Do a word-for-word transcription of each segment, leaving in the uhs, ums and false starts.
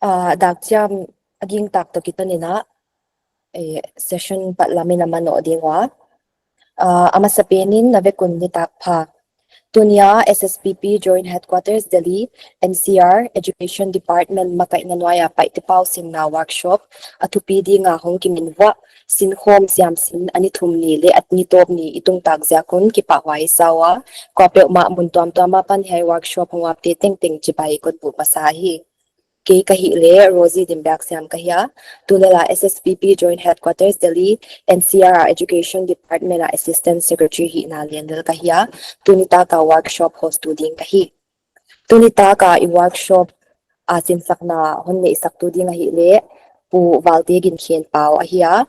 Ah, dak chiam a ging tak toh kiton in a, eh, session pat lam in a manoh ding ua. Ah, a masapen in na vek un nitak pha. Tuni a S S P P Joint Headquarters Delhi, N C R, Education Department makaihna nuai a Paite pau sinna workshop a thupi ding a hong kiminvoh, sinkhawm siamsin a ni thum ni leh a ni tawp ni i tungtak ziak un kipahhuai i sa ua, kuapeuhmah mun tuamtuam apan hiai workshop hong uapte tengteng chibai kon buk masa hi. Kei ka hih leh Rosie Dimbiaksiam ka hi a, tulel a S S P P Joint Headquarters Delhi, N C R a Education Department a Assistant Secretary hihna leh en lel ka hi a, tuni tak a workshop host tu ding ka hi. Tuni tak a i workshop a sinsakna hon neihsaktu ding ahih leh Pu Valte Ginkhenpau ahi a,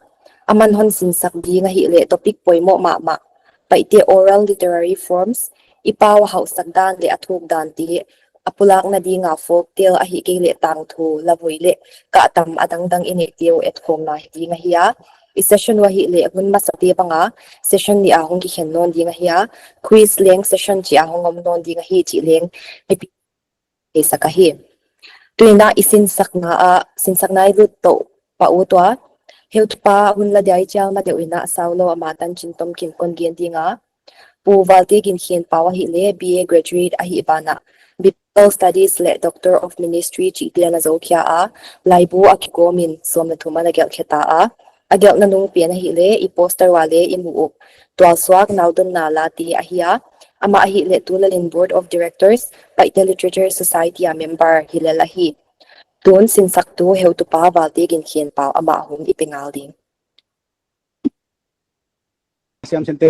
aman hon sinsak ding ahih leh topic poimoh mahmah, Paite oral literary forms, i pau a hauhsak dan leh a thuk dante, a pulakna ding a folktale ahihkeileh tangthu, lavui leh kahtam adangdang i neihte uh etkhawmna hi ding ahi a. I session uh ahih leh hun masate bang a session nih a hong kikhen nawn ding ahi a, quiz leng session chih a hong om nawn ding ahi chih leng mipi theisak ahi. Tuni a i sinsakna a, sinsakna i lut tou pah ut ua, heutupa hun la dia i chial ma deuh in a sau lou ama tanchin tomkim kon gen ding a. Pu Valte Ginkhenpau ahih leh B A graduate ahih banah Biblical Studies leh Doctor of Ministry chihte ana zou khia a, laibu a kigawm in sawm leh thum ana gelh khe ta a. A gelhna nung pen ahih leh i poster ua leng i mu uh Tualsuak Naudonna Late ahi a, amah ahih leh tulel in Board of Directors, Paite Literature Society a member hi lel ahi. Tun sinsaktu heutupa Valte Ginkhenpau amah hun i pe ngal ding. Siamsinte.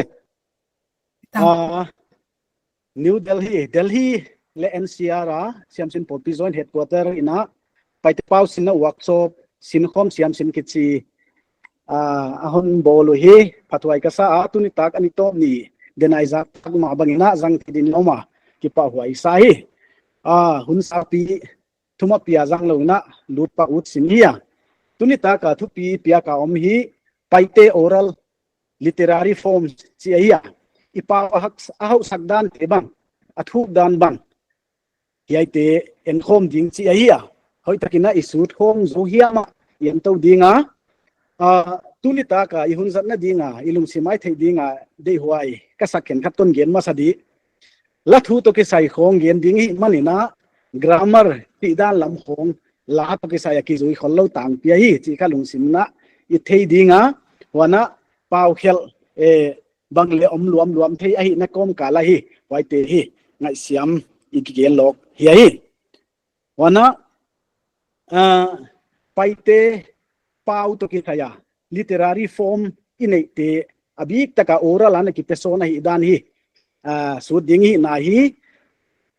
Tang. Ah, New Delhi, Delhi leh N C R a Siamsin Pawlpi Joint Headquarter in a Paite pau sinna workshop, sinkhawm siamsin kichi, ah, a hon bawl uhi, phathuai ka sa a, tuni tak a ni tawp ni, denai zak tak mah bang in a zang thei ding lou mah kipahhuai sa hi. Ah, hun sakpi thumna pia zang lou in a lut pah ut sin hi a. Tuni tak a thupi piak a om hi Paite oral literary forms chih ahi a. I pau a hak-, a hauhsak dante bang, a thuk dan bang, hiaite enkhawm ding chih ahi a. Hoihtak in a i sut khawm zou hiam a i en tou ding a. Ah, tuni tak a i hun zatna ding a, i lungsim a i theih ding a, deihhuai ka sak khenkhat kon gen masa di. La thu toh kisai khawng gen ding i hih man in a, grammar chih dan lam khawng la toh kisai a kizui khol lou tangpi ahi chih ka lungsim in a i thei ding a, huan a pau khelh, eh, bang leng om luamluam thei ahihna kawmkal ahi, huaite hi ngaihsiam i kigen lawk hi ahi. Huan a, ah, Paite pau toh kisai a literary form i neihte a biktak a oral a na kipesawn ahih dan hi, ah, sut ding i hihna hi,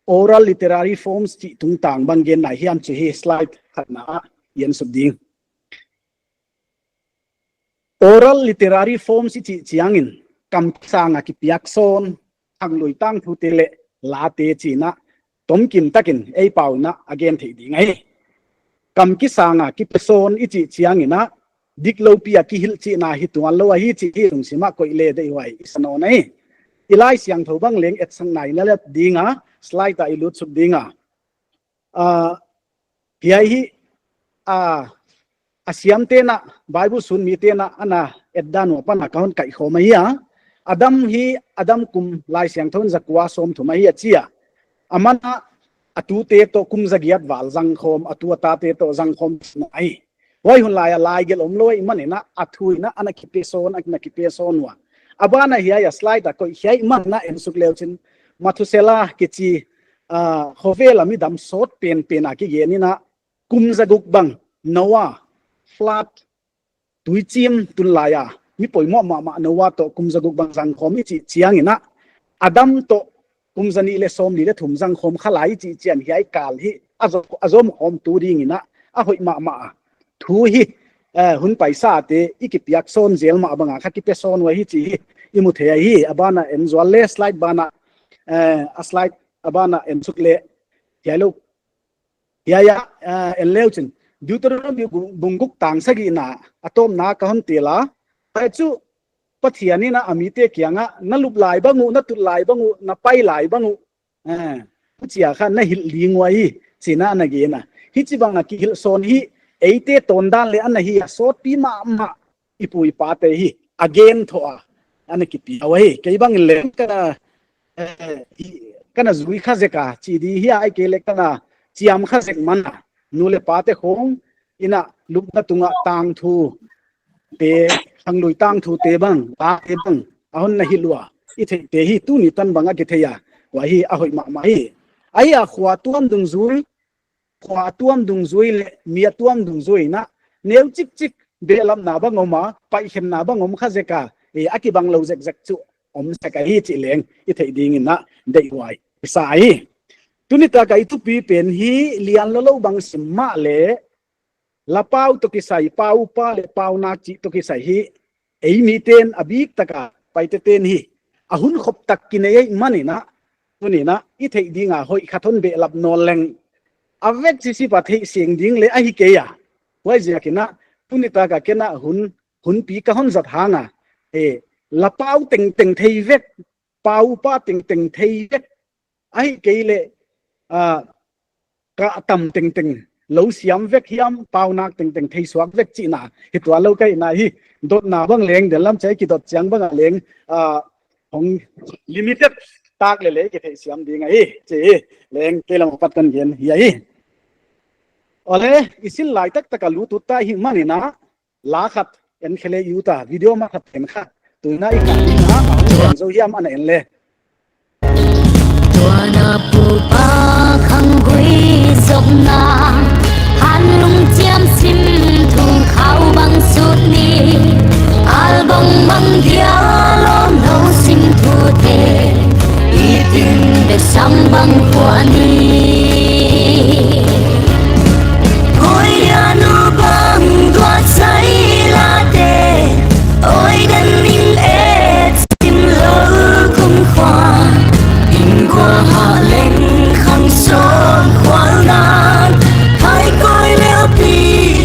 oral literary forms chih tungtang bang genna hiam chih hi slide khatna ah i en suk ding. Oral literary forms i chih chiangin kam kisang a kipiak sawn, thanglui tangthute leh late chih in a tomkim takin ei pau in a gen thei ding ahi. Kam kisang a kipesawn i chih chiangin a diklou pi a kihilh chihna hi tuan lou ahi chih hi lungsim a koih leh deihhuai i sa nawn ahi. I Laisiangthou bang leng etsakna i na let ding a, slide ah i lut suk ding a. Ah, hiai hi, ah, a siamte'n a, Bible sun mite'n a, ana et dan ua pan a ka hon kaihkhawm ahi a. Adam hi, Adam kum Laisiangthou in zakua sawmthum ahi a chi a. Aman a, a tute toh kum zagiat val zangkhawm, a tu a tate toh zangkhawm ahi. Huai hun lai a laigelh omlou ahih man in a, a thu in a, ana kipesawn, ana kipesawn ua. A ban ah hiai a slide a koih hiai man in a en suk leu chin, Methuselah kichi, ah, khovel a mi dam sawt penpen a kigen in a, kum zaguk bang, Noah, flood, tuichim tun lai a mi poimoh mahmah Noah toh kum zaguk bang zangkhawm i chih chiangin a, Adam toh kum zanih leh sawmli leh thum zangkhawm kha lai i chih chiang hiai kal hi a zo-, a zomkhawmtu ding in a, a hoih mahmah a. Thu hi, eh, hun paisate i kipiak sawn zel mah bang a kha kipesawn ua hi chih hi i mu thei ahi. A ban ah en zual leh slide ban ah, eh, a slide a ban ah en suk leh hiai lou. Hiai ah, eh, en leu chin, Deuteronomy bung, bung guk tang sagihna a tawpna ka hon tel a. Huai chu Pathian in a, a mite kiangah na lup lai bang uh, na tut lai bang uh, na pai lai bang uh, eh, huchia kha na hilh ding uh ahi, chi'n a na gen a. Hichibang a kihilhsawn hi eite tawndan leh ana hi a, sawtpi mahmah i pu i pate hi a gen thoh a ana kipia uh ahi. Kei bang leng kana, eh, i, kana zui kha zek a chi di hi a, ahihkeileh kana chiam kha zek man a, nu leh pate khong in a lupna tunga tangthu te, khanglui tangthu te bang, ta te bang a hon na hilh ua i theihte hi tuni tan bang a kithei a, huai hi a hoih mahmah hi. Ahia, khua tuam dungzui, khua tuam dungzui leh mi a tuam dungzui in a neu chikchik behlapna bang om a, paihkhenna bang om kha zek a, e, a kibang lou zekzek chu om sek ahi chih leng i theih dingin a deihhuai i sa hi. Tuni tak a i thupi pen hi lian lou lou bang sim mahleh, la pau toh kisai, pau upa leh pau nak chih toh kisai hi ei miten a biktak a Paite ten hi a hun khop tak kinei ahih manin a, tuni'n a i theih ding a hoih khat hon behlap nawn leng, a vek sisip a theih seng ding leh ahi kei a. Huaiziakin a tuni tak a ken a hun, hunpi ka hon zat hang a, e, la pau tengteng thei vek, pau upa tengteng thei vek, ahihkeileh, ah, kah tam tengteng lou siam vek hiam, pau nak tengteng thei suak vek chihna hi tuan lou ka hihna hi, dotna bang leng, den lam chai kidot chiang bang a leng, ah, hong limited tak leh leh kitheisiam ding ahi chih leng kei lam apat kon gen hi ahi. Awle, i sin lai taktak a lut ut ta ahih manin a, la khat en khe leh ut a, video mah khat en kha. Tuni'n a i kah ding a, a hong zou hiam ana en le. Tuana pupa khanggui zopna, hanlung chiam sim thum khau bang sut ni. Album bang dia lawm lou sim thute, i tin bek sam bang khua ni. Oi, a nu bang tuak sai late, oi, den ning e chim lou kum khua. Inn kua ha leng khang sawm khual nan, hai koi lel pi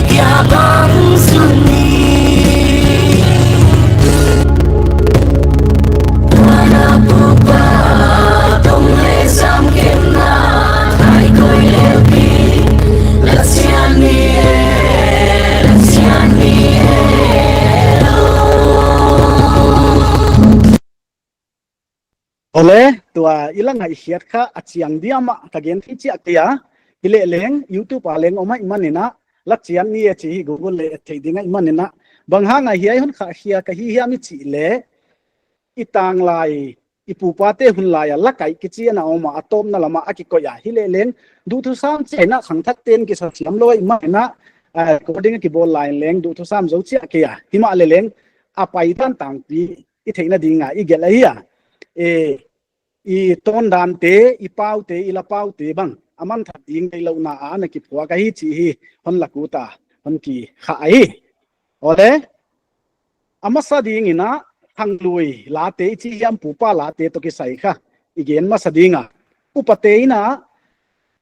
kia bang sut ni. Awle, tua i la ngaihkhiat kha a chiang diam a ka gen thei chiah kei a. Hileh leng, YouTube a leng om ahih manin a, la chian ni e chih hi Google leh et thei ding ahih manin a, bang hang a hiai hon khahkhia ka hi hiam i chih leh, i tanglai, i pupate hun lai a la kaih kichi ana om a, a tawpna lam a a kikoih a. Hileh leng, duhthusam chiang in a khangthak ten kisa siam lou ahih manin a, ah, recording a kibawl lai in leng duhthusam zou chiah kei a. Himahleh leng, a paidan tangpi i theihna ding a i gelh ahi a. E, i tawndante, i paute, i la paute bang a manthat ding deilouhna a ana kiphuak ahi chih hi hon lak ut a, hon kikhah ahi. Awle, a masa dingin a, khanglui late i chih hiam, pupa late toh kisai kha i gen masa ding a. Upate in a,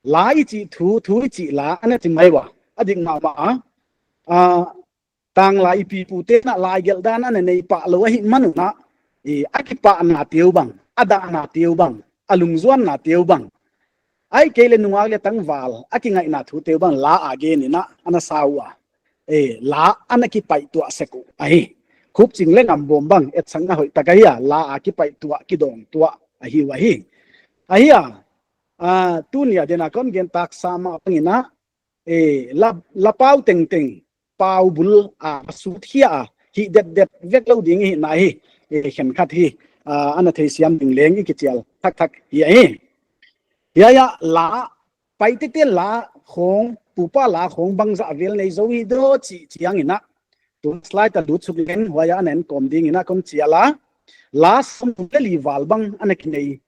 la i chih thu, thu i chih la ana chi mai ua, a dik mahmah a. Ah, tanglai i pi i pute in a lai gelh dan ana nei pah lou ahih man un a, i, a kipahna te uh bang, a dahna te uh bang, a lungzuanna te uh bang, ahihkeileh nungak leh tangval a kingaihna thu te uh bang la a gen in a ana sa ua. E, la ana kipaihtuah sek uh ahi. Khupching leh ngambawm bang etsakna hoihtak ahi a, la a kipaihtuah, kidawngtuah ahi uh ahi. Ahia, ah, tuni a den a kon gen tak sa mah bangin a, e, la, la pau tengteng, pau bul a sut hi a, hih detdet vek lou ding hi na hi, e, khenkhat hi, ah, ana theisiam ding leng i kichial thakthak hi ahi. Hiai a la, Paite te la khong, pupa la khong bangzah vel nei zou hi diam chih chiangin a, tu slide a lut suk leng, huai a ana en kawm dingin a kon chial a. La sawmthum leh li val bang ana kinei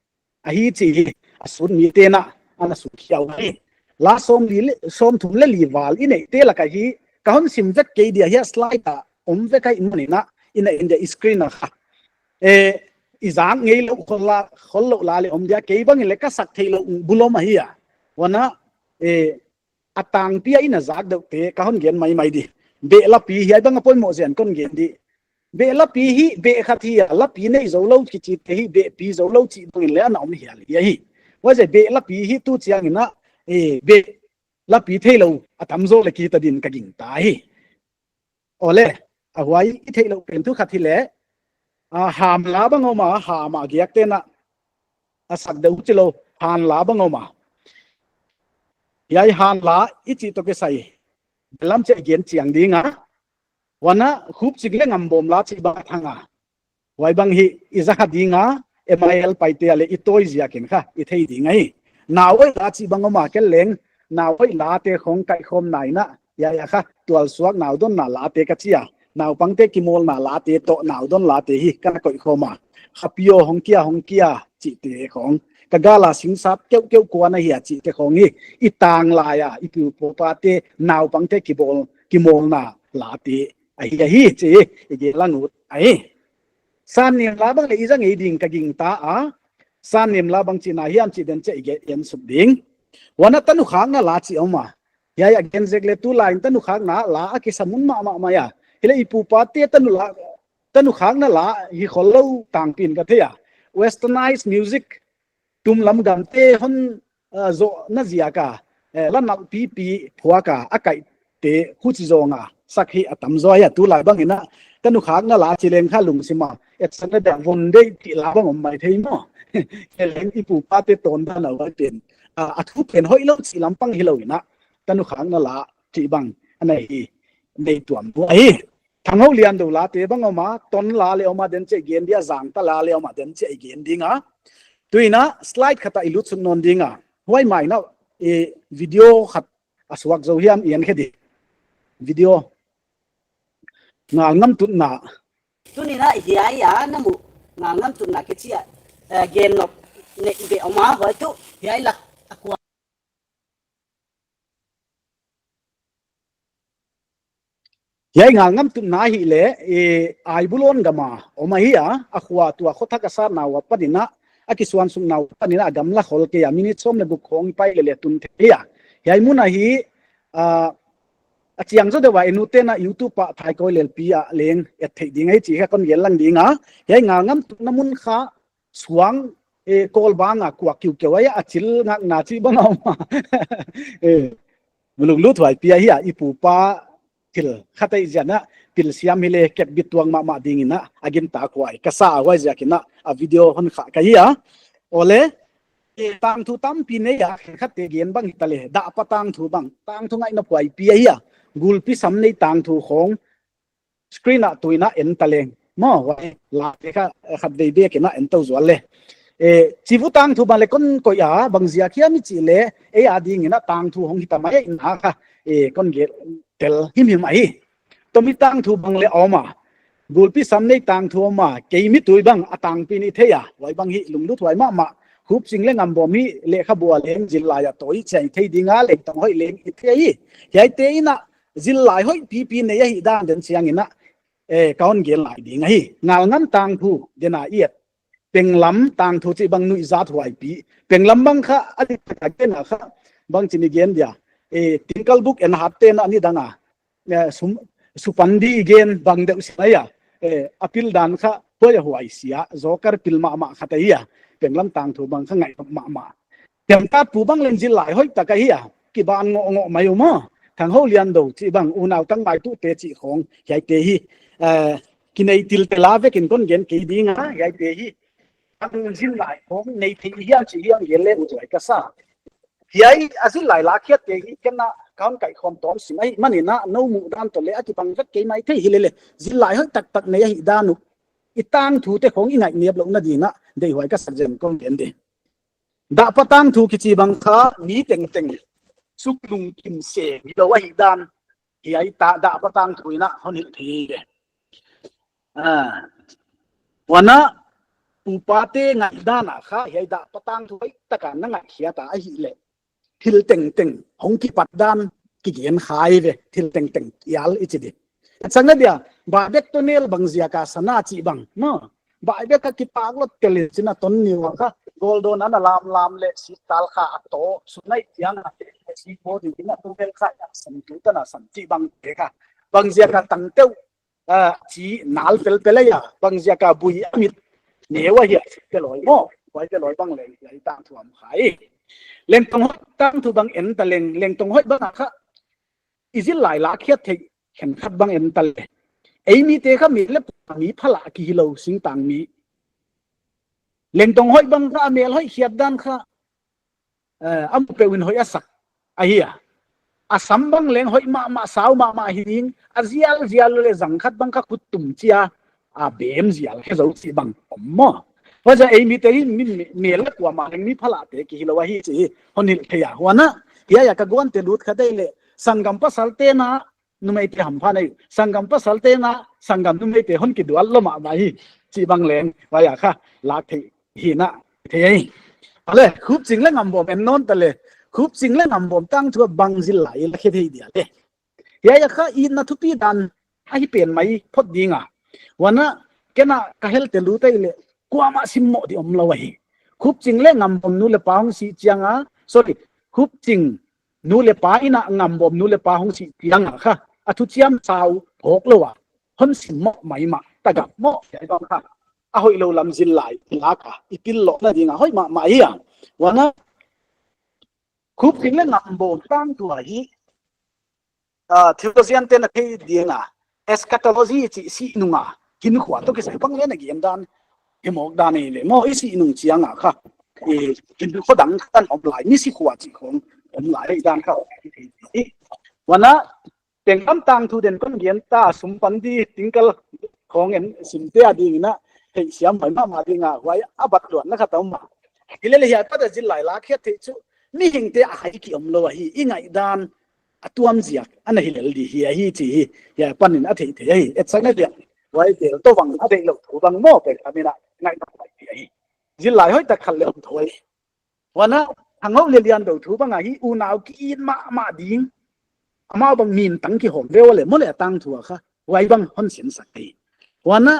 ahi chih hi a sut miten a ana sut khia uh ahi. La sawmli leh, sawmthum leh li val i neihte lak ahi, ka hon sim vek kei dia, hiai slide a om vek ahih manin a, i na en dia screen a kha. E, i zak ngei lou khol la, khol lou la leh om dia, kei bangin leh ka sak theih lou bul om ahi a. Huan a, e, a tangpi a i na zak deuhte ka hon gen maimai di. Beh lapi, hiai bang a poimoh zen kon gen di. Beh lapi hi, beh khat hi a, lapi nei zou lou kichite hi, behpi zou lou chih bangin leh ana om hial hi ahi. Huaiziak beh lapi hi tu chiangin a, e, beh, la pi theilou a tamzaw leh kihta din ka gingta hi. Awle, a huai i theihlouh pen thu khat hileh, a, ham la bang om a, ham a giak tena a sak deuh chilou, han la bang om a. Hiai han la i chih toh kisai, lam chia i gen chiang ding a. Huan a Khupching leh Ngambawm la chih bang a thang a. Huai bang hi i za kha ding a, M I L paite a leh i tawi ziakin kha i thei ding ahi. Nauhoih la chih bang om a, kei leng nauhoih late khong kaihkhawm nai na, hiai a kha tualsuak naudonna late ka chi a. Naupangte kimawlna late toh naudon late hi ka na koihkhawm a. Kha pio hong kia hong kia chihte khong, ka gal a singsap keuhkeuh kua na hia chihte khong hi i tang lai a, i pu i pate naupangte kibawl, kimawlna late ahi ahi chih i gen lang ut ahi. Sannem la bang leh i za ngei ding ka gingta a. Sannem la bang chihna hiam chih den chia i gen suk ding. Huan a tanu khakna la chih om a. Hiai a gen zek leh tulai in tanu khakna la a kisa mun mahmah mai a. Hileh i pu i pate tanu la, tanu khakna la hi khollou tangpi in ka thei a. Westernized music, tumlam gamte hon, ah, zohna ziak a, eh, la nalh pipi phuak a, a kaihte huchi zong a sak hi a tamzaw ahi a. Tulai bang in a tanu khakna la chi leng kha lungsim a etsak na dia von deuh chih la bang om mai thei maw. Kei leng i pu i pate tawndan a huai pen, ah, a thu pen hoihlou chih lampang hilou in a tanu khakna la chih bang ana hi nei tuam uh ahi. Thanghou Liandou late bang om a, Ton la leh om a, den chia i gen dia, Zangta la leh om a, den chia i gen ding a. Tuin a slide khat a i lut suk nawn ding a. Huai mai in a, eh, video khat a suak zou hiam i en khe di. Video. Ngalngam tutna. Tuni'n a hiai a na muh ngalngam tutna kichi a, eh, gen nop neih beh om a, huai tuh hiai la a kua. Hiai ngalngam tutna ahihleh, eh, Aibulon gam a om ahi a, a khua tua Khothak a satna ua panin a, a kisuansukna ua panin a, a gamla khol kei a, minute sawm leh guk khong pai leh leh tun thei a. Hiai mun ahi, ah, a chiang zaw deuh a en ut ten a YouTube ah Thaikawi Lelpi ah leng et theih ding ahi chih kha kon gen lang ding a. Hiai ngalngam tutna mun kha suang, eh, kawl bang a kuak kiukiu ahi a, a chil ngakna chih bang a om a. Eh, lunglut huai pi ahi a, i pu i pa thil khat ahi ziak in a, pil siam hileh kep bit tuak mahmah ding in a, a gintak huai ka sa a, huai ziak in a, a video hon khah ka hi a. Awle, eh, tangthu tampi nei a, khenkhatte gen bang hita leh, Dahpa tangthu bang, tangthu ngaihna huai pi ahi a, gulpi sam nei tangthu khong, screen ah tuin a en ta leng. Maw, huai late kha, eh, khatvei bek in a en tou zual leh. Eh, Chivu tangthu bang leh kon koih a, bang ziak hiam i chih leh, ei a ding in a tangthu hong hita mai in a kha, eh, kon gen tel himhim ahi. Tomi tangthu bang leh om a. Gulpi sam nei tangthu om a, Keimi tui bang a tangpi in i thei a. Huai bang hi lunglut huai mahmah. Khupching leh Ngambawm hi lekhabu a leng zillai a tawi chia i thei ding a, lengtang hoih leng i thei hi. Hiaite in a zillai hoih pipi nei ahihdan den chiang in a, eh, ka hon gen lai ding ahi. Ngalngam tangthu den a i et. Penglam tangthu chih bang nuihzat huai pi. Penglam bang kha, a di tak a gen a kha, bangchin i gen dia. Eh, Tinkalbuk en hat ten a nidang a, eh, sum, supandi i gen bang deuh si mai a. Eh, a pil dan kha, huai a huai sia, joker pil mahmah khat ahi a. Penglam tangthu bang kha ngaih mahmah. Themtatpu bang leng zillai hoihtak ahi a, kiban ngohngoh mai uh maw. Thanghou Liandou chih bang, Unau Tangmai Tuh te chih khong, hiaite hi, eh, kinei tiltel a vekin kon gen kei ding a, hiaite hi. Bang zillai khong nei thei hiam chih hiam gen leng ut huai ka sa. Hiai a zillai la khiatte hi ken a ka hon kaihkhawm tawm sim ahihman in a, nou muhdan toh leh a kibang vek kei maithei hileh leh, zillai hoih taktak nei ahihdan uh, i tangthute khong i ngaihniam louhna ding a, deihhuai ka sak zen kon gen di. Dahpa tangthu kichi bang kha mi tengteng suk lungkim seng hilou ahihdan, hiai ta Dahpa tangthu in a hon hilh thei ve. Ah. Huan a, pu i pate ngaihdan a kha, hiai Dahpa tangthu hoihtak a na ngaihkhiat a ahihleh, thil tengteng hong kipat dan kigen kha ve, thil tengteng hial i chi di. Chang na dia, Baibek toh nel bang ziak a sana chih bang, maw. Baibek a kipak lou tel in chin a ton ni ua kha, goldon ana lamlam leh sital kha a toh, sunai tiang a, si bo di in a tu bel kha a san tu tan a san chih bang te kha. Bang ziak a tangteu, ah, chi nal pelpel a, bang ziak a bui a mit neu a hia chih te loi maw. Huaite loi bang leh, hiai tangthu om kha hi. Lengtong hoih tangthu bang en ta leng, lengtong hoih bang a kha i zillai lakkhiat theih khenkhat bang en ta leh, ei mite kha mel leh pua mi phalak ki hi lou, singtang mi. Lengtong hoih bang kha a mel hoih khiat dan kha, eh, a mu peuh in hoih a sak ahi a. A sam bang leng hoih mahmah, sau mahmah hi ding, a zial zial leh zang khat bang kha khut tum chia a bem zial khe zou chih bang om maw. Huaiziak ei mite hi mi, mi, mel leh kuamah leng mi phalakte ki hi lou ahi chih hon hilh thei a. Huan a, hiai a ka guante lut kha dei leh, sanggam pasalte na numeite hampha nei, sanggam pasalte na sanggam numeite hon kidual lou mahmah hi chih bang leng huai a kha lak theih hi na thei ahi. Ale, Khupching leh Ngambawm en nawn ta leh, Khupching leh Ngambawm tangthu a bang zillai i lakkhe thei dia leh. Hiai a kha itna thupi dan ahi pen mai phot ding a. Huan a, ken a ka helte lut ei leh, kuamah simmoh di om lou ahi. Khupching leh Ngambawm nu leh pa hong sih chiang a, sorry, Khupching nu leh pa in a Ngambawm nu leh pa hong sih chiang a kha, a thuchiam sau phawk lou a, hon simmoh maimah, tagah moh, hiai bang kha a hoihlou lam zillai i lak a i pil louhna ding a hoih mahmah hi a. Huan a, Khupching leh Ngambawm tangthu a hi, ah, theologian te'n a theih ding a, eschatology chih sih nung a, hinkhua toh kisai bang leng a gen dan, hi mawk dan ei leh maw, i sih nung chiang a kha, eh, hinkhua dang khat om lai, misi khua chih khong om lai dan kha. Huan a, tenglam tangthu den kon gen ta, sum pan di, tingkal khong en sim te a ding in a, theihsiam mai mahmah ding a, huai a bat luatna khat om a. Hilele hiai pat a zillai lakkhiat theih chu, mihingte a hai ki om lou ahi, i ngaihdan a tuam ziak ana hi lel di hi ahi chih hi, hiai pan in a theih theih ahi, etsakna dia. Huai tel toh bang a theih lou thu bang maw, pen a min a ngaihdan mai di ahi. Zillai hoihtak khat leng om thou ahi. Huan a, Thangho leh Liandou thu bang a hi, unau ki-it mahmah ding, amau bang mintang kihawm veu leh maw leh a tangthu a kha, huai bang hon sinsak hi. Huan a,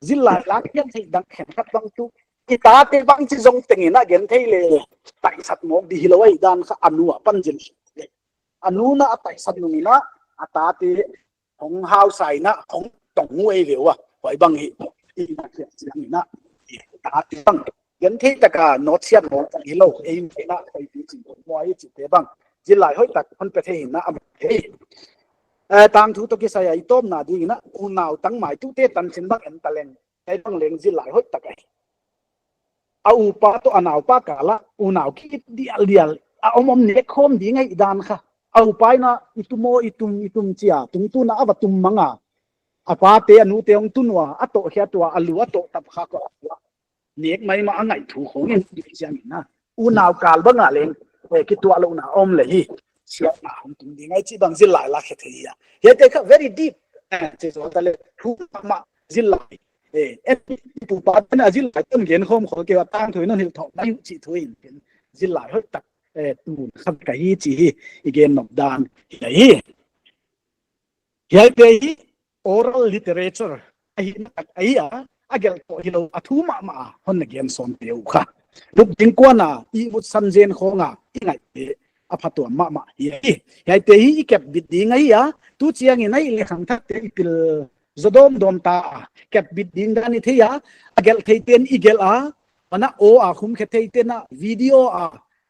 zillai lakkhiat theih dang khenkhat bang tuh, i tate bangchi zong teng in a gen thei leh, taisat mawk di hi lou ahi dan kha a nu a pan zil. A nu na a taisat nung in a, a tate hong hausa in a, hong tong uh ei ve ua, huai bang hi, i na khiak chiang in a, i tate bang gen thei tak a nawtsiat mawk hi lou, ei in a, ei pi chin mawk hi chihte bang, zillai hoihtak hon pe thei in a, a thei. Eh, tangthu toh kisai a i tawpna ding in a, unau tangmai tuh te tanchin bang en ta leng, hiai bang leng zillai hoihtak ahi. A upa toh a naupa kal a, unau ki-it dialdial, a om om nek khawm ding ahi dan kha. A upa in a, i tum aw, i tum, i tum chia, tungtun a a va tum mang a. A pate, a nute hong tun ua, a toh khiat ua, a lu a toh tap kha ko. Nek maimah a ngaih thu khong in, chiang in a. Unau kal bang a leng, eh, kituahlouhna om leh hi, siatna hong tung ding ahi chih bang zillai lakkhe thei hi a. Hiaite kha very deep, eh, chih zaw ta leh, thu mahmah zillai. Eh, en pu pa ten a zillai tawm gen khawm khol kei ua, tangthu in hon hilh thawm mai uh chih thu in, zillai hoihtak, eh, tun khat ka hi chih hi, i gen nop dan hi a hi. Hiaite hi oral literature ahihna tak ahi a, a gelh toh hilou a thu mahmah a hon na gen sawm te uh kha. Lupding kuan a, Ihmut Sanzen khong a, i ngaihte a phatuam mahmah hi a hi. Hiaite hi i kep bit ding ahi a, tu chiang in a i lehkhang thakte i pil zaw dawmdawm ta a, kep bit ding dan i thei a, a gelh theite'n i gelh a, huan a aw a khum khe theite'n a video a,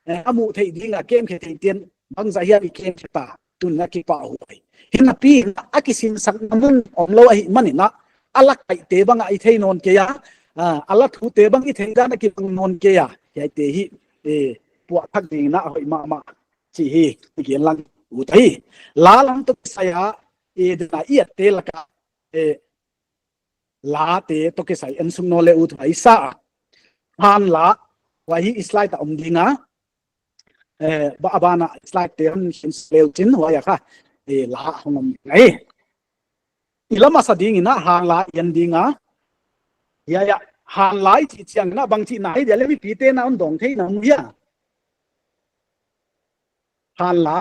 eh, a muh theih ding a kem khe theite'n bangzah hiam i kem khe ta, tun a kipahhuai hi. Hinapi a kisinsakna mun omlou ahihman in a, a la kaihte bang a i thei nawn kei a, ah, a la thute bang i thei dan a kibang nawn kei a, hiaite hi, eh, puahthak ding in a hoih mahmah chih hi i gen lang ut hi. La lam toh kisai a, eh, dena i atte lak a, eh, late toh kisai en suk nawn leh ut huai sa a. Han la, huai hi i slide a om ding a. Eh, ba, a ban a slide te hon khin leu chin huai a kha, eh, la hong om ding a. I la masa ding in a han la i en ding a. Hiai a, han la i chih chiang in a bangchihna hi dia leh mipite'n a hon dawng theihna om hia. Han la.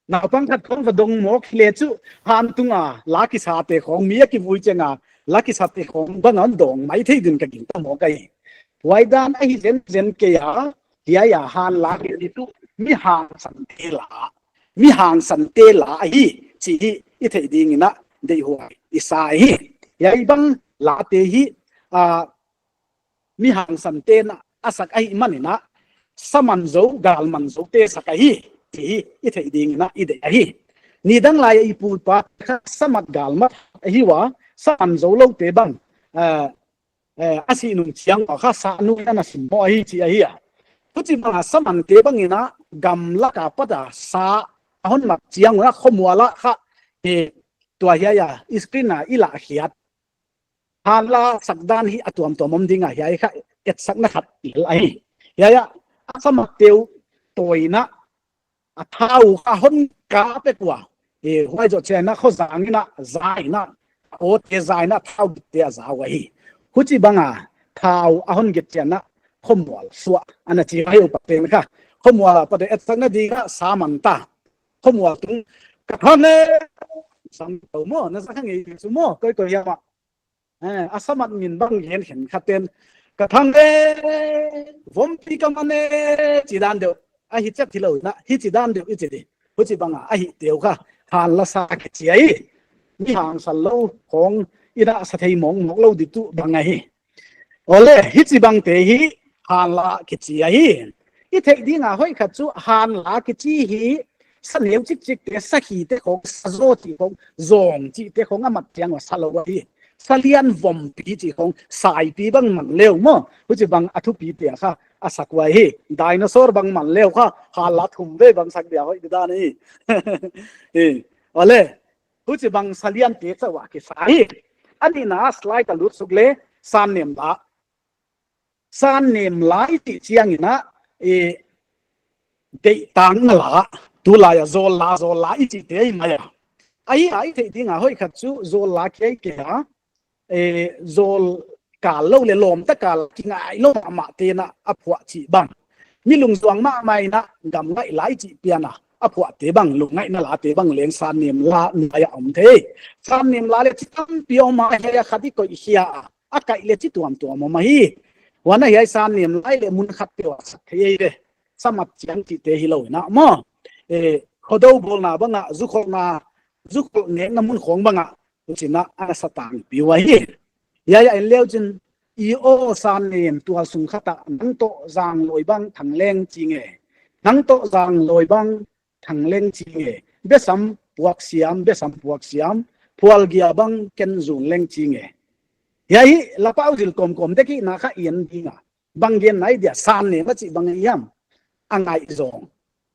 Naupang khat khong va dong mawk leh chu, han tung a la kisate khong, mi a kivui chiang a la kisate khong bang a hon dawng mai thei din ka gingta mawk ahi. Huai dan ahi zenzen kei a, hiai a han la hi tuh mi hangsante la, mi hangsante la ahi chih hi i theih ding in a deihhuai i sa hi. Hiai bang late hi, ah, mi hangsan te'n a sak ahihmanin a, saman zou, galman zoute sak ahi, chih i theih dingin a i deih ahi. Nidang lai a i pu i pa kha samat galmat ahi ua, saman zouloute bang, eh, eh, a sih nung chiang ua kha sa nu in ana sim maw ahi chih ahi a. Huchibang a samante bangin a gamlak apat a sa a hon mat chiang un a khomual ah kha, eh, tua hiai a screen a i lah khiat hanla sak dan hi a tuamtuam om ding a, hiai kha etsakna khat lel ahi. Hiai a, a samatte uh tawina a thau kha hon kap pek ua, eh, huai zoh chiangin a khozang in a za in a, a awte za in a, thau gitte a za uh ahi. Huchibang a thau a hon git chiangin a khomual suah ana chi ahi, upa te'n kha. Khomual apat a etsakna ding a sa man ta. Khomual tung, "Ka thang e!" Sam tou maw, na sa kha ngei chu maw, koikoi hiam a. Eh, a samat min bang gen khenkhat te'n, "Ka thang e, vompi ka man e," chi dan deuh. A hi chet hilou in a, hichi dan deuh i chi di. Huchibang a, a hihte uh kha hanla sa kichi ahi. Mi hangsan lou khong in a sa thei mawngmawng lou di tuh bang ahi. Awle, hichibangte hi hanla kichi ahi. I theih ding a hoih khat chu hanla kichi hi sa neu chikchikte, sa hite khong, sa zaw chih khong, zawng chihte khong a mat chiang ua sa lou ahi. Sa lian vompi chih khong, saipi bang man leu maw. Huchibang a thupite kha a sak uh ahi. Dinosaur bang man leu kha, hanla thum vei bang sak dia hoih di dan ahi. Eh, awle, huchibang sa liante chauh a kisa hi. A nihna slide a lut suk le, san nem la. San nem la i chih chiangin a, eh, deihtakna la, tulai a zawl la, zawl la i chihte ahi mai a. Ahi a, i theih ding a hoih khat chu zawl la kia i kei a, eh, zawl kal lou le lawmta kal kingai lou mahmah te'n a phuah chih bang. Mi lungzuang mahmah in a gam ngaih la i chih pian a, a phuahte bang, lungngaihna late bang leng san nem la nuai ah om thei. San nem la le chi tampi om a, hiai a khat i koih khia a, a kaih le chi tuamtuam om ahi. Huan a hiai san nem la le mun khat peuh a sak thei ve. Samat chiang chihte hilou in a maw. Eh, khodou bawlna bang a, zukholhna, zukholh nekna mun khong bang a, huchi'n a ana sa tangpi uh ahi. Hiai a en leu chin, "I aw san nem, tualsung khat ah nang toh zang lawi bang thang leng chi nge. Nang toh zang lawi bang thang leng chi nge. Besam puak siam, besam puak siam, phualgia bang ken zun leng chi nge." Hiai hi lapau zil kawmkawm dek hihna kha i en ding a. Bang genna i dia, san nem a chih bang hiam? A ngaihzawng,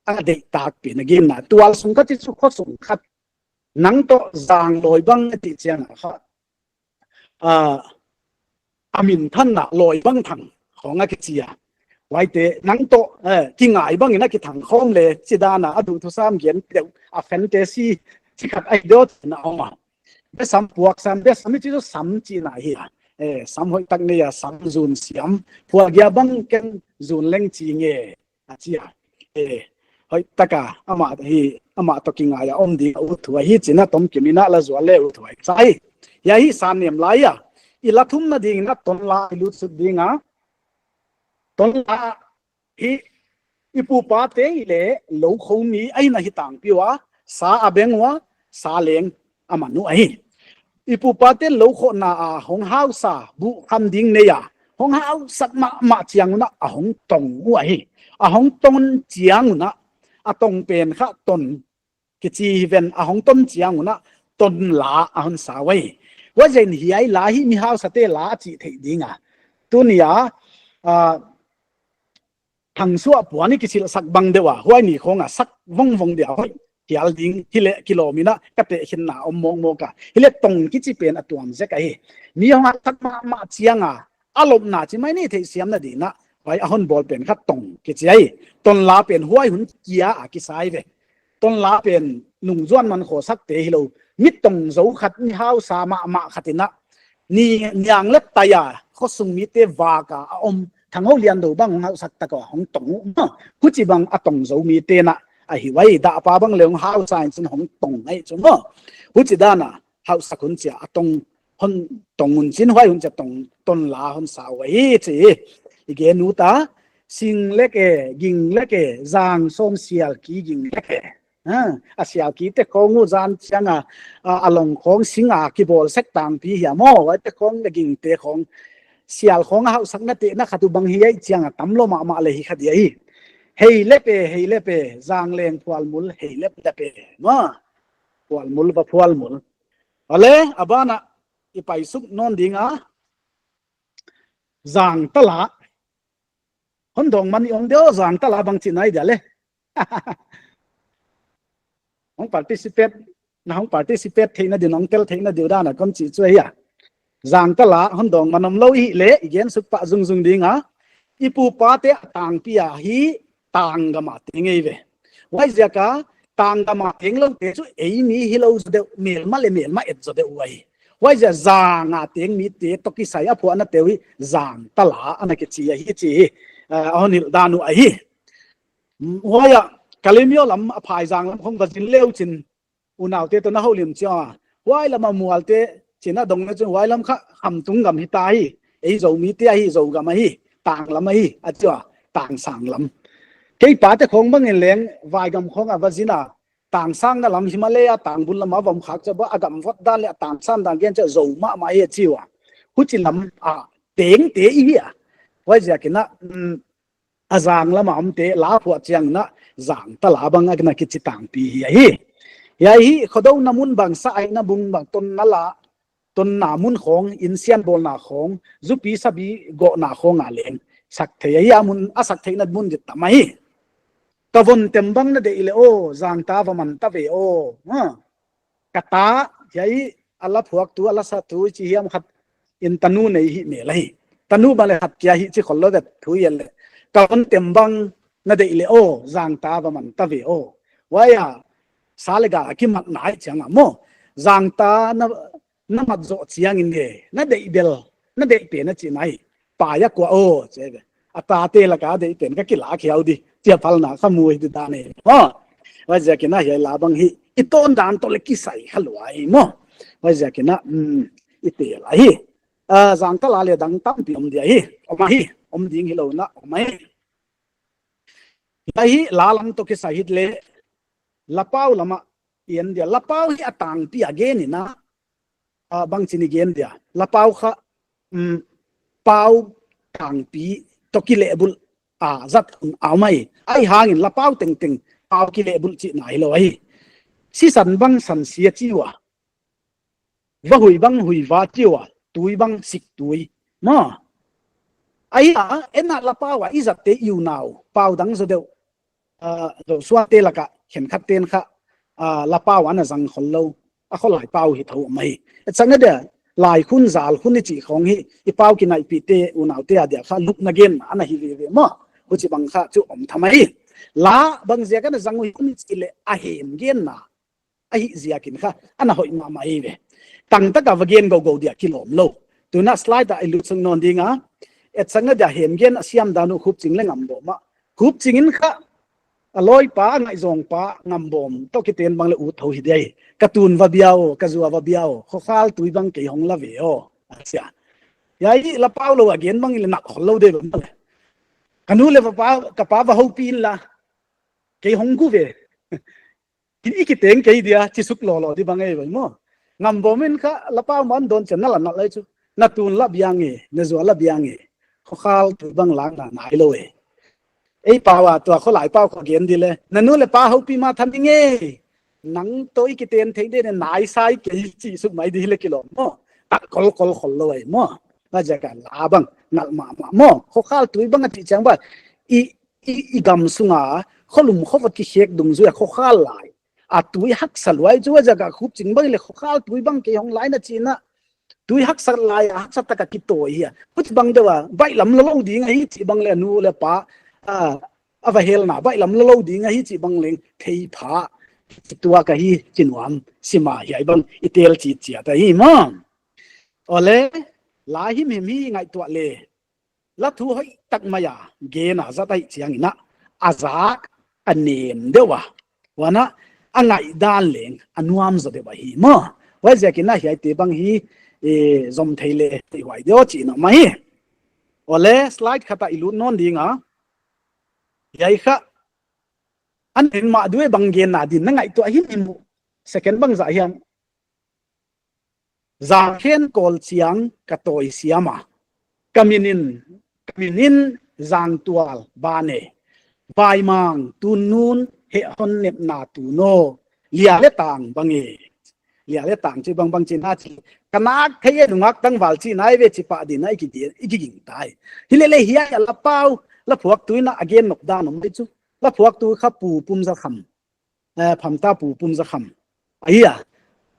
a deihtakpi'n a genna. Tualsung khat chih chu khosung khat. "Nang toh zang lawi bang," a chih chiang a kha, ah, a minthanna lawi bang thang khong a kichi a. Huaite, "Nang toh, eh, kingai bangin a kithang khawm le," chi dan a, a duhthusam gen deuh, a fantasy chi khat ahi deuh na om a. "Besam puak siam," besam i chih chu sam chihna hi a. Eh, sam hoihtak nei a, sam zun siam. "Phualgia bang ken zun leng chi nge," a chi a. Eh, hoihtak a, amah hi, amah toh kingai a om ding a ut thu ahi chi'n a tomkim in a la zual le ut thu ahi. Sa hi, hiai hi san nem la ahi a. I la thumna dingin a ton la i lut suk ding a. Ton la hi i pu i pate le lou kho mi ahihna hi tangpi ua, sa a beng ua, sa leng a man uh ahi. I pu i pate lou khohna a hong hausa, buh kham ding nei a, hong hausak mahmah chiang un a hong tong uh ahi. A hong ton chiang un a, a tong pen kha ton kichi hi ven, a hong ton chiang un a ton la a hon sa uh ahi. Huaiziakin hiai la hi mi hausate la a chih theih ding a. Tuni a, ah, thangsuah puan i kisilh sak bang deuh a, huai ni khong a sak vongvong dia hoih hial ding hileh kilawm in a ka tehkhinna om mawkmawk a. Hileh tong kichi pen a tuam zek ahi. Mi hong hausak mahmah chiang a, a lopna chi mai ni theihsiamna dingin a, huai a hon bawl pen kha tong kichi ahi. Ton la pen huai hun kia a kisa ahi ve. Ton la pen nungzuan man khosakte hilou, mi tong zou khat, mi hausa mahmah khat in a, ni niang le tai a, khosung mite vak a a om, Thangho Liandou bang hong hausak tak a hong tong uh maw. Huchibang a tong zou mite'n a ahi uh ahi. Dahpa bang le hong hausa in chin hong tong ahi chu maw. Huchi dan a hausak hun chia a tong, hon tong un chin huai hun chia tong, ton la hon sa uh ahi chi. I gen ut a, sing lek e, ging lek e, zang sawm sial ki ging lek e. Ha, a sial kite khong uh zan chiang a, a, a long khong sing a kibawl sek tangpi hia maw, huaite khong le gingte khong sial khong a hauhsakna tehna khat uh bang hi ai chiang a tam lou mahmah leh hi kha dia hi. Hei leh pe, hei leh pe, zang leng phualmul, hei leh leh pe. Ma, phualmul va phualmul. Ale, a ban ah i pai suk nawn ding a. Zang tala. Hon dawng man i om diam, zang tala bang chihna i dia le. Hong participate, na hong participate theihna di'n, hong tel theihna di'n dan a kon chih chu ahi a. Zang tala hon dawng man om lou hi leh, i gen suk pah zungzung ding a. I pu pa te a tangpi a hi, tang gam a teng ei ve. Huaiziak a, tang gam a teng lou te chu ei mi hi lou zaw deuh, melma leh melma et zaw deuh uh ahi. Huaiziak zang a teng mi te toh kisai a phuahna te uh hi zang tala ana kichi ahi chi hi, ah, a hon hilh dan uh ahi. Huai a, Kalemyo lam a phaizang lam khong va zin le uchin, unaute toh na houlim chiang a. Huai lam a mual te chihna dong na chun huai lam kha khamtung gam hita hi. Ei Zomi te ahi, Zogam ahi, tang lam ahi, a chi ua, tang sang lam. Kei pa te khong bang in leng, vaigam khong a va zin a, tang sangna lam Himalaya tang bul lam a va om khak chiang a, a gam vot dan leh a tang san dan gen chiang a Zo mahmah hi a chi ua. Huchi lam a teng te i hi a. Huaiziak in a, um, a zang lam a om te la phuah chiang in a zang tala bang a na kichi tangpi hi ahi. Hiai hi khodouna mun bang, sa aihna mun bang, tonna la, tonna mun khong, insian bawlna khong, zupi sabi gohna khong a leng sak thei ahi a, mun a sak theihna mun di tam ahi. Ka von tem bang na deih leh aw, zang ta va man ta ve aw. Ha. Ka ta, hiai a la phuaktu, a la satu chi hiam khat in tanu nei hi mel ahi. Tanu bang leh khat kia hi chi khol lou vet thu hial leh. Ka von tem bang na deih leh aw, zang ta va man ta ve aw. Huai a, sa leh ga kimatna hi chiang a maw. Zang ta na, na mat zoh chiang in e, na deih bel, na deih pen a chihna hi. Pai a kua aw, chi ve. A tate laka deih pen ka kila khiau di, chi a phalna kha mu hi di dan e. Ha. Huaiziak in a hiai la bang hi, i tawn dan toh leh kisai kha lua hi maw. Huaiziak in a, um, i tel ahi. Ah, zang tala leh dang tampi om dia hi. Om ahi, om ding hilou in a, om ahi. Hiai hi la lam toh kisai hih leh, lapau lam a i en dia, lapau hi a tangpi a gen in a, ah, bang chi ni gen dia. Lapau kha, um, pau tangpi toh kilehbulh a zat a om ahi. Ahihhang in lapau tengteng pau kilehbulh chihna hilou ahi. Sisan bang san sia chi ua. Vahui bang huiva chi ua. Tui bang siktui. Maw. Ahi a, en a lapau a i zat te i unau. Pau dang zaw deuh. Ah, Zo suante laka khenkhat ten kha, ah, lapau ana zang khol lou, a kholai pau hi thou mai. Etsakna dia, laikhun, zalkhun i chih khong hi, i pau kinaihpih te, unaute a dia kha lupna gen ana hi veve maw. Huchibang kha chu om tham ahi. La bang ziak ana zang uh hiam i chih leh a hem genna ahih ziakin kha ana hoih mahmah hi ve. Tangtaka va gen gougo dia kilawm lou. Tuna slide a i lut suk nawn ding a. Etsakna dia hem gen a siam dan uh Khupching leh Ngambawm a. Khupching in kha a lawipa, a ngaihzawngpa, Ngambawm toh kiten bang leh ut thou hi dia hi. Ka tun va bia aw, ka zu a va bia aw, khokhal tui bang kei hong la ve aw, a chi a. Hiai lapau lou a gen bang leh nak khol lou di bang leh. Ka nu leh va pa, ka pa va houpih inla, kei hong gu ve. Kin i kiteng kei dia, chi suk lawlaw di bang ei ve maw. Ngambawm in kha lapau man dawn chiang na la nalh lai chu. Na tun la bia nge, na zu la bia nge. Khokhal tui bang lakna nai lou e. Ei pau a tua kholai pau kha gen di leh. Na nu leh pa houpih ma tham ing e. Nang toh i kiten thei di leh nai sai kei chi suk mai di leh kilawm maw. Tak kol kol khol lou e maw. Huaiziak a la bang nalh mahmah maw. Khokhal tui bang a chih chiang bang. I i, i gam sunga, kholum khovot kikhek dungzui a khokhal lai. A tui haksa lua chu a ziak a Khupching bang leh khokhal tui bang kei hong la in a chi in a. Tui haksa lai a, haksa taka kitawi hi a. Huchibang deuh a, baihlam lou lou ding ahi chih bang leh nu leh pa, ah, a va helna, baihlam lou lou ding ahi chih bang leng, thei pha. Tua ka hi chi nuam, sim a hiai bang, i tel chih chiat ahi maw. Ole, la himhim hi ngaihtuah le. La thu hoihtak mai a, gen a zat ahih chiang in a, a zak a nem deuh a. Huan a, a ngaihdan leng, a nuam zaw deuh ahi maw. Huaiziak in a hiaite bang hi, eh, zom thei leh, thei huai deuh chihna mah hi. Ole, slide khat a i lut nawn ding a. Hiai kha, a nen mah deuh bang genna di'n na ngaihtuah himhim uh. Second bangzah hiam. Zangkhen kawl chiang ka tawi siam a. Ka min in, ka min in zangtual ban e. Vaimang tun nun heh hon nepna tun aw. Lia le tang bang e. Lia le tang chi bangbang chi na chi. Ka nak thei e nungak tangval chi nai ve chi pah din a i ki di, i ki ging tai. Hilele hiai a lapau, laphuaktu in a gen nop dan om mai chu. Laphuaktu kha Pu Pumzakham. Eh, Phamta Pu Pumzakham. Ahi a.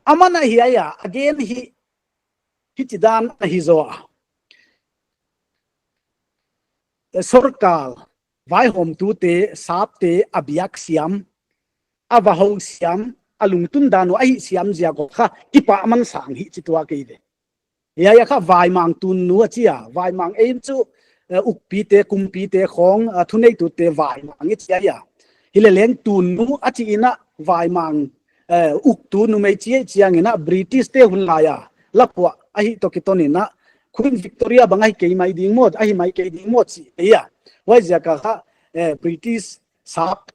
Aman a hiai a, a gen hi, hichi dan ahi zaw a. Eh, sorkar, vaihawmtute, sapte, a biak siam, a vahou siam, a lungtun dan uh a hih siam ziak uh kha, kipahman sang hi chi tuak ei ve. Hiai a kha vaimang tun nu a chi a, vaimang ei chu, eh, ukpite, kumpite khong, eh, thuneitute vaimang i chi a. Hileleng tun nu a chi in a vaimang, eh, uktu numei chi a chiang in a British te hun lai a. Laphuak a hih toh kiton in a Queen Victoria bang a hi kei mai ding maw, a hi mai kei ding maw chi a. Huaiziak a kha, eh, British sap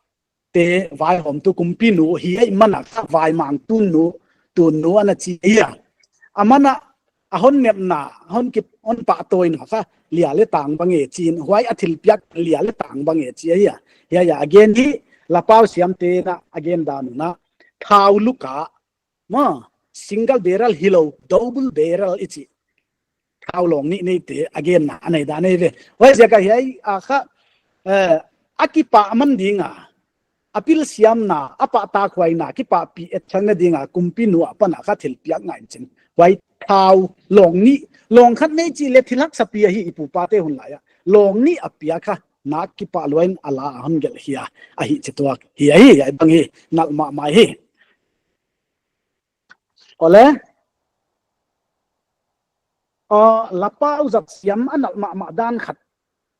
te vaihawmtu kumpinu hi ahihman a kha vaimang tun nu, tun nu ana chi a. Aman a, a hon nepna, hon ki, hon pahtawi na kha, lia le tang bang e chi in, huai a thilpiak lia le tang bang e chi a. Hiai a, a gen hi, lapau siamte na, a gen dan uh na, thau luka, maw, single barrel hilou, double barrel i chi. Thau lawng nih neite a genna a nei dan ei ve. Huaiziak a hiai a kha, eh, a kipahman ding a, a pilsiamna, a pahtakhuaina, kipahpih etchanna ding a, kumpinu apan a kha thilpiak ngai chin. Huai thau lawng nih, lawng khat nei chi le thil haksa pi ahi i pupate hun lai a. Lawng nih a piak kha, nak kipah lua in a la a hon gelh hi a, a hih chi tuak hi a hi, hiai bang hi, nalh mahmah hi. Ole. Ah, lapau zat siam a nalh mahmah dan khat.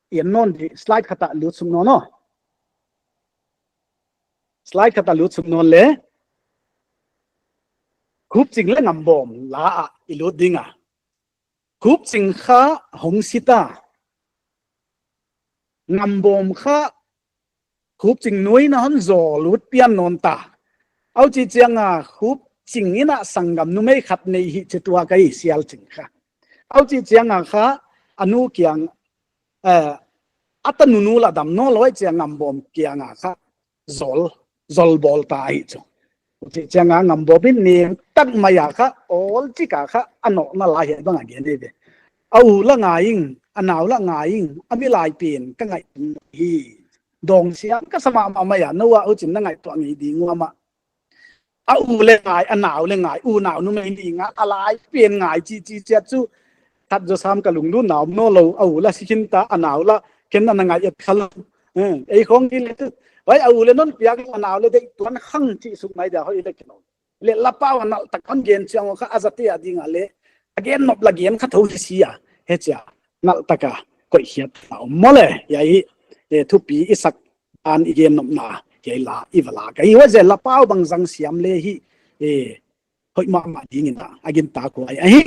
I en nawn di, slide khat a lut suk nawn aw. Slide khat a lut suk nawn le. Khupching le Ngambawm la a i lut ding a. Khupching kha hong si ta. Ngambawm kha Khupching nu in a hon zawl ut pian nawn ta. Huchi chiang a Khupching in a sanggam numei khat nei hi chi tuak ei, Sialching kha. Huchi chiang a kha a nu kiang, eh, a tanu nu la dam nawn lou chiang Ngambawm kiang a kha zawl, zawl bawl ta hi chu. Huchi chiang a Ngambawm in neng tak mai a kha, awl chik a kha, a nawhna la hiai bang a gen ei ve. A u la ngai ing, a nau la ngai ing, a mi lai pen ka ngaihtuah hi. Dawng siam ka sa mahmah mai a, nou a huchi'n na ngaihtuah ngei ding ua maw. A u le ngai, a nau le ngai, unau numei nih ngai, a lai pen ngai chi chi chiat chu. Khat zaw sam ka lunglut na om nawn lou, a u la si khin ta, a nau la ken ana ngai et kha lou. Eh, ei khong di le tu. Huai a u le non piak, a nau le deih tuan khang chi suk mai dia hoih le kei lou. Le lapau a nalh tak hon gen chiang kha a zate a ding a le. A gen nop la gen kha thou hi si a. Hichia nalh tak a koih khiat a om maw le. Hiai, eh, thupi i sak dan i gen nopna. Hiai la, i va la ka. Huaiziak lapau bang zang siam le hi. Eh, hoih mahmah ding in a, a gintak huai ahi.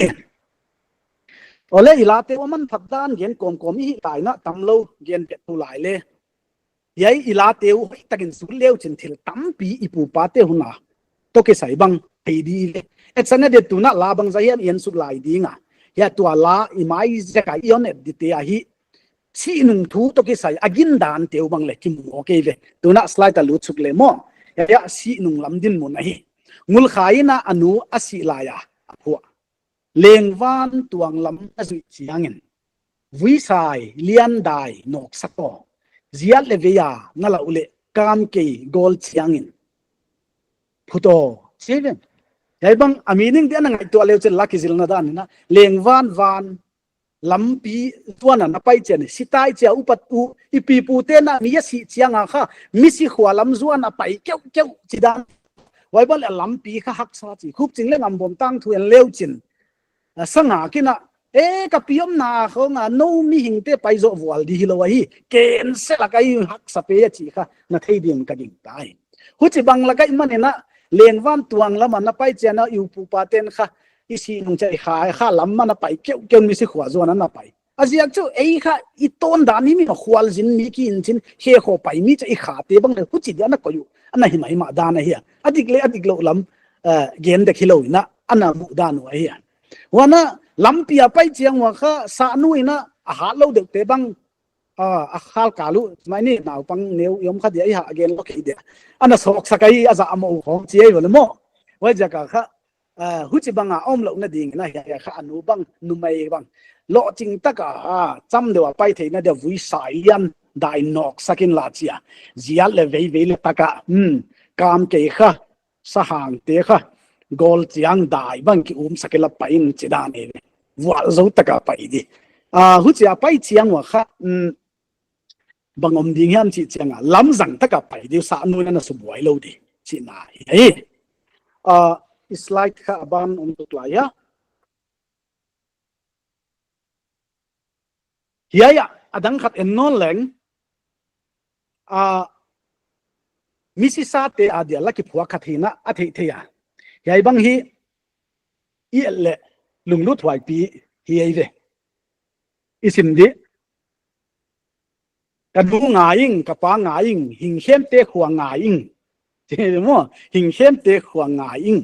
Ole i late uh a manphat dan gen kawmkawm i hih ta in a tam lou gen pet tu lai le. Hiai i late uh hoihtak in zui le uchin thil tampi i pupate hun a toh kisai bang thei di ve. Etsakna di tuna la bangzah hiam i en suk lai ding a. Hiai tua la i mai ziak a i hon et dite ahi. Sih nung thu toh kisai a gindante uh bang le kimu kei ve. Tuna slide a lut suk le maw. Hiai a sih nung lam dinmun ahi. Ngulkhai in a a nu a sih lai a, a phuah. Lengvan tuang lam na zuih chiang in. Vuisai lian dai nawk sak aw. Ziat le vei a na lauh le kam kei gawl chiang in. Phut aw, chi ve. Hiai bang a meaning di ana ngaihtuah le uchin la kizilna dan in a. Lengvan van lampi zuan a na pai chiang in, sitai chia upat u, i pi pute na mi a sih chiang a kha, misi khua lam zuan a pai keuhkeuh chi dan. Huai bang le lampi kha haksa chi, Khupching le Ngambawm tangthu en le uchin. A sanga kin a, eh, ka pi omna khong a, nou mihingte pai zoh vual di hilou ahi, ken se la ka i haksa pe a chi kha, na thei ding ka gingta hi. Huchi bang la ka i man in a, Lengvan tuang lam a na pai chiang a, i u pupate'n kha, i sih nung chia i kha, kha lam a na pai keuhkeuh misi khua zuan a na pai. A ziak chu ei kha i tawn dan hi mi khual zin mi ki in chin, he kho pai mi chu i khate bang le huchi dia na koih uh, ana hi mai mah dan ahi a. A dik le a dik lou lam, eh, gen dek hilou in a, ana muh dan uh ahi a. Huan a lampi a pai chiang ua kha, sahnu in a, a hat lou deuh te bang, a, a khal ka lu, mai ni naupang neu i om kha dia i ha gen lou kei dia. Ana sawksak ahi a zah a mou khong chi ahi vele maw. Huaiziak a kha, a, huchibang a om louhna ding in a hiai a kha a nu bang, numei bang. Lohching tak a, a, cham deuh a pai theihna dia vui sa lian dai nawksak in la chi a. Ziat leh veivei leh tak a, hmm, kam kei kha, sahang te kha, gol chiang dai bang ki umsak in la pai in chi dan e. Vualzou tak a pai di. A, huchi a pai chiang ua kha, hmm, bang om ding hiam chih chiang a, lamzang tak a pai di, sa nu in ana subuai lou di. Chihna hi. A, slide kha a ban om tuk lai a. Hiai a, a dang khat en nawn leng, a, misisa te a dia la kiphuak khat hi na a theih theih a. Hiai bang hi, i et leh, lungluthuai pi hi ahi ve. I sim di. Ka nu ngai ing, ka pa ngai ing, Hingkhemte khua ngai ing. Chi maw, Hingkhemte khua ngai ing.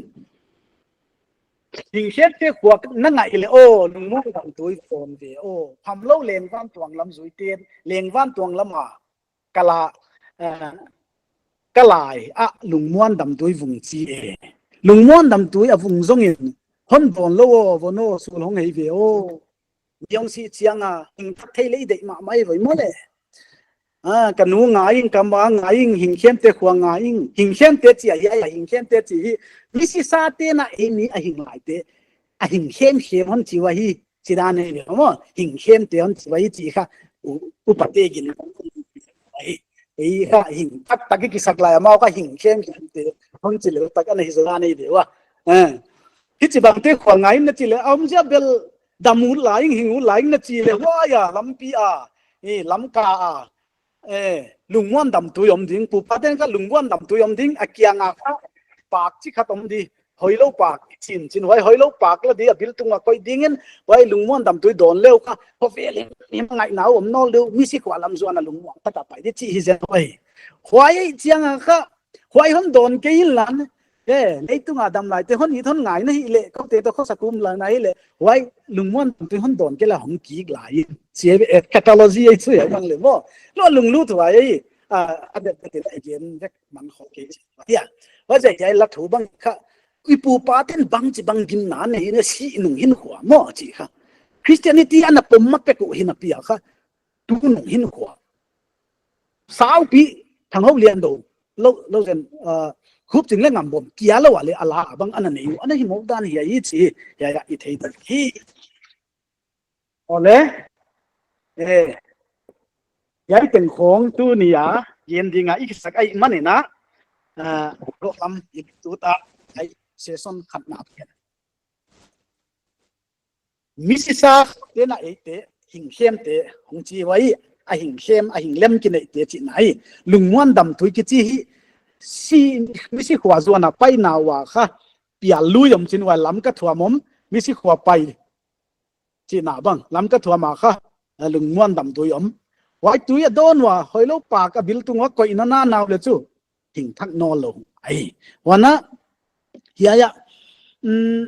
Hingkhemte khua na ngaih leh aw, lungmuan damtui vung ve aw. Phamlou lengvantuang lam zui ten, lengvantuang lam a. Ka la, eh, ka lai a lungmuan damtui vung chi e. Lungmuan damtui a vung zongin, hon dawn lou aw, von aw, sul hong hei ve aw. Ni hong si chiang a, hing thak thei lei deih mahmah e voi maw le. A, ka nu ngai ing, ka pa ngai ing, Hingkhemte khua ngai ing, Hingkhemte chi a hiai a, Hingkhemte chi hi, misisa te na ei mi a hing lai te, a hing khem khem hon chi ua hi, chi dan e maw, Hingkhemte hon chi ua hi chi kha, u, upa te gin. Ei, ei kha, hing tak tak ki sak lai, amau kha Hingkhemte, hon chi leh tak ana hi zaw dan e ve ua. Eh. Hichibang te khua ngai ing na chi leh, a om zia bel dam ut lai ing, hing ut lai ing na chi leh, huai a, lampi a, eh, lamka a, eh, lungmuan damtui om ding, pupa ten kha lungmuan damtui om ding, a kiang a kha, pak chi khat om di, hoilou pak, chin chin, huai hoilou pak la di, a bil tung a koih ding in, huai lungmuan damtui dawn leh kha, khovel in, mi ngaihna om nawn leh, misi khua lam zuan a lungmuan tak a pai di chi hi zen huai. Huai chiang a kha, huai hon dawn kei in lan, eh, leitung a dam lai te hon it hon ngai na hi leh, koute toh khosa kum lai na hi leh, huai lungmuan damtui hon dawn kei la hong kik lai. Chi e, eh, catalog ei chu hiai bang le maw. Lou lungluthuai, a, a det det la gen vek man khol kei. Ya. Huaiziak hiai la thu bang kha, i pupa ten bangchibang ginna nei na si nung hinkhua maw chi kha. Christianity ana pom ma pek uh hi na pi a kha. Tu nung hinkhua. Saupi, Thanghouliandou, lou, lou zen, ah, Khupching leh Ngambom, kia lou a leh a la bang ana nei uh, ana hi mawk dan hi a i chi, hiai a i thei dan hi. Ole, eh, hiai teng khong tuni a, gen ding a i kisak ahihman in a, ah, rohlam i tut a, hiai session khatna pen. Misisa te na eite, Hingkhemte, hong chi ua hi, a hingkhem, a hinglem ki neite chihna hi. Lungmuan damtui kichi hi, si, misi khua zuan a paina ua kha, pial lui om chin ua Lamka thuam om, misi khua pai. Chihna bang, Lamka thuam a kha, a lungmuan damtui om. Huai tui a dawn ua, hoilou pak a bil tung ua koih na na nau leh chu, hing thak nawn lou. Ai, huan a, hiai a, mm,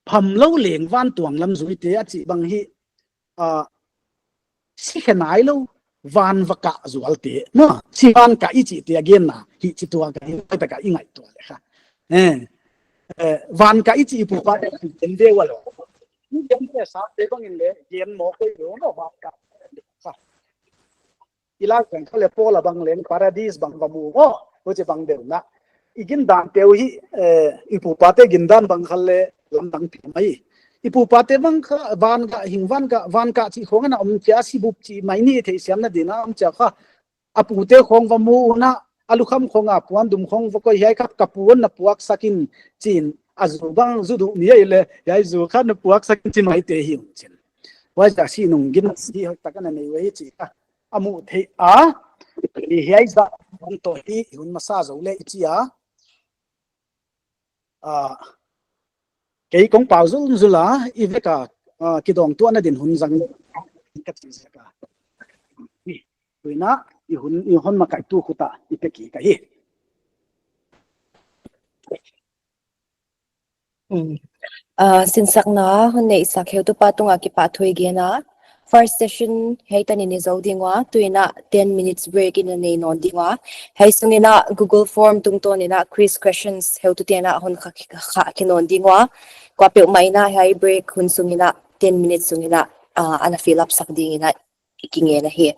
phamlou leng vantuang lam zuite a chih bang hi, a, si khe nailou, van va kah zualte, maw, si van kah i chihte a genna, hichi tuak a, hiai tak a i ngaihtuah leh kha. Eh, eh, van kah i chih i pupa te, en de ua lou. Ni gen te sa te bang in leh, gen mawk kei lou, maw, van kah. Kha. I lak veng kha leh Paul a bang leng Paradis bang va mu maw, huchibang deuh na. I gindan te uh hi, eh, i pupa te gindan bang kha leh lamdang pi mai. I pupa te bang kha van kah, hing van kah, van kah chih khong ana om chia, si bup chih mai ni theisiamna din a om chia kha. A pute khong va mu un a, a lukham khong a puandum khong va koih hiai kha ka pu in na puaksak in chin, a zu bang zu duh mi ahi leh, hiai zu kha na puaksak in chin maite hi un chin. Huaiziak si nung gin si hoih tak ana nei uh hi chi kha. A muh theih a, i hiai zah hong toh hi, i hun masa zou leh i chi a. Ah, kei kong pau zulzul a, i vek a, ah, kidawngtuahna din hun zang leh, ka chi zek a. Tuin a, i hun, i hon makaitu khut a, i pe kik ahi. Mm. Ah, sinsakna hon neihsak heutupa tungah kipahthu i gen a. First session hiai tan in i zou ding ua, tu in a ten minutes break in a nei nawn ding ua. Hiai sung in a Google Form tungtawn in a quiz questions heutute'n a hon khah, khah khe nawn ding ua. Kuapeuhmah in a hiai break hun sung in a ten minutes sung in a, ah, ana fill up sak ding in a i kingen ahi.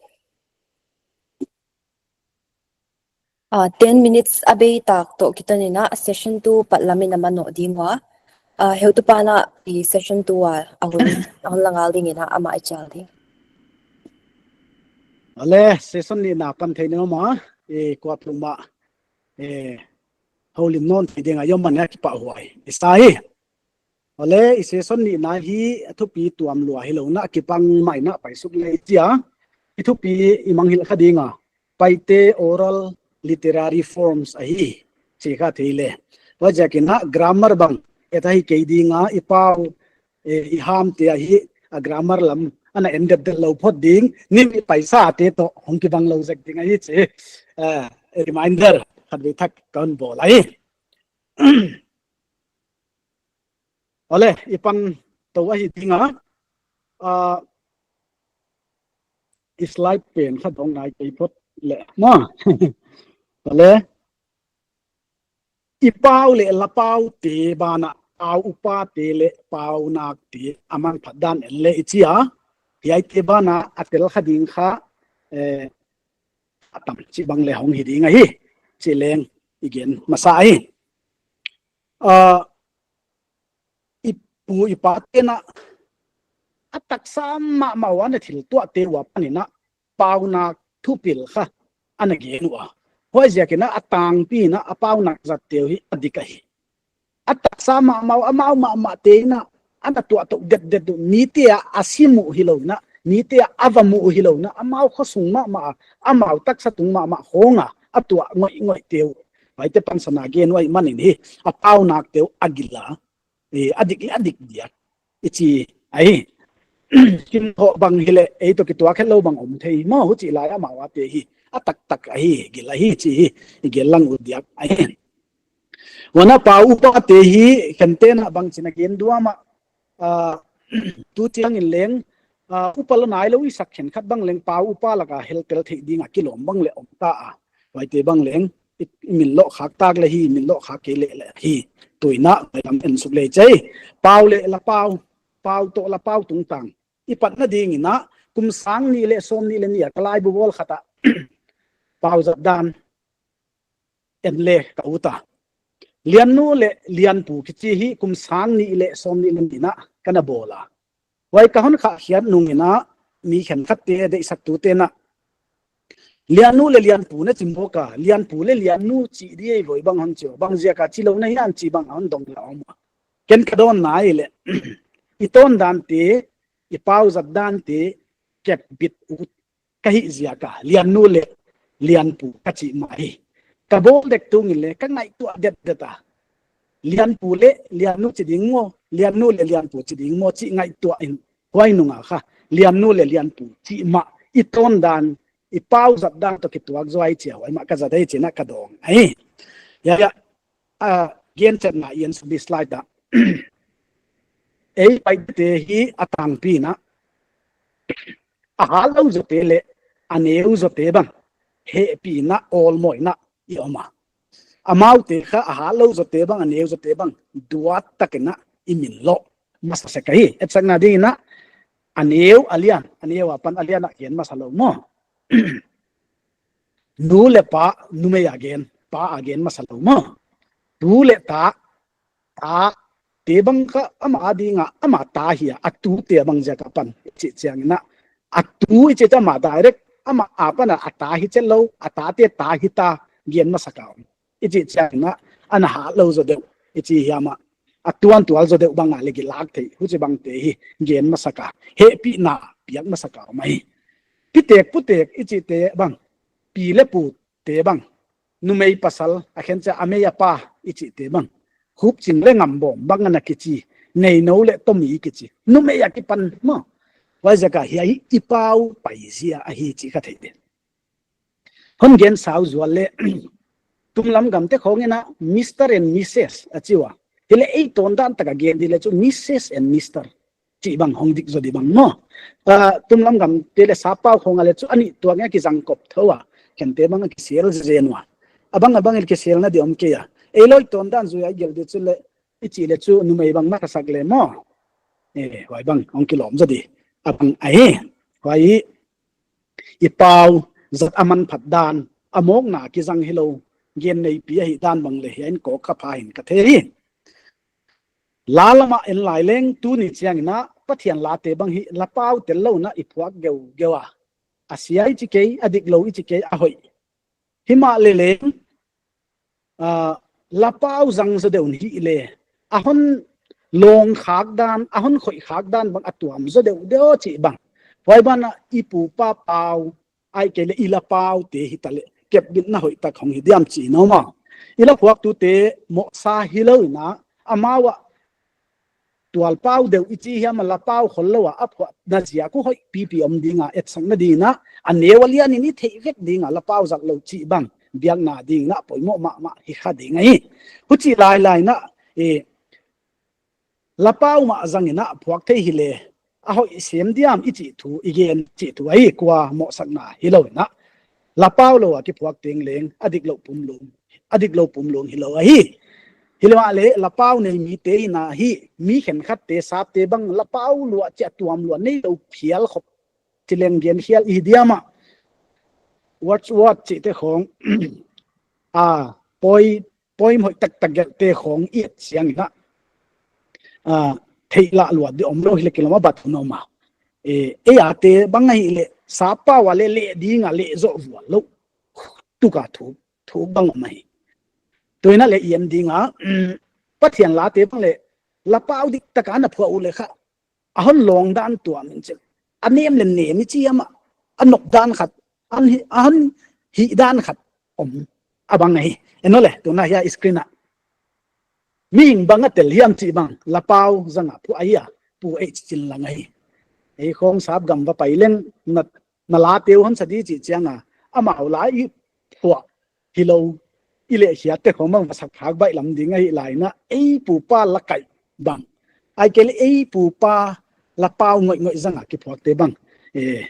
Ah, ten minutes a bei tak toh kiton in a session two pat lam in a manoh ding ua. Ah, heutupa'n a i session two a, a hun, a hun la ngal ding in a amah i chal ding. Ale, session nihna pan thei ni maw, i kuapeuhmah, eh, houlim nawn thei ding a i om manin a kipahhuai i sa hi. Ale, i session nihna hi a thupi tuam lua hilou in a kibang mah in a paisuk lei chia. I thupi i mangngilh kha ding a, Paite oral literary forms ahi, chi kha thei le. Huaiziakin a grammar bang et ahi kei ding a, i pau, eh, i hamte ahi, a grammar lam ana en det det lou phot ding, nim i paisate toh hong kibang lou zek ding ahi chi. Eh, reminder khatvei thak ka hon bawl ahi. Ale, i pan tou ahi ding a. Ah, i slide pen kha dong nai kei phot le maw. Ale, i pau leh la paute banah pau upate leh pau nakte a manphat dan en le i chi a. Hiaite banah a tel kha ding kha, eh, a tam chih bang le hong hi ding ahi, chi leng i gen masa ahi. Ah, i pu i pate'n a, a taksa mahmah ua ana thil tuahte ua panin a pau nak thupil kha ana gen ua. Huaiziakin a, a tangpi in a, a pau nak zatte uh hi a dik ahi. A taksa mahmah uh, amau mahmahte in a, ana tuah tou det det uh, mite a a sim uh hilou in a, mite a a va mu uh hilou in a, amau khosung mahmah a, amau taksa tung mahmah khong a, a tuah ngoihngoihte uh. Huaite pansan a gen uh ahihmanin hi, a pau nakte uh a gil a, eh, a dik leh a dik diak i chi ahi. Kin hoh bang hileh, ei toh kituak het lou bang om thei maw, huchih lai a amau ate hi a taktak ahi, gil ahi chih hi i gen lang uh diak ahi. Huan a pau upate hi khente'n a bangchin a gen diam a, ah, tu chiangin leng, ah, upa lou nailou i sak khenkhat bang leng pau upa lak a heltel theih ding a kilawm bang le om ta a. Huaite bang leng i, i min loh khak tak le hi, min loh khak kei leh le hi. Tu in a huailam en suk lei chih. Pau leh la pau, pau toh la pau tungtang i patna ding in a, kum sang nih leh sawmnih leh nih a ka laibu bawl khat ah pau zat dan en le ka ut a. Liannu leh Lianpu kichi hi kum sang nih leh sawmnih leh nih in a ka na bawl a. Huai ka hon khah khiat nung in a, mi khenkhatte, deihsaktute'n a, Liannu leh Lianpu na chi mawk a, Lianpu leh Liannu chi di ei voi bang hon chi uh, bang ziak a chi lou na hiam chih bang hon dong la om a. Ken ka dawnna ahihleh, i tawn dante, i pau zat dante kep bit ut ka hih ziak a Liannu leh Lianpu ka chih mah hi. Ka bawl dek tung in leh ka ngaihtuah detdet a, Lianpu leh Liannu chi ding maw, Liannu leh Lianpu chi ding maw chih ngaihtuah in, huai nung a kha Liannu leh Lianpu chih mah i tawn dan, i pau zat dan toh kituak zaw ahi chia, huai mah ka zat ahi chi'n a ka dawng ahi. Ya, ya, ah, gen chetna i en suk di slide ah. Ei Paite hi a tangpi in a, a hat lou zawte leh a neu zawte bang hehpihna, awlmoihna i om a. Amaute kha a hat lou zawte bang, a neu zawte bang duat takin a i min loh masa sek ahi. Etsakna ding in a, a neu a lian, a neu apan a lian a gen masa lou maw. Nu leh pa, numei a gen, pa a gen masa lou maw. Tu leh ta, tate bang kha amah a ding a, amah ta hi a, a tute bang ziak a pan i chih chiangin a, a tu i chih chiang amah direct, amah apan a, a ta hi chet lou, a tate ta hi ta, gen masa ka om. I chih chiangin a, ana hat lou zaw deuh i chi hiam a, a tuantual zaw deuh bang a leh kilak thei, huchibangte hi gen masa ka, hehpihna piak masa ka om ahi. Pitek putek i chihte bang, pi leh pute bang, numei pasal, a khenchia a mei a pa i chihte bang, hupching leh ngambawm bang ana kichi, neinou leh tomi kichi, numei a kipan maw. Huaiziak a hiai i pau paizia ahi chih ka theih di. Hon gen sau zual leh, tunglam gamte khawng in a Mister and Missus a chi ua. Hileh ei tawn dan tak a gen di leh chu Missus and Mister. chih bang hong dik zaw di bang maw. Ah, tumlam gam te leh sappau khong a leh chu a nih tuak nge kizang kop thou a, khen te bang a kisel zen ua. A bang a bang el kiselna di om kei a. Ei loi ton dan zui a i gelh di chu leh, i chih leh chu numei bang na ka sak leh maw. Eh, huai bang hong kilawm zaw di. A bang ahi. Huai i pau zat a manphat dan, a mawkna kizang hilou, gen neipi ahih dan bang leh hiai in kawk kha pha hi'n ka thei hi. La lam ah en lai leng tuni chiang in a Pathian late bang hi lapau tel lou in a i phuak geugeu a. A sia i chi kei, a diklou i chi kei, a hoih. Himahleh leng, ah, lapau zang zaw deuh in hileh, a hon lawng khak dan, a hon khoih khak dan bang a tuam zaw deuh deuh chih bang. Huai ban ah i pu pa pau, ahihkeileh i lapau te hita leh kepbitna hoihtak hong hi diam chih in a om a. I la phuaktute mohsa hilou in a, amau a tualpau deuh i chi hiam a lapau khollou a, a phuahna ziak uh hoih pipi om ding a, etsakna ding in a, a neu a lian in i theih vek ding a, lapau zat lou chih bang biakna ding in a poimoh mahmah hi kha ding ahi. Huchi lailai in a, eh, lapau mah zang in a phuak thei hileh, a hoih sem diam i chih thu, i gen chih thu ahi, kua mohsakna hilou in a. Lapau lou a kiphuak teng leng, a diklou pumlung, a diklou pumlung hilou ahi. Himahleh, lapau nei mite in a hi, mi khenkhatte sapte bang lapau lua chia tuam lua neilou phial khop, chi leng gen hial i diam a. Wordsworth chihte khong, ah, poi poimoh hoih taktak gelhte khong i et chiang in a, ah, theih lah luat di omlou hileh kilawm a bat hun om a. Eh, ei a te bang ahihleh, sappau a leh leh ding a leh zoh vual lou. Tuk a thuk, thuk bang om ahi. Tu in a leh i en ding a, mm, Pathian late bang leh, lapau diktak a na phuah uleh kha, a hon lawng dan tuam in chin. A nem leh nem i chi hiam a, a nop dan khat, a hon hi, a hon hih dan khat om a bang ahi. En leh, tuna hiai screen ah. Mihing bang a tel hiam chih bang, lapau zang a phuah ahi a, Pu H. Chinlang ahi. Ei khong sap gam va pai leng na, na late uh hon sa di chih chiang a, amau la i phuah hilou, i leh hiaite khong bang va sak phak baih lam ding ahi lai in a, ei pu pa la kaih bang. Ahihkeileh ei pu pa lapau ngoihngoih zang a kiphuakte bang. Eh,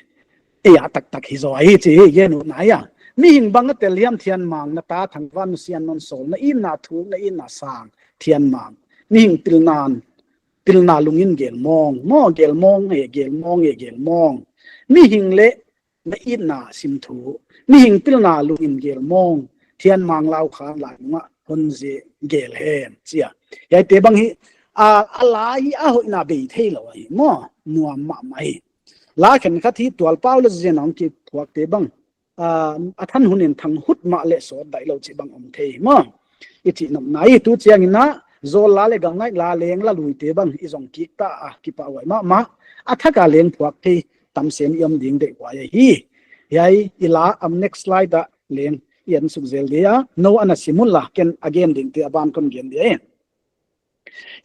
ei a taktak hi zaw ahi chih i gen uh nai a. Mihing bang a tel hiam Thianmang na ta thangvahna sian non sawl, na itna thuk, na itna sang, Thianmang. Mihing pilna, pilna lungin gelmawng, maw gelmawng e, gelmawng e, gelmawng. Mihing leh na itna sim thu, mihing pilna lungin gelmawng, Thianmang lau khan lai nung a hon ze gel hen, chi a. Hiaite bang hi, a, a la hi a hoihna bei theilou ahi, maw, nuam mahmah hi. La khenkhat hi tualpau leh zen a hong kiphuakte bang, ah, a than hun in thang hut mahleh sawt daihlou chih bang om thei maw. I chih nopna ahi tu chiang in a, zawl la leh gamngaih la leng la luite bang i zong kik ta a, kipahhuai mahmah. A thak a leng phuak thei tam sem i om ding deihhuai ahi. Hiai i la, am, next slide ah leng i en suk zel dia. Nou ana sim un la, ken a gen dingte a ban kon gen dia e.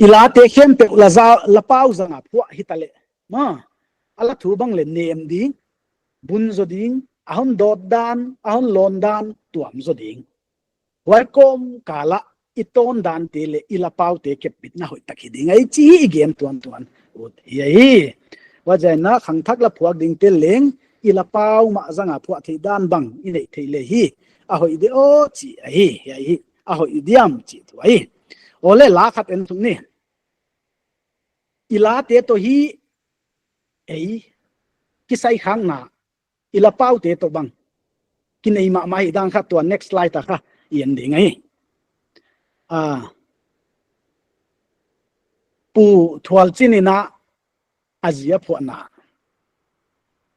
I late khempeuh la za, lapau zang a phuah hita leh, maw, a la thu bang leh nem ding, bun zaw ding, a hon dawt dan, a hon lawn dan tuam zaw ding. Huai kawmkal ah i tawn dante leh i lapaute kepbitna hoihtak hi ding ahi chih i gen tuantuan ut hi ahi. Huaiziak in a khangthak la phuak dingte leng i lapau mah zang a phuah theih dan bang i neih theih leh hi a hoih di aw chih ahi, hi ahi, a hoih diam chih thu ahi. Aw leh la khat en thuk ni. I late toh hi ei kisai khakna, i lapaute toh bang kinei mahmah hi dan kha tua next slide ah kha i en ding ahi. Ah, Pu Thualchin in a a zi a phuahna.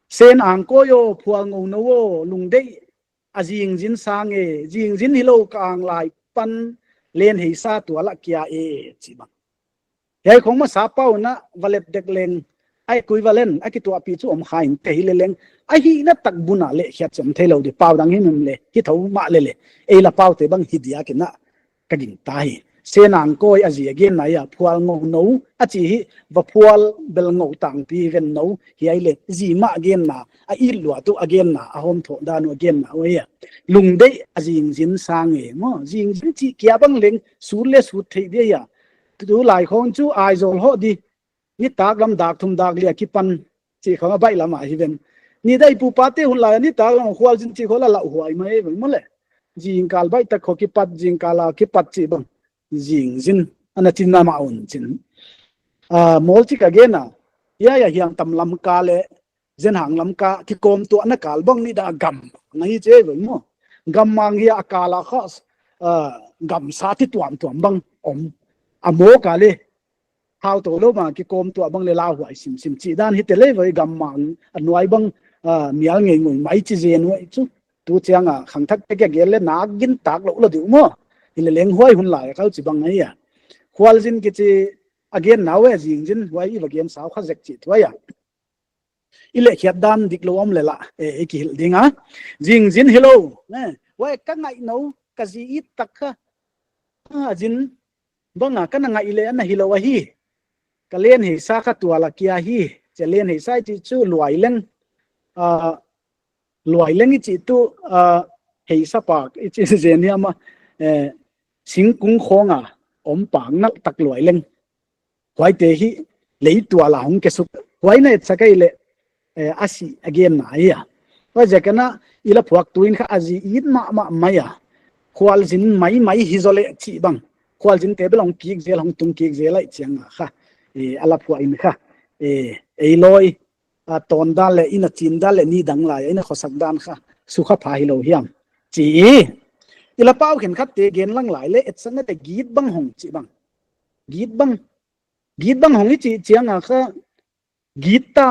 Sen Angkawi aw, Phualngounou aw, lungdeih a zingzin sang e, zingzin hilou ka ang lai pan Lenheisa tual ah kia e, chi bang. Hiai khong masa pau in a va lep dek leng, a equivalent, a kituahpih chu om kha in te hi leleng, a hihna tak bun a leh khiat chom theilou di pau dang hi mem leh, hi thou mah leh leh, ei lapaute bang hi diak in a ka gingta hi. Sen Angkawi a zi a genna hi a, Phualngounou a chih hi, Vaphual Belngou Tangpi Vennou, hiai leh zi mah genna, a it luat uh a genna, a hawmthawh dan uh a genna uh ahi a. Lungdeih a zingzin sang e maw, zingzin chih kia bang leng, sut leh sut theih di ahi a. Tulai khong chu Aizawl hoh di, nitaklam dak thum dak li a kipan chih khong a baihlam a hi ven. Nidang pupate hun lai a nitaklam khualzin chih khong la lauhuai mai ve maw le. Zingkal baihtak khong kipat, zingkal a kipat chih bang. Zingzin ana chin na ma un chin. Ah, mawl chik a gen a. Hiai a hiang tam lam ka le zen hang lam ka kikawm tuah na kal bang nidang a gam ngai che ve maw. Gammang hi a kal a kha, ah, gamsa ti tuamtuam bang om. A maw ka le hau to lou ma kikawm tuah bang le lauhuai simsim chih dan hi te le ve gammang a nuai bang, ah, mial ngei ngui mai chi zen uai chu. Tu chiang a khangthak te kia gel le nak gin tak lou lou diu maw. Hi le leng huai hun lai a kal chi bang ngai a. Khualzin kichi a gen nau e zingzin huai i va gen sau kha zek chih thuai a. I le khiat dan dik lou om le la, e, i kihilh ding a. Zingzin hilou, ne, huai ka ngaih nou, ka zi it tak kha. A zin bang a ka na ngaih le ana hilou ahi. Ka len heisa kha tual a kia hi. Chia len heisa i chih chu luai leng, ah, luai leng i chih tu, ah, heisa pak i chih zen hiam a, eh, singkung khong a om pak nalh tak luai leng. Huaite hi lei tual a hong kesuk. Huai na et sak ei le, eh, a si a gen na hi a. Huaiziak a na i la phuaktu in kha a zi it mahmah mai a. Khualzin maimai hi zaw le chih bang. Khualzin te bel hong kik zel, hong tung kik zel ai chiang a kha. Eh, a la phuak in kha. Eh, ei loi, a tawn dan le, i na chin dan le, nidang lai, i na khosak dan kha. Sukha pha hilou hiam. Chi. I la pau khenkhat te gen lang lai le, et sak na te git bang hong chih bang. Git bang. Git bang hong i chih chiang a kha, git ta,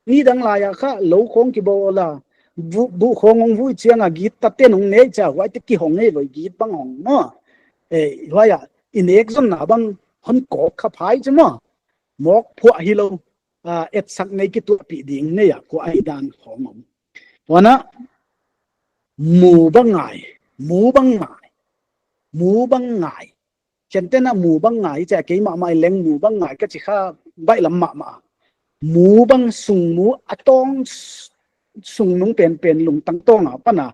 nidang lai a kha, lou khong kibawl a, bu, bu khong hong vui chiang a, git ta ten hong nei chia, huai te kihong ei loi git bang hong maw. Eh, huai a, i nek zon na bang, hon kawk kha phai chi maw. Mawk phuah hilou, ah, et sak nei kituahpih ding nei a, kua ai dan hong om. Huan a, mu bang ngai, mu bang ngai, mu bang ngai. Chen te na mu bang ngai, chia kei mahmah i leng mu bang ngai, ka chi kha baihlam mahmah. Mu bang sung mu, a tawng s-, sung nung penpen lungtang tawng a pan a.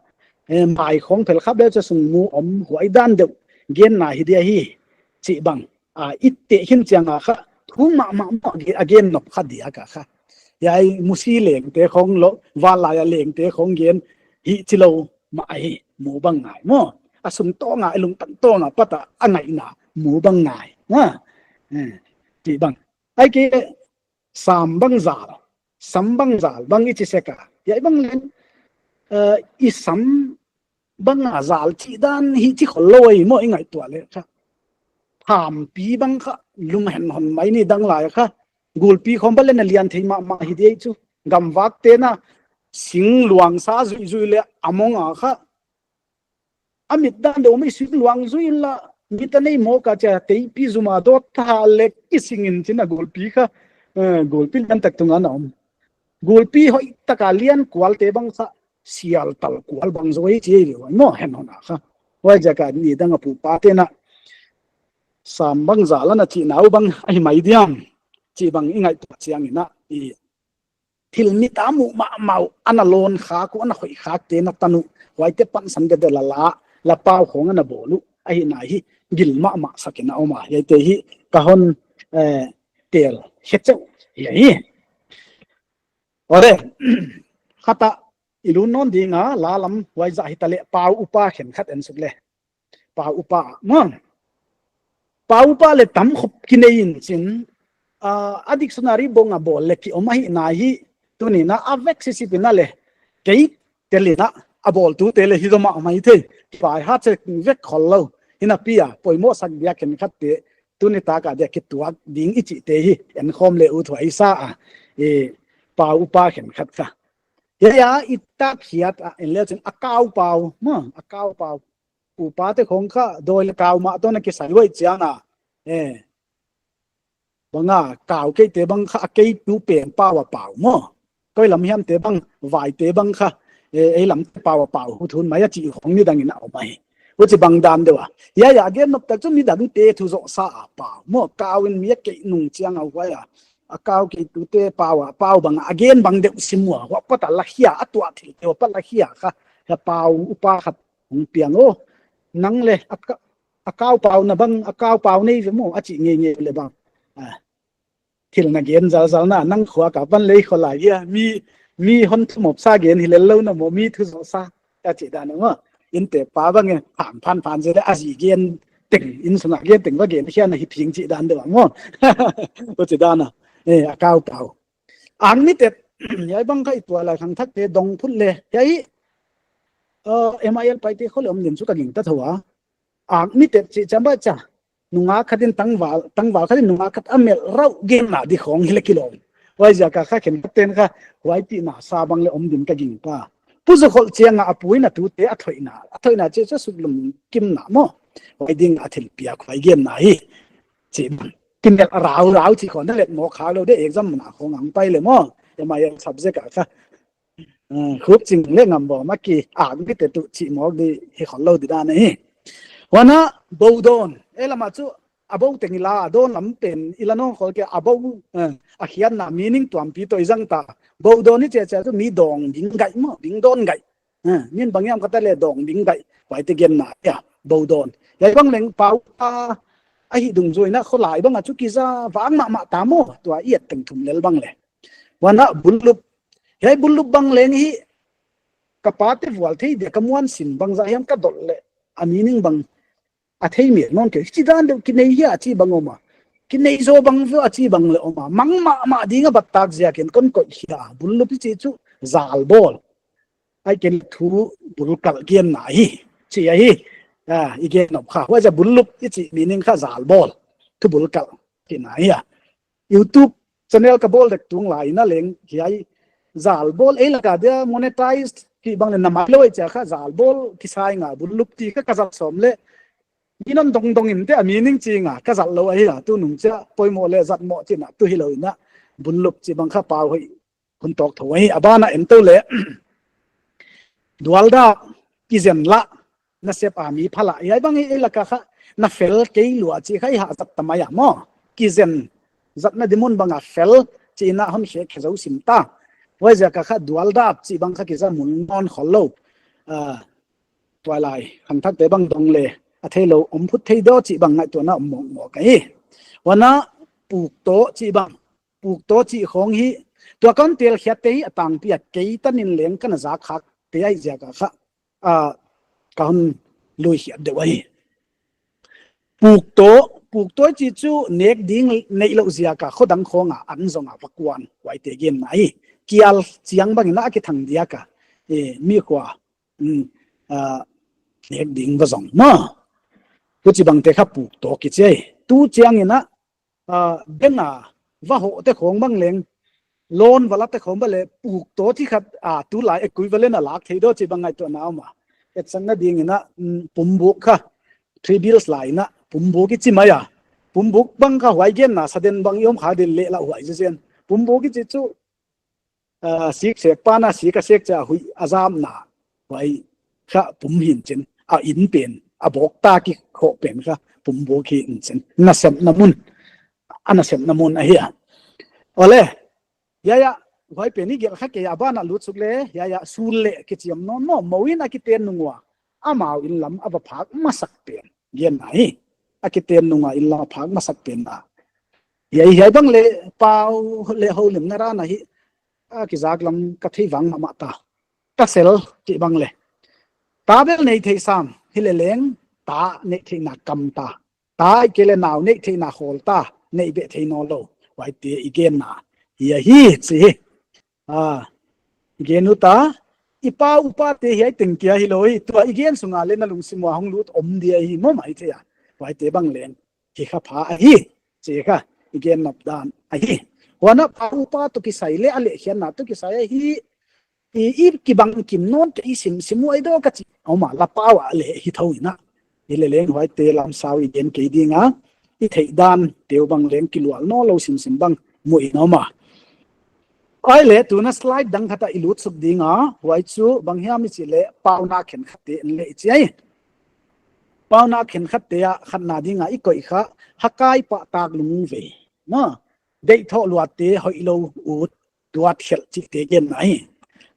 Eh, mai khong phel khap le chia sung mu om huai dan deuh. Gen na hi dia hi, chih bang. Ah, i te hin chiang a kha, thu mahmah maw, a gen nop kha dia ka kha. Hiai musi leng te khong lou, van lai a leng te khong gen, hi chi lou mah hi, mu bang ngai maw. A sung tawng a, a lungtang tawng a, pat a, a ngaihna, mu bang ngai. Maw. Eh, chih bang. Ai ke, sam bang zal, sam bang zal, bang i chi sek a. Hiai bang leng, eh, i sam bang a zal chih dan hi chi khol lou ei maw i ngaihtuah le kha. Thampi bang kha, lum hen hon mai nidang lai kha. Gulpi khong bang le na lian thei mahmah hi dia chu. Gamvak te na, sing luang sa zuizui le a mong a kha. A mit dan deuh mai sing luang zui in la, mit a nei mawk a chia teipi zum a dawt ta le i sing in chin a gulpi kha, eh, gulpi lian tak tung a na om. Gulpi hoih tak a lian kual te bang kha, sial tal kual bang zaw ei chi ei le huai maw hen hon a kha. Huaiziak a nidang a pupa te na, sam bang zal ana chih nau bang ahi mai diam, chih bang i ngaihtuah chiang in a, i thil mit a muh mahmah uh, ana lawn khak uh, ana hoih khak te na tan uh, huaite pansan dede la la, la pau khong ana bawl uh, ahihna hi, gil mahmah sak in a om a, hiaite hi, ka hon, eh, tel, khe chauh, hi ahi. Ore, khat a, i lun nawn ding a, la lam huai zah hita le, pau upa khenkhat en suk le. Pau upa, maw. Pau upa le tam khop kinei in chin, ah, a dictionary bang a bawl le ki om ahihna hi, tuni in a vek sisip in a le, kei tel in a, a bawltu te le hi dom a mai thei, pai ha che vek khol lou, hi na pi a, poimoh sak dia khenkhat te, tuni tak a dia kituak ding i chih te hi, en khawm le ut huai sa a, e, pau upa khenkhat kha. Hiai a, i tak hiat a, en le chin, a kau pau, maw, a kau pau. Upa te khong kha, dawi le kau mah toh na kisai huai chiang a. Eh. Bang a, kau kei te bang kha, a kei tu peng pau a pau maw. Koi lam hiam te bang, vai te bang kha, eh, ei lam te pau a pau, hu thun mai a chih khong nidang in a om ahi. Huchi bang dan deuh a. Hiai a gen nop tak chu midang te thu zoh sa a pau. Maw kau in mi a kei nung chiang a huai a. A kau kei tu te pau a, pau bang a gen bang deuh sim ua. Huai pat a la hia, a tuah thil te huai pat la hia kha. Hiai pau upa khat hong piang o. Nang le, a ka-, a kau pau na bang, a kau pau nei ve maw, a chih ngeingei le bang. Ah. thil na gen zalzal na, nang khua ka pan lei kho lai ia, mi, mi hon thumop sa gen hi lel lou na maw, mi thu zo sa, a chih dan maw. Innte pa bang e, phan phan phan zel a zi gen teng, inn sunga gen teng va gen hian a hi phing chih dan deuh maw. Huchi dan a, eh, a kau kau. Ang ni tet, hiai bang kha i tuailai khangthakte dong phut le, hiai, uh, M I L Paite kho le om din chu ka gingta thou a. Ang ni tet chih chiang bang chia, nungak khat in tangval, tangval khat in nungak khat a melh rau genna di khong hi le kilawm. Huaiziak a kha khenkhat ten kha huai pihna sa bang le om din ka gingta. Pu Zu Khol chiang a a pu in a tute a thoihna, a thoihna chih chu suklungkimna maw. Huai ding a thilpiak huai genna hi. Chih bang. Kimelh rau rau chih khong na let maw kha lou de exam na khong ang pai le maw. M I L subject a kha. Uh, khup ching le ngam bo ma ki ang ki te tu chih mawk di hi khol lou di dan hi. Huan a bo dawn, e lam a chu a bo teng i la, a dawn lam pen i la nawn khol kei a bo, uh, a khiatna meaning tuampi toh i zang ta. Bo dawn i chia chia chu mi dawng ding ngai maw, ding dawn ngai. Uh, min bang hiam ka ta le dawng ding ngai, huaite genna ia, bo dawn. Hiai bang leng pau a, a hi dungzuina kholai bang a chu kiza vang mahmah ta maw, tua i et teng thum lel bang le. Huan a bullup. Hiai bullup bang leng hi ka pate vual thei dia ka muan sin bangzah hiam ka dot le a meaning bang a thei mek nawn kei. Chih dan deuh kinei hia chih bang om a. Kinei zaw bang zaw a chih bang le om a. Mang mahmah ding a bat tak ziakin kon koih hia. Bullup i chih chu zal bawl. Ai ken thu bulkalh genna hi. Chih ahi. A, i gen nop kha. Huaiziak bullup i chih meaning kha zal bawl. Thu bulkalh. Chihna hi a. YouTube channel ka bawl dek tung lai in a leng hiai zal bawl ei lak a dia monetized ki bang le na mai lou ei chia kha zal bawl kisai nga bullup ti kha ka zat sawm le. Min hon dong dong in te a meaning chi nga ka zat lou ahi a, tunung chia poimoh le zat moh chihna tu hilou in a bullup chih bang kha pau hoih hun tawk thou ahi a ban a en tou le. Dualda kizen la nasep a mi pha la. Hiai bang hi ei lak a kha na fel kei lua chih kha i hah zat ta mai a maw. Kizen zatna di mun bang a fel chih in a hon khe khe zou sim ta. Huaiziak a kha dualda chih bang kha kiza mun nawn khol lou. Ah, tuailai khangthakte bang dong le a thei lou om phut thei daw chih bang ngaihtuahna om mawk mawk ahi. Huan a puktaw chih bang, puktaw chih khong hi tua kan tel khiat te hi a tangpi a kei tan in leng kan a zak khak te ahi ziak a kha, a, ka hon lui khiat deuh ahi. Puktaw, puktaw chih chu nek ding neih lou ziak a khodang khong a an zong a va kuan huaite genna hi. Kial chiang bang in a kithang diak a, e, mi khua, um, a, nek ding va zong maw. Huchi bang te kha puktaw kichi ahi. Tu chiang in a, a, bank a va hoh te khong bang leng, loan va la te khong bang le puktaw chih khat a tulai equivalent a lak thei daw chih bang ngaihtuahna om a. Etsakna ding in a, um, pumbuk kha, three bills lai in a pumbuk i chi mai a. Pumbuk bang kha huai genna sa den bang i om kha den le la huai zen zen. Pumbuk i chih chu, ah, sik sek pan a sik a sek chia huih a zamna huai kha pum hi'n chin, a in pen, a bawk ta ki khoh pen kha pumbuk hi'n chin. Nasepna mun, a nasepna mun ahi a. Ole, hiai a, huai pen i gelh kha kei a ban a lut suk le, hiai a sul le kichiam nawn maw, mou in a kiten nung ua amau in lam a va phak masak pen genna hi. A kiten nung a in lam a phak masak pen na. Hiai, hiai bang le pau le houlimna ran a hi, a kizak lam ka thei vang mahmah ta. Ka sel chih bang le, ta bel nei thei sam hi le leng, ta nei theihna kam ta. Ta i ke le nau nei theihna khawl ta, nei beh thei nawn lou. Huaite i genna hi ahi chih hi. A, i gen ut a, i pa upa te hiai teng kia hilou hi, tua i gen sung a le na lungsim ua hong lut om dia hi maw maithei a. Huaite bang leng hi kha pha ahi, chih kha i gen nop dan ahi. Huan a pa upa toh kisai le a lehkhiatna toh kisai ahi, i, i kibang kim nawn kei, i sim sim uai daw ka chi. Om a, la pau a le hi thou in a. Hi le leng huaite lam sau i gen kei ding a, i theih dan te uh bang leng kilual nawn lou sim sim bang mu in om a. Ai le tuna slide dang khat a i lut suk ding a, huai chu bang hiam i chih le pauna khenkhat te en le i chi ai. Pauna khenkhat te a khatna ding a i koih kha, hakai pahtak lungvei. Maw, deih thoh luat te hoih lou ut tuat khelh chih te genna hi.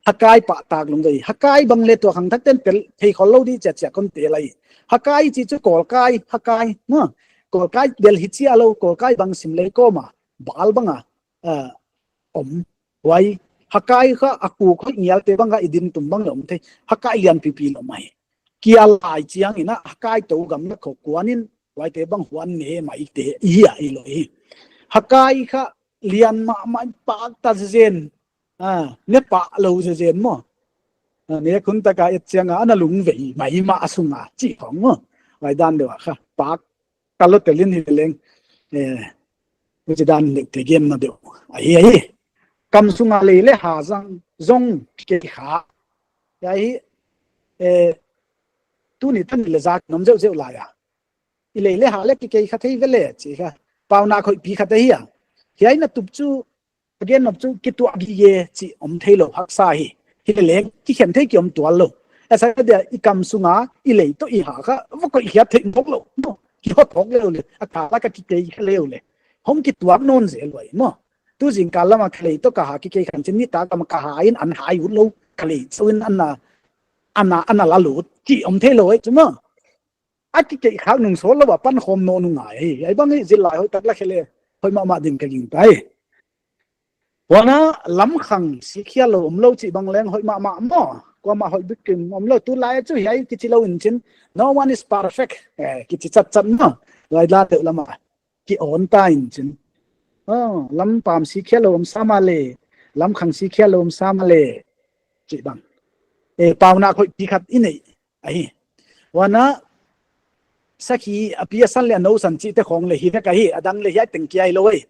Hakai pahtak lungvei. Hakai bang le tua khangthak ten tel thei khol lou di chia chia kon tel lai. Hakai chih chu kawlkai, hakai, maw. Kawlkai del hi chia lou, kawlkai bang sim lei kawm a. bal bang a, ah, om. Huai, Hagai kha a kuk hoih ngialte bang a i din tum bang leh om thei. Hagai lian pipi lou mai. Kia lai chiang in a Hagai tou gamlak khong kuan in, huaite bang huan ne mai te i hi a i lou hi. Hagai kha lian mahmah in pak ta zen. Ah, ne pak lou zen maw. Ah, ne khun taka et chiang a ana lungvei mai mah a sung a chi khong maw. Huai dan deuh a kha pak ta lou tel in hi leng. Eh, huchi dan deuh te gen na deuh. Ahi, ahi. Kam sunga lei leh ha zang zong kei kha. Huai hi, eh, tuni tan leh zak nom zeuhzeuh lai a. I lei leh ha leh kikei kha thei ve leh, chi kha. Paunak hoihpi khat ahi a. Hiai na tup chu, a gen nop chu, kituak gige chi om theilou haksa hi. Hi leh leng, kikhen thei ki om tuan lou. A sa dia i kam sunga, i lei toh i ha kha, va koih hiat thei mawk lou. No, ki hot hok leu leh, a kha lak a kikei kha leu leh. Hong kituak nawn zel uai maw. Tu zingkal lam a ka lei toh ka ha kikei khan chin nitak lam a ka ha in an hai ut lou. Ka lei chauh in ana, ana, ana la lut. Chi om theilou uai chu maw. A kikei khak nung sawl lou a pan khawm nawn uh ngai. Huai bang hi zil lai hoih tak lak hi leh. Hoih mahmah ding ka gingta hi. Huan a lam khang si khial lou om lou chih bang leng hoih mahmah maw. Kuamah hoih bik kim om lou tulai chu hiai kichi lou in chin. No one is perfect. Eh, kichi chatchat maw. Huai la deuh lam a. Ki on ta in chin. Oh, lam pam si khial lou om sam a leh. Lam khang si khial lou om sam a leh. Chih bang. Eh, paunak hoihpi khat i nei. Ahi. Huan a sakhi a pi a san leh a nou san chihte khong leh hi vek ahi, a dang leh hiai teng kia hilou ahi.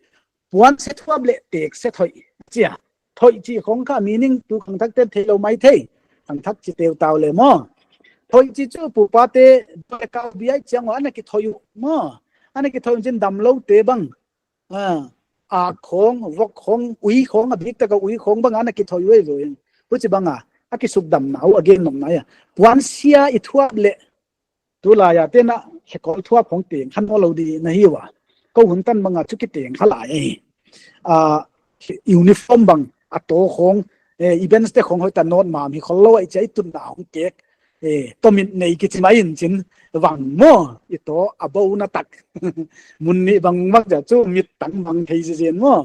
Puan se thuap leh tek se thoih. Chi a. Thoih chih khong kha meaning tu khangthak ten theilou mai thei. Khangthak chi teutau leh maw. Thoih chih chu pupate, dawleh kau biai chiang ua ana kithoih uh maw. Ana kithoih uh chin damloute bang. Ah, ak khong, vok khong, ui khong, a bik taka ui khong bang ana kithoih uai zo in. Huchi bang a, a kisukdamna uh a gen nopna ahi a. Puan sia i thuap leh, tulai a tena, hekol thuap khong teng kha nawn lou di na hi ua. Kou hun tan bang a chu kiteng kha lai ahi. Ah, uniform bang, a taw khong, eh, events te khong hoih ta nawn mam hi khol lou ai chai tun na hong kek. Eh, taw mit nei kichi mai in chin vang maw, i taw a bo na tak. Mun nih bang vak chia chu mit tang bang thei zen zen maw.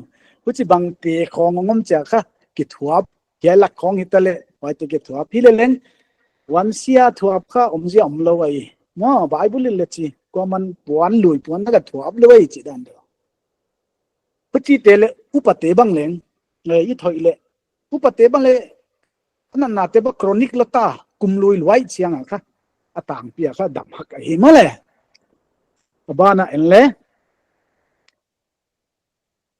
Huchi bang te khong ngom chia kha kithuap, hiai lak khong hi ta leh, huaite kithuap hi leh leng. Puan sia thuap kha om zia om lou ahi. Maw, Bible leh chi, kuaman puan lui, puan na ka thuap lou ahi chi dan deuh. Huchite leh, upate bang leng, eh, i thoih leh. Upate bang leh, a natnate bang chronic lou ta, kum lui luai chiang a kha, a tangpi a kha dam hak ahi maw leh. A ban a en leh,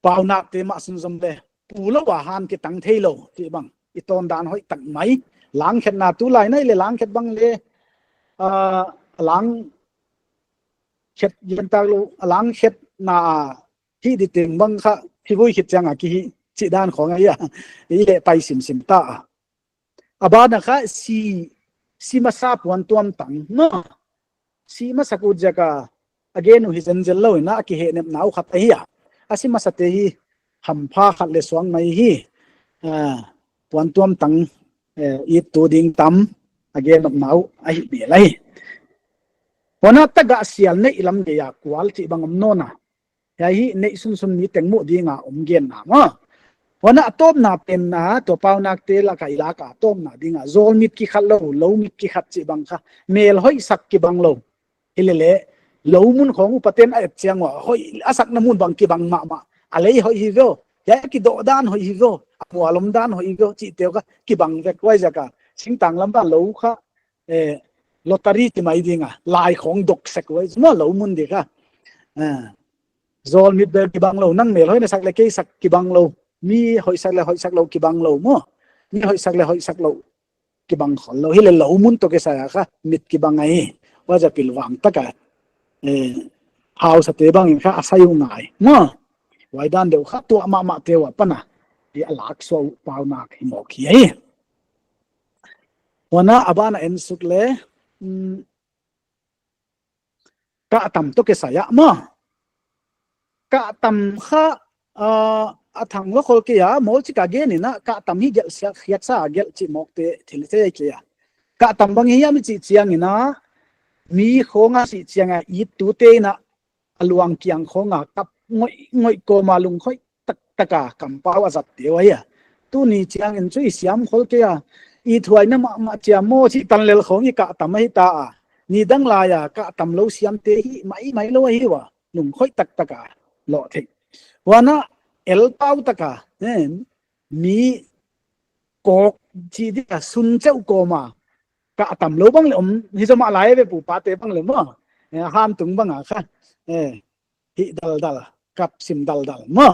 paunakte mah sunzom leh, pu lou a han kitang theilou, chih bang, i tawn dan hoih tak mai, langkhetna tulai nai leh langkhet bang leh, ah, lang khet yen tak lou, langkhetna hi di teng bang kha, hi vui khit chiang a ki hi, chih dan khong ahi a, i leh pai simsim ta a. A ban a kha si, si masa puan tuam tang, no? Si masa kut ziak a, a gen uh hi zenzen lou in a, a kihehnepna uh khat ahi a. A si masate hi, hampha khat leh suang mai hi, ah, puan tuam tang, eh, it tu ding tam, a gen nopna uh ahi bel ahi. Huan a tagah sial neih lam gei a kual chih bang om nawn a. Hiai hi neih sunsun mi teng muh ding a om genna maw. Huan a tawpna pen a, tua paunakte lak a i lak a tawpna ding a, zawl mit kikhat lou, lou mit kikhat chih bang kha, mel hoihsak kibang lou. Hi leh leh, lou mun khong upaten a et chiang ua, hoih a sakna mun bang kibang mahmah. A lei hoih hi veh, hiai a kidoh dan hoih hi veh, a mual om dan hoih hi veh, chihte uh kha kibang vek huai ziak a. Singtang lam bang lou kha, eh, lottery chi mai ding a, lai khong dok sek huai, maw lou mun di kha. Eh, zawl mit bel kibang lou, nang mel hoih na sak leh kei sak kibang lou, mi hoihsak leh hoihsak lou kibang lou maw, mi hoihsak leh hoihsak lou kibang khol lou, hi leh lou mun toh kisai a kha, mit kibang ahi, huai ziak a pilvang tak a, eh, hausate bang in kha a sai uh ngai, maw, huai dan deuh kha tuah mahmahte uh apan a, i a lak suah uh paunak hi mawk hi ahi. Huan a a ban a en suk leh, um, kah tam toh kisai a maw. Kah tam kha, ah, a thang lou khol kei a, mawl chik a gen in a, kah tam hi gelh siak khiat sa a gelh chih mawkte thil thei kei a. Kah tam bang hiam i chih chiang in a, mi khong a chih chiang a, it tute in a, a luang kiang khong a kap ngoih, ngoih kawma lungkhoih taktak a kampau a zat te uh ahi a. Tuni chiangin chu i siam khol kei a, i thuaina mahmah chia maw chih tan lel khong i kah tam ahi ta a. Nidang lai a kah tam lou siamte hi maimai lou ahi ua, lungkhoih taktak a loh theih. Huan a, elpau tak a, eh, mi kawk chi dia sun cheuh kawma kah tam lou bang leh om hi zaw mah lai ve, pu pate bang leh maw. Eh, han tung bang a kha. Eh, hih daldal, kap sim daldal maw.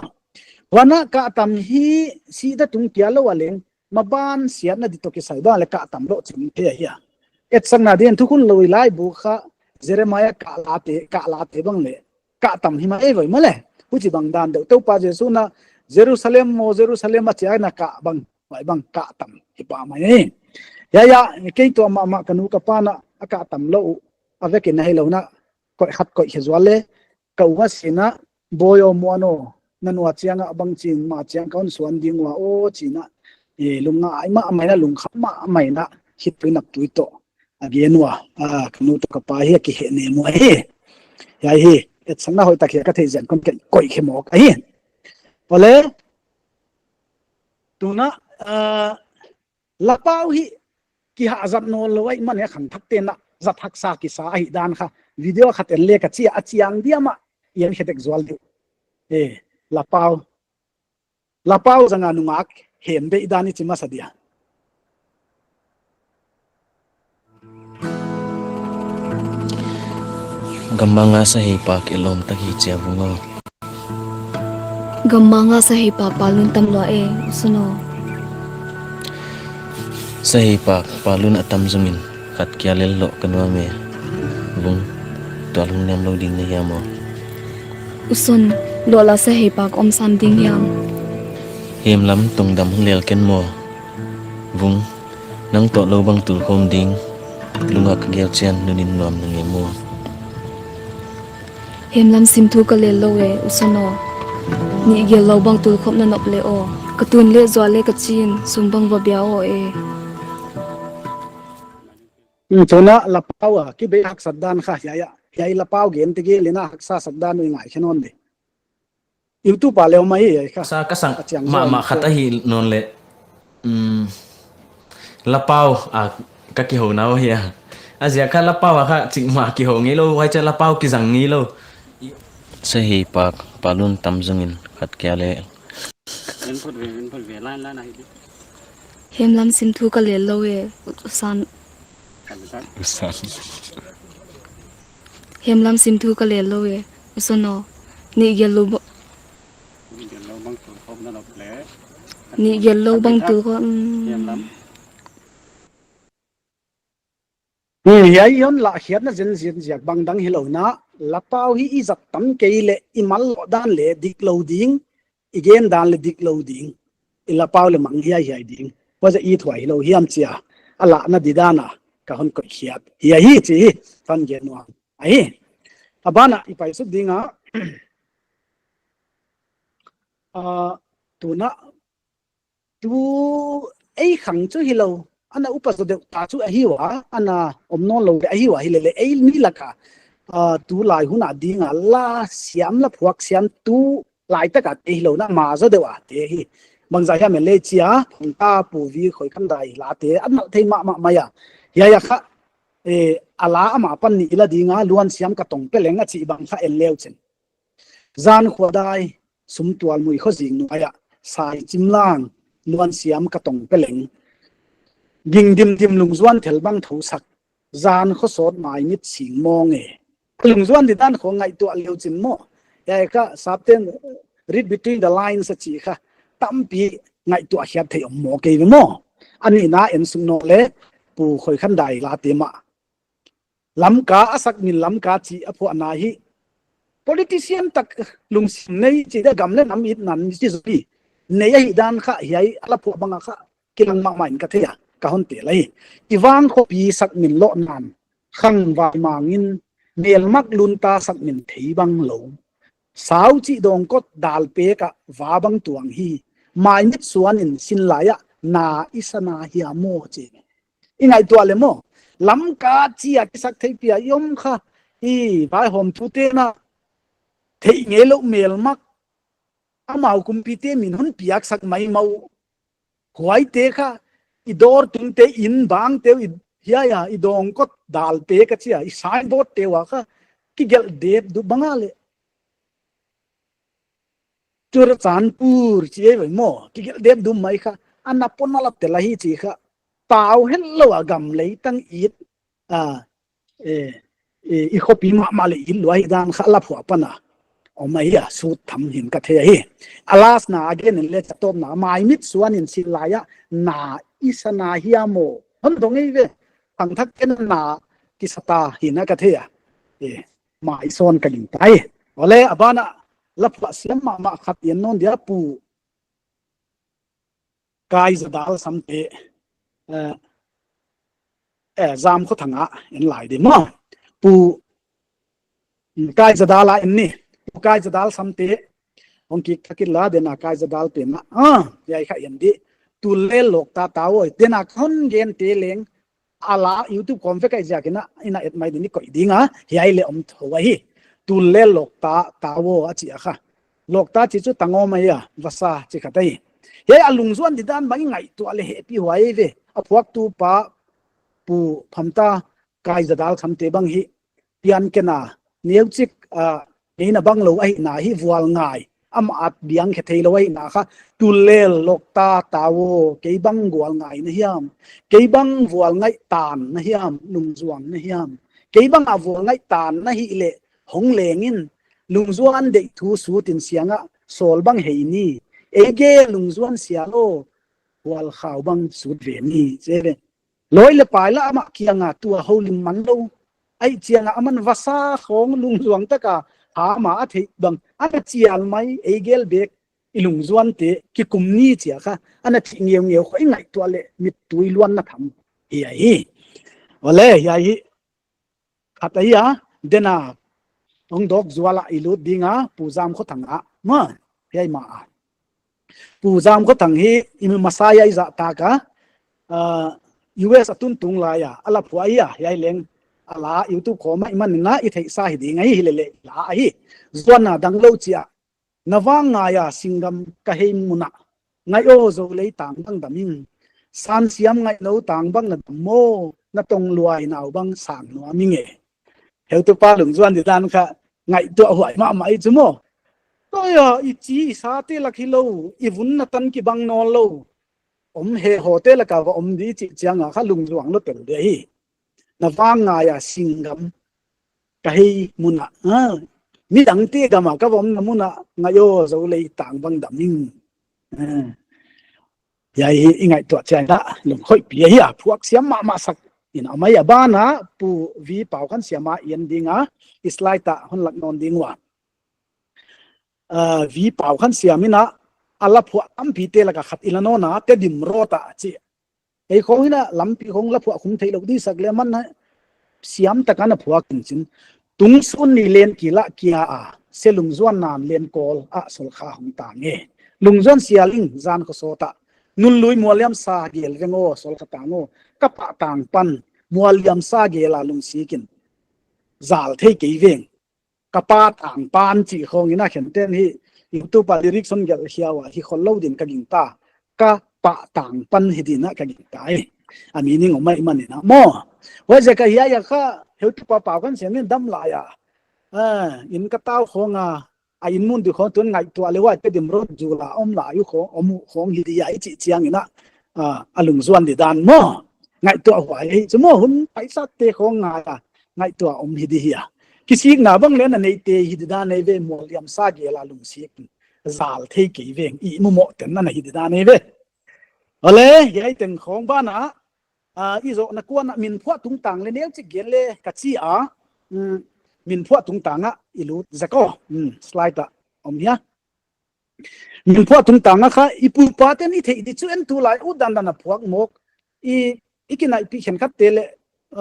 Huan a kah tam hi sihna tung kia lou a leng, maban siatna di toh kisai bang leh kah tam lou chim thei ahi a. Etsakna din Thukhun Lui laibu kha Jeremiah kah late, kah late bang leh kah tam hi mai voi maw le. Huchibang dan deuh Toupa Jesu na Jerusalem maw, Jerusalem a chia na kah bang, huai bang kah tam hi pah mai. Hiai a, kei toh mahmah ka nu ka pa na a kah tam lou uh, a vekin ahi lou na, koih khat koih khe zual le, ka u a sin a, Bawi aw, Muan aw, na nu a chiang a bang chin ma chiang ka hon suan ding ua aw chi na, eh, lungngai mahmah in a, lungkham mahmah in a, khitui naptui toh a gen ua, ah, ka nu toh ka pa hi a kihehnem uh ahi. Hiai hi, etsakna hoihtak hi a ka theih zen kon koih khe mawk ahi. Pale, tuna, ah, lapau hi kihahzat nawnlou ahihman in a khangthakte'n a zat haksa kisa ahihdan kha video khat en le ka chi a, a chiang diam a i en khe dek zual diu. Eh, lapau. Lapau zanga nungak hem beih dan i chi masa dia. Gammang a saheipak i lawm tak hi chia Vung aw. Gammang a saheipak Palun tam lua e, u Sun aw. Saheipak Palun a tam zongin khat kia lel loh ka nuam e. Vung, tual hong niam lou ding na hia maw? U Sun, lawh la saheipak om sam ding hiam? Hemlam tungdam hong lel ken maw? Vung, nang toh lou bang tul khawm ding, lung a ka gel chiang nunin nuam na nge maw? Hemlam sim thu ka lel lou e, u Sun aw. Nih gel lou bang tul khawm na nop le aw. Ka tun le zual le ka chin, sum bang va bia aw e. Hmm, tuna lapau a kibei haksat dan kha hiai a. Hiai lapau gen te gel in a haksa sak dan uh i ngaikhe nawn di. YouTube a leh om ahi hiai kha. Sa ka sang a chiang mahmah zong khat ahi nawn le. Hmm. Lapau a ka kihou na uh hi a. A ziak kha lapau a kha chik mah kihou ngei lou, huai chia lapau kizang ngei lou. Saheipak Palun tam zongin khat kia lel. Hemlam sim thu ka lel lou e, u Sun. U Sun. Hemlam sim thu ka lel lou e, u Sun aw. Nih gel lou ba-, nih gel lou bang tul khawm, mm. Hmm, hiai i hon lahkhiatna zenzen ziak bang dang hilou in a, lapau hi i zat tam kei leh i mal loh dan leh dik lou ding, i gen dan leh dik lou ding, i lapau leh mang hiaihiai ding. Huaiziak i thuak hilou hiam chia a lahna di dan a ka hon koih khiat hi ahi chih hi kon gen nuam ahi. A ban a i pai suk ding a, ah, tuna tu ei khang chu hilou, ana upa zaw deuh ta chu ahi ua, ana om nawn lou ahi ua, hilele ei mi lak a, ah, tulai hun a ding a la siam la phuak siam tu lai tak a te hilou na, ma zaw deuh a te hi. Bangzah hiam leh chia, Phungta Pu Vi Khoikhandai la te, a nalh thei mahmah mai a. Hiai a kha, eh, a la amah pan nih i la ding a, Luansiam ka tong pe leng a chih bang kha en leu chin. Zan khuadai, Sumtual Mui kho zing nuai a, Sai Chimlang, Luansiam ka tong pe leng. Ging dimdim lungzuan thel bang thou sak, zan kho sawt mai mit sing mawng e. Lungzuan di dan kho ngaihtuah leu chin maw. Hiai kha sapten read between the lines a chih kha tampi ngaihtuah khiat theih om maw kei ve maw. A nihna en suk nawn le Pu Khoikhandai la te mah. Lamka a sak min Lamka chih a phuahna hi politician tak lungsim nei chih dia gam leh nam itna chi zaw hi. Nei ahihdan kha hiai a la phuah bang a kha kilang mahmah in ka thei a, ka hon tel ahi. Kivang khopi sak min loh nan, khang vai mang in, melmak lunta sak min thei bang lou. Sau chih dawng kot dal pek a va bang tuang hi, mai mit suan in sin lai a na i sa na hia maw chi. I ngaihtuah le maw, Lamka chi a kisak thei pia i om kha, i vaihawmthu te'n a, Theih ngeilou melmak, amau kumpite min hon piaksak maimah uh. Huaite kha, i dawr tungte, inn bangte uh, i, hiai a, i dawngkot dalte ka chi a, i signboard te uh a kha, kigelh dep dup bang a leh. Churachandpur chi ei ve maw, kigelh dep dup mai kha, ana pon a la tel ahi chi kha, pau hetlou a gam leitang it, a, e, e, i khopi mahmah leh it lua hi dan kha la phuah pan a. Om ahi a, sut tham hi'n ka thei ahi. A last na a gen in leh chatawpna, mai mit suan in sin lai a, na i sa na hiam aw. Hon dong ei ve, thangthak ken na kisa ta hi'n ka thei a. E, mai sawn ka gingta hi. Awle, a ban a la phuah siam mahmah khat en nawn dia Pu Kaizadal Samte, eh, eh, Zamkhothang a en lai di maw. Pu, mm, Kaizadal a en ni. Pu Kaizadal Samte, hong kik thak in la, den a Kaizadal pen a. Ah, hiai kha en di. Tullel Lokta Tau aw, den a kon gente leng, a la YouTube khawm vek ahi ziakin a, ina et mai ding in koih ding a, hiai leh om thou ahi. Tullel Lokta Tau aw a chi a kha. Lokta chi chu tangawm ahi a, vasa chi khat ahi. Hiai a lungzuan di dan bang i ngaihtuah leh hehpihhuai ve. A phuaktu pa Pu Phamta Kaizadal Samte bang hi pian ken a, neuchik, a, ngeina bang lou ahihna hi vualngai, amah at biang khe theilou ahihna kha, Tullel Lokta Tau aw, kei bang gualngai na hiam, kei bang vualngaih tan na hiam, lungzuang na hiam, kei bang a vualngaih tan na hih leh, hong leng in, lungzuan deih thu sut in siang a, sawl bang hei ni, ei gel lungzuan sial aw, vualkhau bang sut ve ni, chi ve. Lawi leh pai lah amah kiang a tua houlim man lou. Ahih chiang a aman vasa khawng lungzuang tak a ham a theih bang. Ana chial mai ei gel bek i lungzuante kikum ni chi a kha. Ana chih ngeungeu khawng i ngaihtuah leh mittui luanna tham hi ahi. Awle, hiai hi khat ahi a, den a, hong dawk zual a i lut ding a, Pu Zamkhothang a, maw, hiai mah a. Pu Zamkhothang hi, i mi masa hiai zah tak a, ah, U S a tun tung lai a, a la phuah ahi a, hiai leng, a la YouTube khawm a i man in a, i theihsa hi ding ahi, hi leh leh, la ahi. Zuan a dang lou chi a, Na vang ngai a singgam ka hei mun ah, ngaih aw Zolei tang bang dam ing. Sansiam ngaihnou tang bang na dam maw, na tongluai nau bang sang nuam ing e. Heutupa lungzuan di dan kha ngaihtuah huai mahmah i chu maw. Tua i chi i sate lak hilou, i vun na tan kibang nawn lou. Om he hote laka va om di chih chiang a kha lungzuang lou tel di hi. Na vang ngai a singgam ka hei mun ah, ah, midangte gam a ka va omna mun ah, ngaih aw Zolei tang bang dam ing. Ah. Hiai hi i ngaihtuah chiang a lungkhoihpi ahi a, phuak siam mahmah sak in a mai a ban a Pu V Paukhansiam a en ding a, i slide ah hon lak nawn ding ua. Ah, V Paukhansiam in a, a la phuah tampite laka khat i la nawn a, Tedim Road ah chi. Ei khawng in a lampi khawng la phuah khum theilou di sak leh aman a siam tak a na phuak in chin. Tungsuni len kila kia a, se lungzuan nan len kawl a Solkha hong tang e. Lungzuan sial ing zan kho sawt ah. Nunlui Mualliamsa gel veng aw Solkha tang aw. Ka pah tang pan Mualliamsa gel a lungsik in zal thei kei veng. Ka pah tang pan chih khawng in a khen ten hi YouTube a lyrics hon gelh hiau a hi khol lou din ka gingta. Ka pah tang pan hi din a ka gingta e. A meaning om mai man in a maw. Huaiziak a hiai a kha heutupa Paukhansiam in dam lai a. Ah, in ka tau khawng a, a in mun di khawng tun ngaihtuah leh huai Tedim Road zul a om lai uh khawng, om uh khawng hi di a i chih chiang in a, ah, a lungzuan di dan maw. Ngaihtuah huai hi chu maw, hun paisate khawng ngai a, ngaihtuah om hi di hi a. Kisikna bang leng a neite hi di dan ei ve, Mualliamsa gel a lungsik. Zal thei kei veng, i mumoh ten na hi di dan ei ve. Awle, hiai teng khawng ban a, ah, i zohna kuan a min phuah tungtang leh neuchik gen leh ka chi a, mm, min phuah tungtang ah i lut zek aw, mm, slide ah om hia. Min phuah tungtang a kha i pu i pa ten i theih di chu en tulai ut dandan a phuak mawk. I, i kinaihpih khenkhatte leh,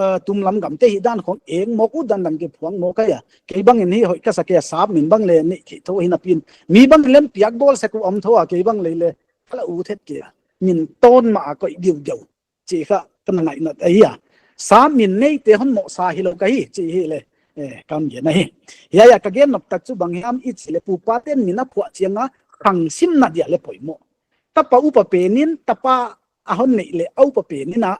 eh, tumlam gamte hi dan khawng eng mawk ut dandan kiphuak mawk ahi a. Kei bang in hi hoih ka sa kei a, sap min bang leh neih theih thou hi napi'n. Mi bang in leng piak bawl sek uh om thou a, kei bang leh leh ka la ut het kei a. Min tawn mah a koih giugiau. Chih kha ka na ngaihna ahi a. Sap min neite hon mohsa hilou ka hi, chih hi leh. Eh, kan gen ahi. Hiai a ka gen nop tak chu bang hiam i chih leh pupa ten min a phuah chiang a khang simna dia leh poimoh. Tapa upa pen in, tapa a hon neih leh a upa pen in a,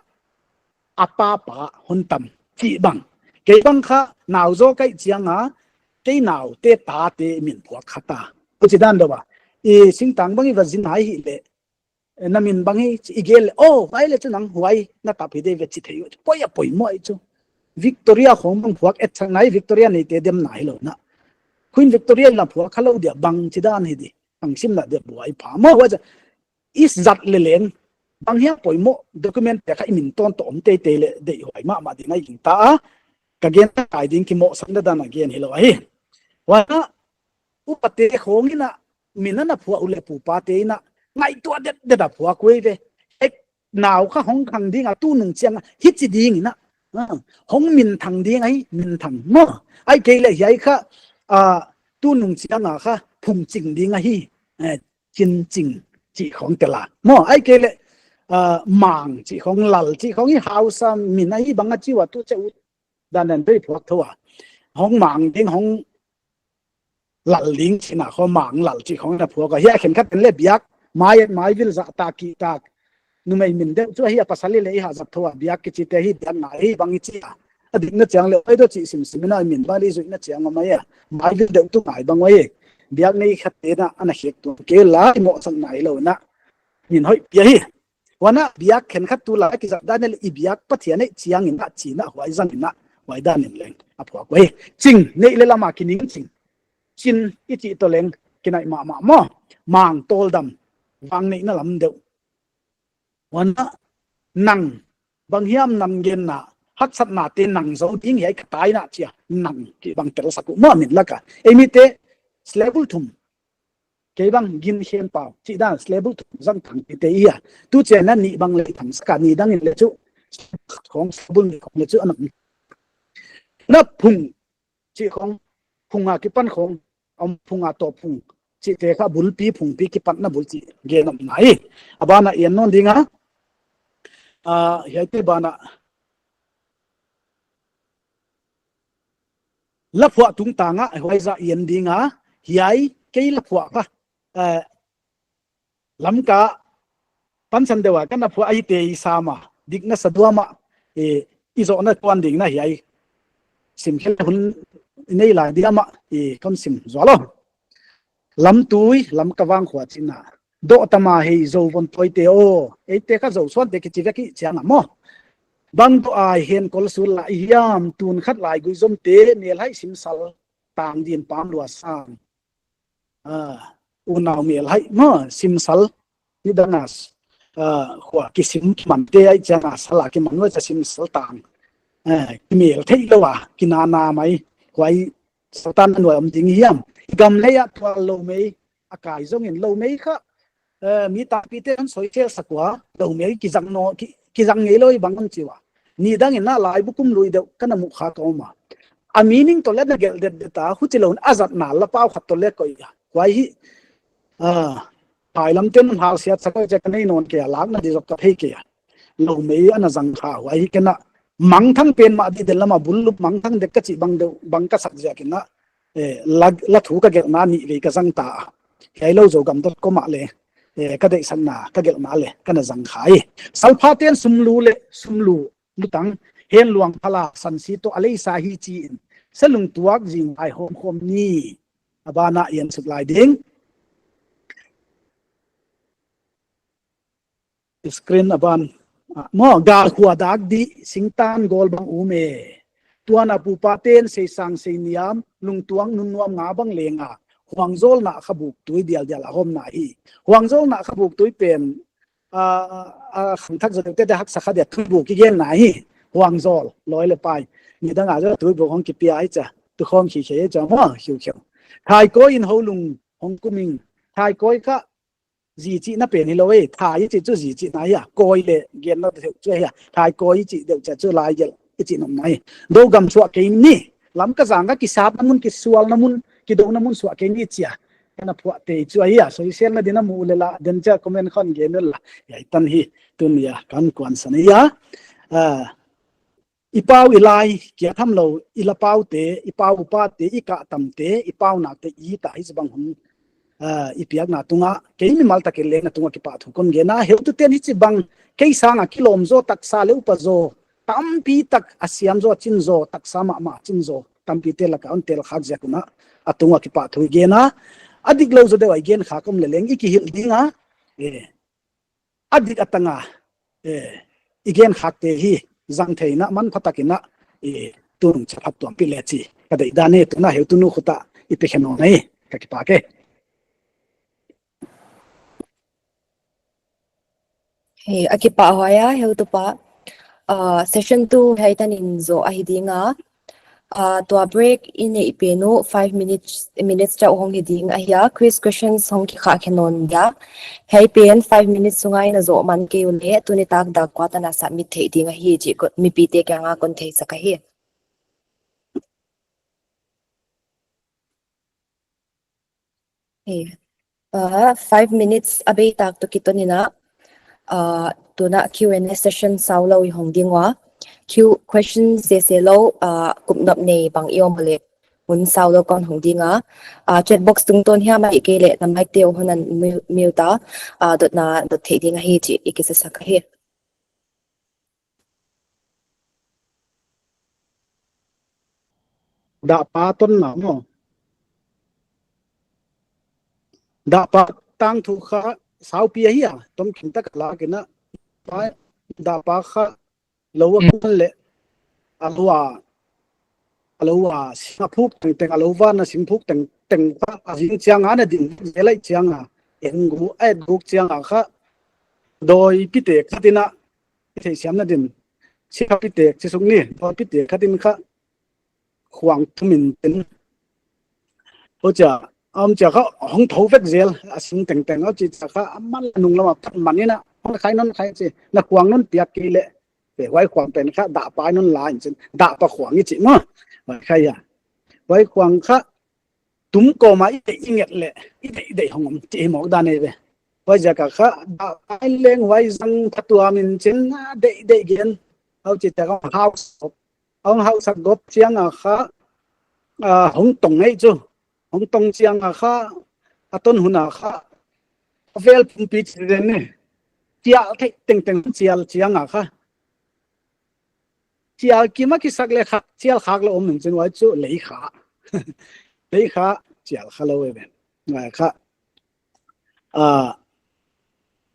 a papa hon tam chih bang. Kei bang kha nau zaw ka hih chiang a, kei naute tate min phuak kha ta. Huchi dan deuh a. I singtang bang i va zin a hih leh, eh, na min bang hi, i gen leh, oh, huai leh chu nang huai na tap hi de ve chi thei uh. Poi a poimoh ahi chu. Victoria khong bang phuak et chang nai, Victoria neite dem nai lou na. Queen Victoria la phuak kha lou dia bang chi dan hi di. Khang simna dia buai pha maw, huai chu i zat leh leng bang hiam poimoh, document te kha i min tawn toh om teitei leh deihhuai mahmah ding ahi gingta a. Ka gen ta kai ding kimohsakna dan a gen hilou ahi. Huan a, upate khong in a min a na phuah uleh pupate in a ngaihtuah detdet a phuak uh ve. Ek nau kha hong khang ding a tunung chiang a hichi ding in a. Ah, hong minthang ding ahi, minthang maw. Ahihkeileh hiai kha, ah, tunung chiang a kha phungching ding ahi. Eh, chinching chih khong tel a maw. Ahihkeileh, ah, mang chih khong, lal chih khong hi hausa min ahi bang a chi ua tu che u dan dan dei phuak thou a. Hong mang ding, hong lal ding chihna khong, mang lal chih khong na phuak a. Hiai khenkhat in leh biak, mai, mai vil zah tak ki tak. Numei min deuh chu ahi a, pasal i leh i hah zat thou a, biak kichi te hi biak ngai hi bang i chi a. A dikna chiang leh oi do chih simsim in a min bang i zuihna chiang om ahi a. Mai vil deuh tu ngai bang oi. Biak nei khat te na ana khek tuan kei la i mohsakna hilou na. Min hoih pi ahi. Huan a biak khenkhat tu la kizat dan leh i biak Pathian neih chiang in a chihna huai zang in a huai dan in leng a phuak uh ahi. Ching, neih leh lam a kining ching. Chin i chih toh leng kinai mahmah maw. Mang, tawldam, vangneihna lam deuh. Huan a nang, bang hiam nam genna, haksatna te nang zou ding hiai ka tai na chi a, nang chih bang tel sak uh maw min lak a. Ei mite syllable thum, kei bang Gin Khen Pau chih dan syllable thum zang thang te te hi a. Tu chiang a nih bang leh tham sak a, nidang in leh chu khong syllable nih khong leh chu a nam. Na phung chih khong, phung a kipan khong, om phung a toh phung chih te kha bulpi phungpi kipatna bul chih gen om nai. A ban a en nawn ding a. Ah, hiai te ban a la phuah tungtang a huai zah en ding a, hiai kei la phuah kha, eh, Lamka pansan deuh a ka na phuah ahi te i sam a, dikna sa duam a, eh, i zohna tuan ding na hiai sim khe hun nei lai diam a, eh, kon sim zual lou. Lamtui, Lamka vang khua chihna. Doh tama hei Zo von toi te aw, ei te kha Zo suan te kichi vek i chiang a maw. Bang doh a hen kol sul la i hiam, tun khat lai gui zom te, mel hai simsal tang din pam lua sang. Ah, unau mel hai maw, simsal nidang a, ah, khua kisim kiman te ahi chiang a sal a kiman ua cha simsal tang. Ah, kimel theilou a, kinana mai, huai Satan a nuai om ding hiam. I gam lei a tual lou mei, a kai zong in lou mei kha, eh, mi tampi te an soi khel sak ua, lou mei kizang nawn, ki, kizang ngeilou i bang an chi ua. Nidang in a laibu kum lui deuh ka na mu kha ka om a. A meaning toh leh na gelh detdet a, huchi lou in a zatna la pau khat toh leh koih a. Huai hi, ah, phailam ten hal siat sak ua che ka nei nawn kei a, lakna di zok ka thei kei a. Lou mei ana zang kha, huai hi ken a mangthang pen mah di den lam a bul lup mangthang dek ka chih bang deuh, bang ka sak ziak in a, eh, la, la thu ka gelhna nih vei ka zang ta a. Hiai lou Zogam dot com ah leh, eh, ka deihsakna, ka gelhna leh ka na zang kha hi. Salpha ten sum lu leh, sum lu, lutang, hen luang phala, sansi toh a leisa hi chi in, sa lungtuak zing ai hom khom ni. A ban a en suk lai ding. Screen a ban. Ah, maw, gal khua dak di, singtan gol bang um e. Tuan a pupa ten seisang seiniam, lungtuang nunnuam nga bang leng a, huangzawl na kha buk tui dialdial a hom na hi. Huangzawl na kha buk tui pen, ah, ah, khangthak zaw te te haksa kha dia tui buk kigen na hi. Huangzawl, loi leh pai. Nidang a zaw tui buk hong kipia hi cha. Tu khong khi khe cha maw, khiu khiu. Thaikawi in houlung hong kum ing. Thaikawi kha zi chihna pen hilou e, thai i chih chu zi chihna hi a, kawi leh genna deuh chu hi a, thaikawi i chih deuh chu lai gelh i chih nopna hi. Zogam suah kei ni, Lamka zang a kisatna mun, kisualna mun, kidouna mun suah kei ni chi a. Ka na phuah te chu ahi a, soiselna din a mu leh la, den cha comment khong gen la. Hiai tan hi, tuni a, kan kuansan hi a. Ah, i pau i lai kia tham lou, i la pau te, i pau upa te, i kah tam te, i pau nak te, i ta hi bang hun, ah, i piakna tungah, kei mimal takin leng na tungah kipahthu kon gen a, heutu ten hichibang, kei sanga kilawm zaw, taksa leh upa zaw, tampi tak a siam zaw, chin zaw, taksa mahmah chin zaw, tampi te laka hon tel khak ziak un a, a tungah kipahthu i gen a, a diklou zaw deuh a i gen khak om leh leng i kihilh ding a, eh, a dik a tang a, eh, i gen khak te hi, zang theihna manpha takin a, eh, tunung chaphat tuam pi leh chi, ka deihdan e, tuna heutu nu khut ah, i pe khe nawn hi, ka kipak e. Hei, a kipahhuai a, heutupa. Ah, session two hiai tanin zoh ahi ding a. Ah, tua break i neih pen uh five minutes, minutes chauh hong hi ding ahi a. Quiz questions hong kikhah khe nawn dia. Hiai pen five minutes sunga i na zoh man kei uleh, tuni tak dak kua tan a submit theih ding ahi chih kon, mipite kianga kon theisak ahi. Hei. Ah, five minutes a bei tak toh kiton in a, ah, tuna Q and A session sau lou i hong ding ua. Q, question sese lou, ah, kum nop nei bang i om uleh hun sau lou kon hong ding a. Ah, chat box tungtawn hiam ahihkeileh na mic te uh hon unmute a, ah, dotna dot theih ding ahi chih i kisasak ahi. Dahpa tonna maw. Dahpa tangthu kha saupi ahi a, tomkim tak a lak in a. Pa, dahpa kha lou a Mm. kun leh, a lou a, a lou a sing a phuk tengteng, a lou van a sing phuk tengteng kha, a zing chiang a na din, zelai chiang a, en gu, a et guk chiang a kha, dawi pite khat in a, theisiamna din, sikha pite, chi suk ni, dawi pite khat in kha, khuang tum in tin. Huchia, a om chia kha, hong tho vek zel, a sing tengteng, huchi chia kha, a man la nung lam a phat man in a, hon khai non khai chi, na khuang non piak kei leh, pe huai khuang pen kha, dahpa non la in chin, dahpa khuang i chi maw, huai khai a. Huai khuang kha, tum kawm a i deih i nget leh, i deih, i deih hong om, chi mawk dan e ve. Huai ziak a kha, dahpa leng huai zang phatuam in chin, a deih, deih gen, huchi chia kha, hausak, hong hausak gawp chiang a kha, ah, hong tong ngei chu. Hong tong chiang a kha, a ton hun a kha, a vel pumpi chi den ne. Chial theih tengteng chial chiang a kha. Chial kim a kisak leh kha, chial khak lou om in chin huai chu lei kha. Lei kha, chial kha lou e ve. Huai kha, ah,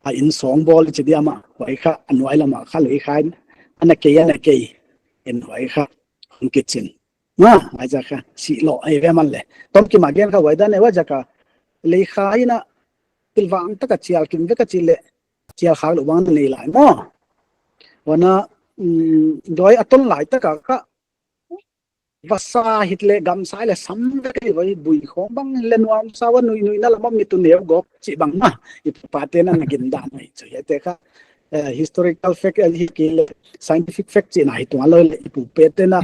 a in sawng bawl chi diam a, huai kha, a nuai lam a kha lei kha in, a na kei, a na kei, in huai kha, hong kichin. Ma, huai ziak kha, si lou, ai ve man leh. Tomkim a gen kha huai dan e huai ziak a, lei kha in a, pilvang tak a chial kim vek a chi leh, chial khak lou bang nei lai maw. Huan a, mm, dawi a ton lai tak a kha, vasa hih leh gamsa leh sam vek a, huai bui khawng bang leh nuamsa ua nui nui na lam a mi tu neu gawp chi bang maw. I pate na na gin dan mai chu. Hiaite kha, eh, historical fact, eh, hi kei leh scientific fact chihna hi tung a lou leh i pupete na,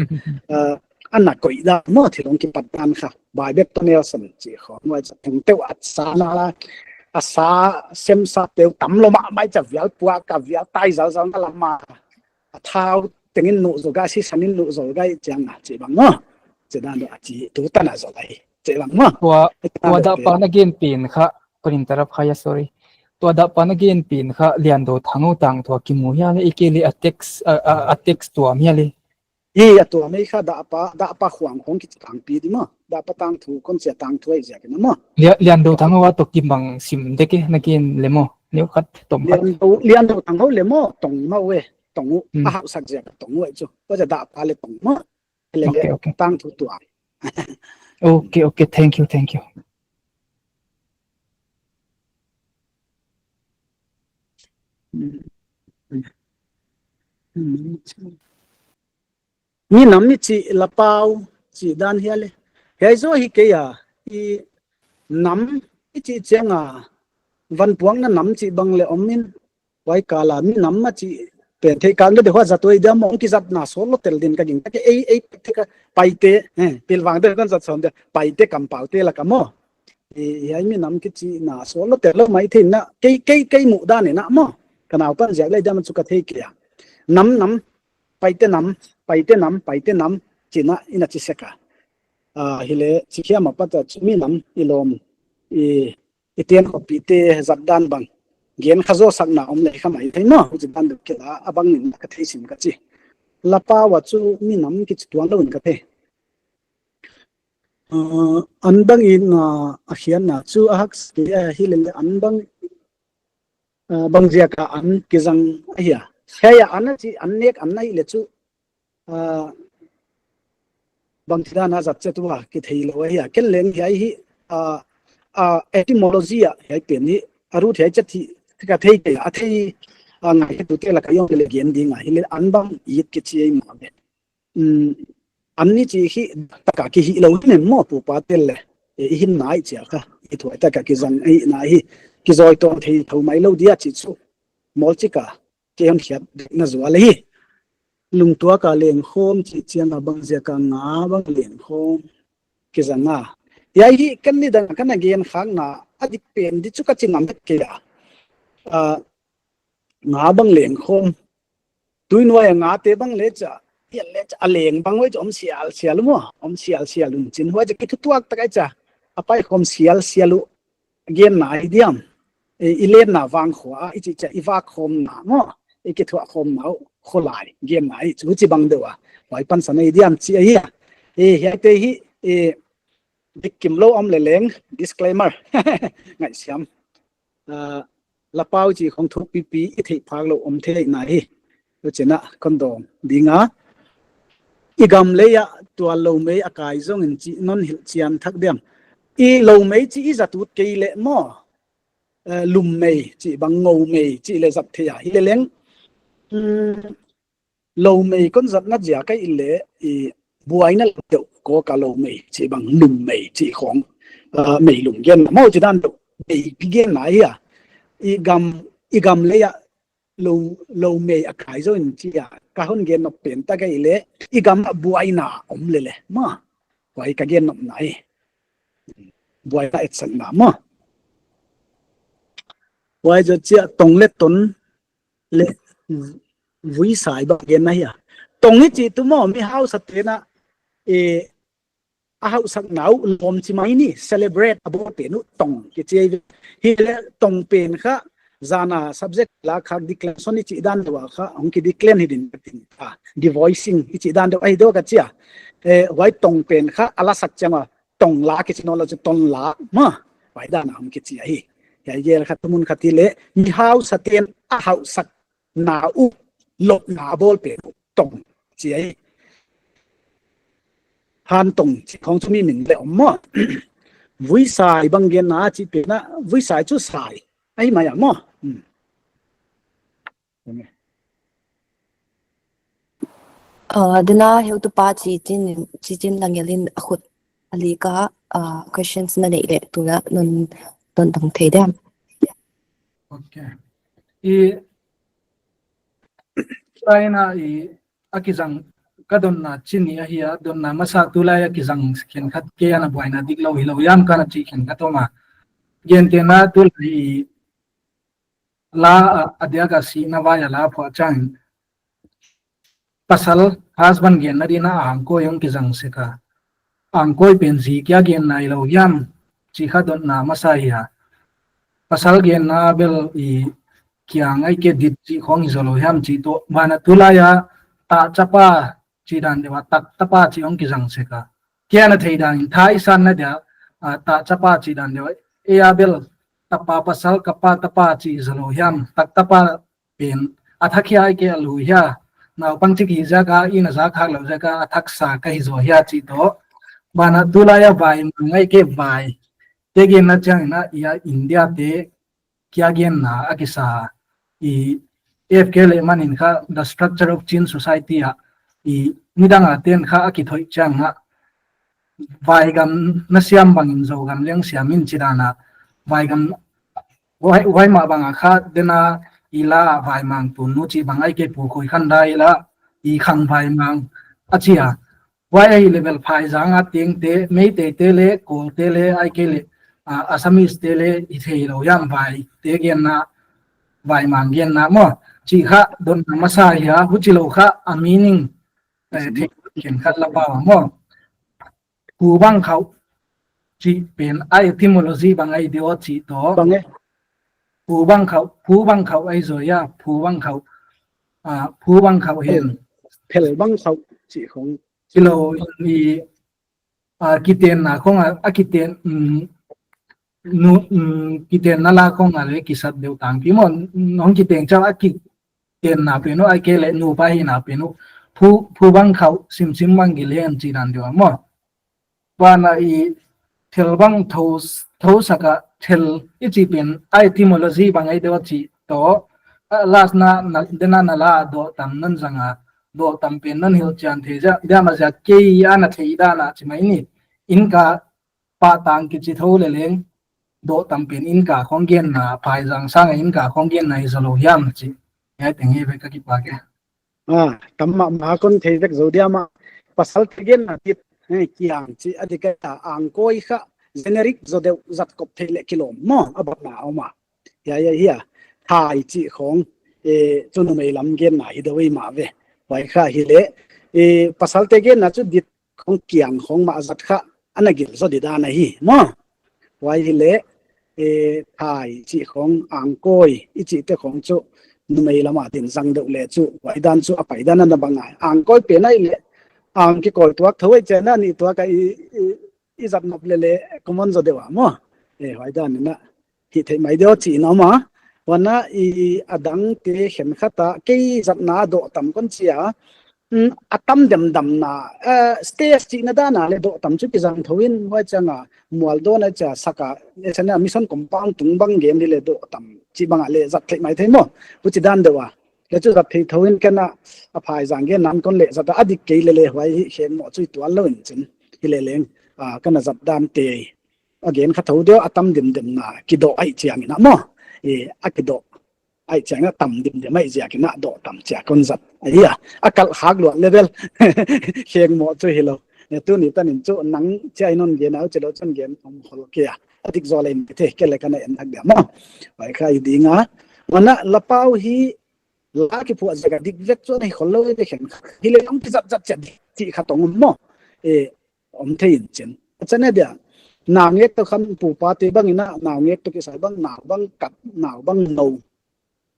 eh, a na koih dan maw thil hong kipat dan kha. Bai bek toh Nelson chi khawng huai chu tengteu a sa na la, a sa sem sa teu tam lou mahmah chia vial puak a vial tai zalzal na lam a. A thau tengin nuh zol gai, sisan in nuh zol gai chiang a chi bang maw. Chi dan a chi tu tan a zol ahi. Chi bang maw. Tua, tua dahpa na gen pen kha, kon interrupt kha ia, sorry. Tua dahpa na gen pen kha, Liandou Thangou tangthu a kimu hia leh, ahihkeileh a text, a, a, a text tuam hia leh. Hi, a tuam ei kha dahpa, dahpa khuang khawng kichi tangpi di maw. Dahpa tangthu, kon chia tangthu ai ziak in maw. Lia-, Liandou Thangou a toh kibang sim dek e, na gen leh maw. Neu khat tom khat. Liandou, Liandou Thangou leh maw, tong maw e. Tong u, Hmm. a hausak ziak tong u ai chu. Huai chia dahpa leh tong maw. Leh Okay, okay. tangthu tuam. Okay, okay. Thank you, thank you. Mi nam i chih la pau chih dan hia leh. Hiai zaw hi kei a, i nam i chih chiang a, van puakna nam chih bang leh om in, huai kal a mi nam a chih pen theih kal na deuh huai zat uh ei diam maw, hong kizatna sawt lou tel din ka gingta kei, ei, ei, te ka, Paite, eh, pilvang deuh kon zat sawm dia, Paite kampaute lak a maw. I, i hiai mi nam kichihna sawt lou tel lou mai thei na, kei, kei, kei muh dan in a maw. Ka naupan ziak leh diam chu ka thei kei a. Nam, nam, Paite nam, Paite nam, Paite nam, chih na i na chi sek a. Ah, hileh, chi hiam a pat a chu mi nam i lawm, i, i ten khopi te zat dan bang. Gen kha zou sak na om leh kha mai thei maw, huchi dan deuh kei la, a bang in ka thei sim ka chi. Lapau a chu mi nam kichi tuan lou in ka thei. Ah, an bang in, ah, a hian na chu a hak sia hileh an bang, ah, bang ziak a an kizang a hia. Hiai a an a chi, an nek an na hileh chu, ah, bang chi dan a zat chet ua ki thei lou a hia. Ken leng hiai hi, ah, ah, etymology a hiai pen hi, a root hiai chet hi, ka thei kei a, a thei, ah, ngai tu te la ka yong le gen ding a, hileh an bang it kichi ai ma be. Um, an ni chi hi taka ki hi lou hi nem maw pu pa tel le. E, i hin nai chia kha, i thuai taka kizang i na hi, kizoi ton thei thou mai lou dia chi chu. Mol chi ka, ke hon hiat na zual hi. Lungtuak a leng khawm chi chiang a bang ziak a nga bang leng khawm kizang a. Hiai hi kan ni dang kan a gen khak na, a dik pen di chu ka chi ngam het kei a. Ah, nga bang leng khawm. Tui nuai a nga te bang le cha, hial le cha, a leng bang huai cha om sial sial maw, om sial sial un chin huai cha ki thu tuak tak ai cha, a pai khawm sial sial u, gen na hi diam. E, i len na vang khua, i chi cha, i vak khawm na maw, i ki thuak khawm na u, kholai, gen na hi, chu chi bang deuh a, huai pansan hi diam chi a hia. E, hiai te hi, e, dik kim lou om le leng, disclaimer. Ngaihsiam. Ah, lapau chi khong thuk pipi i theih phak lou om thei na hi. Huchi na kon dawng ding a. I gam lei a tual lou mei a kai zong in chi non hilh chian thak diam. I lou mei chi i zat ut kei leh maw. Eh, lum mei chi bang ngou mei chi le zat thei a. Hileh leng, mm, lou mei kon zat na ziak a i le i buaina lam deuh ko ka lou mei chi bang lum mei chi khong, ah, mei lum gen na maw chi dan deuh mei pi gen na hia. I gam, i gam lei a lou, lou mei a kai zong in chi a ka hon gen nop pen tak a i le i gam a buaina om le le maw. Huai ka gen nop na hi. Buaina etsak na maw. Huai zoh chia tong le ton le vuisai bang gen na hia. Tong i chi tu maw mi hausa te na, e, a hausak na u lawm chi mai ni celebrate a bawl pen u tong kichi ai ve. Hileh tong pen kha zan a subject la kha declension i chi dan deuh a kha hong ki declen hi din ka tin a. Devoicing i chi dan deuh ahi deuh ka chi a. E, huai tong pen kha a la sak chiang a tong la kichi nawn lou chu ton la maw. Huai dan a hong kichi ahi. Hiai gel kha tumun kha ti le mi hausa ten a hausak na u lop na bawl pen u tong chi ai. Han tong chi khong chu mi min le om maw. Vuisai bang gen na chi pen a vuisai chu sai ai mai a maw. Hmm. Ah, dena heutupa chi chin, chi chin langel in a khut a li ka, ah, questions na nei le tu na non, non dong thei diam. Okay. I, China i, a kizang ka dotna chi ni ahi a, dotna masa tulai a kizang khenkhat kei ana buaina dik lou hi lou hiam ka na chi khenkhat om a. Gen te na tulai i, la a, a diak a si na vai a la phuah chang. Pasal husband gen na di na a angkoi hong kizang sek a. Angkoi pen zi kia gen nai lou hiam chi kha dotna masa hi a. Pasal gen na bel i kiang ai ke dit chi khong hi zou lou hiam chi toh. Ban a tulai a ta chapa chi dan deuh a tak tapa chi hong kizang sek a. Kia na thei dan in thai san na dia, ah, ta chapa chi dan deuh a. E a bel tapa pasal kapa tapa chi zou lou hiam. Tak tapa pen a thak hia ai ke a lu hia. Naupang chi ki ziak a i na zak khak lou ziak a a thak sa ka hi zaw hia chi toh. Ban a tulai a vai mang ai ke vai. Te gen na chiang in a i a India te kia gen na a kisa i F K le man in kha The Structure of Chin Society a i midang a ten kha a kithoih chiang a vaigam na siam bang in Zogam leng siam in chi dan a vaigam vai, vai ma bang a kha dena i la vaimang tun nu chi bang ai ke pu khoi khan dai la i khang vaimang a chi a. Huai ahi level phai zang a teng te, Meitei te le, Kawl te le, ai ke le, ah, Assamese te le, i thei lou hiam vai, te gen na, vai mang gen na maw. Chih kha dotna masa hi a, huchilou kha a meaning, eh, thei khenkhat la pau maw. Phu bang khauh chih pen a etymology bang ahi diam chih toh. Bang e. Phu bang khauh, phu bang khauh ahi zaw a, phu bang khauh. Ah, phu bang khauh hen. Phel bang khauh chih khong. Chilou in i, ah, kitenna khong a, a kiten, um, nu, um, kitenna la khong a leh kisat deuh tangpi maw, nong kiten chauh a kitenna pen uh, ahihkeileh nupa hihna pen uh. Phu, phu bang khauh simsim bang gil hen chih dan deuh maw. Huan a i thil bang thou, thou sak a thil i chih pen a etymology bang ahi diam chih toh. Ah, last na, na, dena na la doh tam non zang a, doh tam pen non hilhchian thei ziak, diam a ziak kei a na theih dan a chi mai ni. Inka pahtang kichi thou leh leng, doh tam pen Inka khong genna, phaizang sang a Inka khong genna hi zaw lou hiam chih. Hiai teng hi ve, ka kipak e. Ah, tam mahmah, kon thei vek zou diam a. Pasalte genna dit, eh, kiang chih a dik a, angkawi kha generic zaw deuh, zat kop theih leh kilawm maw, a batna om a. Hiai, hiai, hiai. Thai chih khong, eh, chu numei lam genna hi deuh ei mah ve. Huai kha hileh, eh, pasalte genna chu dit khong kiang khong mah zat kha ana gil zaw di dan ahi maw. Huai hileh, eh, thai chih khong, angkawi i chihte khong chu numei lam a din zang deuh leh chu huai dan chu a pai dan ana bang a. Angkawi pen ahihleh, ang kikawi tuak thou ei chiang a, nih tuak a i, i, i zat nop leh leh common zaw deuh a maw. Eh, huai dan in a hih theih mai diam chih in a om a. Huan a i, a dangte khenkhat a kei zatna doh tam kon chi a. Um, a tam demdamna, eh, stage chihna dan a leh doh tam chu kizang thou in, huai chiang a mual dawn a chia sak a, eh, sana mission compound tung bang gen hileh doh tam chih bang a leh zat theih mai thei maw. Huchi dan deuh a. Leh chu zat thei thou in ken a, a phaizang gen nan kon leh zat a, a dik kei leh leh huai hi kheng maw chu i tual lou in chin. Hileh leng, ah, kana zat dante a gen kha thou deuh, a tam demdamna kidoh ahih chiang in a maw. Eh, a kidoh ahih chiang a tam demdam ahih ziak in a doh tam chia kon zat ahi a. A kalh khak luat level kheng maw chu hilou. Eh, tuni tan in chu nang chia in hon gen a, huchilou chun gen om khol kei a. A dik zaw leh in thei kei leh kana en hak diam maw. Huai kha hi ding a. Huan a lapau hi la kiphuah ziak a dik vek chu ana hi khol lou ei ve khenkhat. Hileh hong kizat zat chia dik chih khat hong om maw. Eh, om thei in chin. A chana dia, naungek toh khan pupate bang in a, naungek toh kisai bang, nau bang kat, nau bang nou,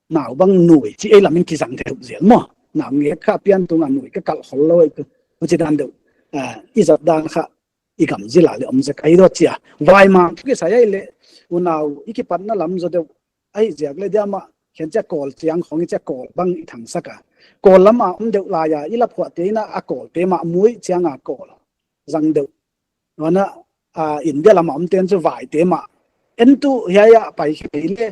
nau bang nui, chih ei lam in kizang thei zel maw. Naungek kha pian tung a nui ka kalh khol lou ei tu. Huchi dan deuh, ah, i zat dan kha i gam zil a leh om zek ahi diam chia. Vaimang toh kisai ahihleh, unau i kipatna lam zaw deuh ahih ziak leh diam a, khen chia kawl chiang khong i chia kawl bang i thangsak a. Kawl lam a om deuh lai a, i la phuahte in a kawlte mah mu chiang a kawl zang deuh. Huan a, ah, India lam a omte'n chu vaite mah. En tu hiai a pai khe leh,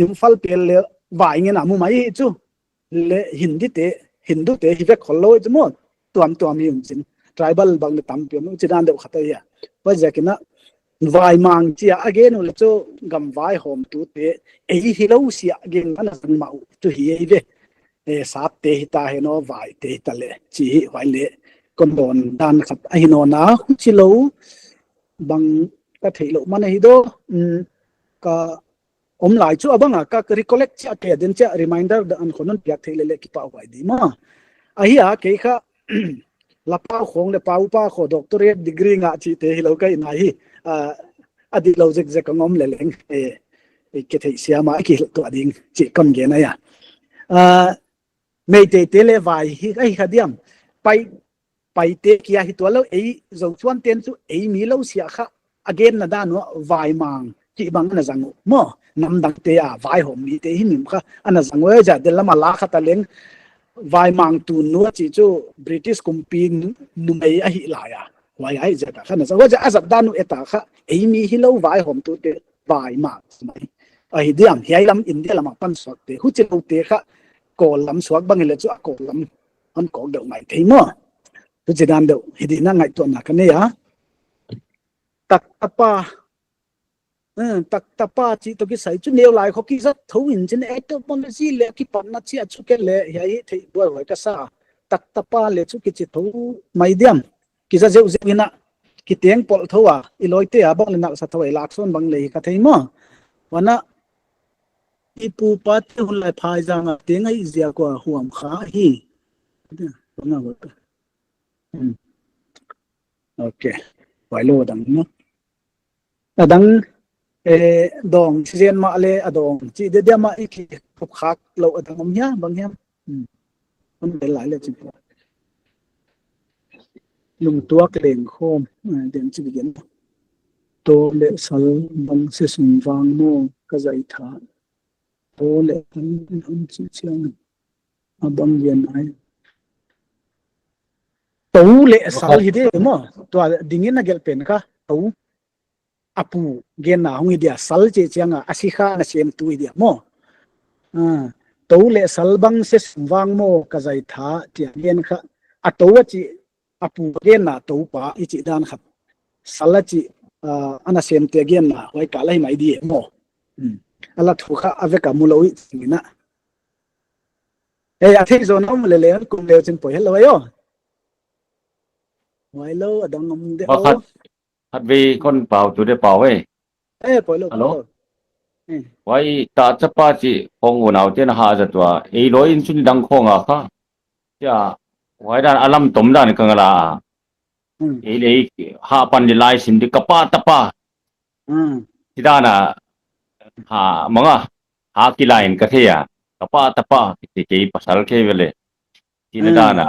Imphal pen leh vai ngen a mu mai hi chu. Leh Hindi te, Hindu te hi vek khol lou chu maw. Tuamtuam hi un chin. Tribal bang leh tampi om, huchi dan deuh khat ahi a. Huaiziak in a, vaimang chia a gen uleh chu gam vaihawmtute, ei hilou sia gen ana zang mah uh chu hi ei ve. Eh, sapte hita hen aw, vaite hita leh, chih hi huai leh kon dawn dan khat ahi nawn a, huchilou bang ka theih louh man ahi diam, um, ka om lai chu a bang a, ka recollect chia, kei a den chia reminder dan khong non piak theih leh leh kipahhuai di maw. Ahi a, kei kha lapau khong leh pau pa khong doctorate degree ngah chihte hilou ka hihna hi, ah, a diklou zekzek a om leh leng, eh, eh, kitheihsiam a kihilh tuah ding chih kon gen ahi a. Ah, Meiteite leh vai hi, ahi kha diam. Pai, Paite kia hi tuanlou, ei Zochuante'n chu ei mi lou sia kha a genna dan uah vaimang chih bang ana zang uh maw. Namdangte a vaihawm mite hi min kha ana zang uh, zia del lam a la khat a leng vaimang tun nu a chih chu British kumpi nu-, numei ahih lai a. Huai ahih ziak a kha ana zang uh, zia a zat dan uh et a kha ei mi hilou vaihawmtute vaimang mai. Ahi diam, hiai lam India lam a pan suakte, huchiloute kha kawl lam suak bang hileh chu a kawl lam hon kawk deuh mai thei maw. Huchi dan deuh hi ding in a ngaihtuahna ka nei a. Taktapa, eh, taktapa chih toh kisai chu neu lai khong kizat thou in chin, etymology leh kipatna chia chu kei leh hiai hi theih buaihuai ka sa. Taktapa leh chu kichi thou mai diam. Kiza zeuhzeuh in a, kiteng pawl thou a, i lawite a bang leh nalh sa thou a, i laksawn bang leh hi kha thei maw. Huan a, i pu pate hun lai phai zang a te ngai ziak ua huam kha hi. Bang a huat. Hmm. Ok. Huai lou dang no. A dang, eh, dawng, si zen mah leh a dawng. Chi de dia mah i ki khup khak lou a dang om hia, bang hiam. Hmm. Hun bel lai leh chi. Lungtuak leng khawm, eh, den chi bigen. Tou leh sal bang se sum vang maw ka zai tha. Tou leh sal bang se chiang. A bang gen ai. Tou leh sal hi de maw. Tua dingin a gelh pen kha. Tou. A pu genna hong hi dia, sal chih chiang a, a sikha na semtu hi dia maw. Ah, tou leh sal bang se sum vang maw ka zai tha, chia gen kha. A tou a chih, a pu genna tou pa i chih dan khat. Sal a chih, ah, ana semte genna, huai ka lai mai di maw. Hmm. A la thu kha a vek a mu lou i ching ina. Eh, a thei zo na om leh leh kum leh chin poi hello ayo. Huai lou, a dang om de. Pakhat. Khatvei kon pau tu de pau e. Eh, poi lou, poi lou. Hello? Eh. Huai ta chapa chi khong u nau te na ha za tua. Ei lou in sun dang khong a kha. Chia, huai dan a lam tom dan ka ngala. Hmm. Ei lei ha pan di lai sim di ka pa ta pa. Hmm. Chi dan a ha manga ha ki lai in ka thei a. Ka pa ta pa ki thei kei pasal kei vele. Chihna dan a.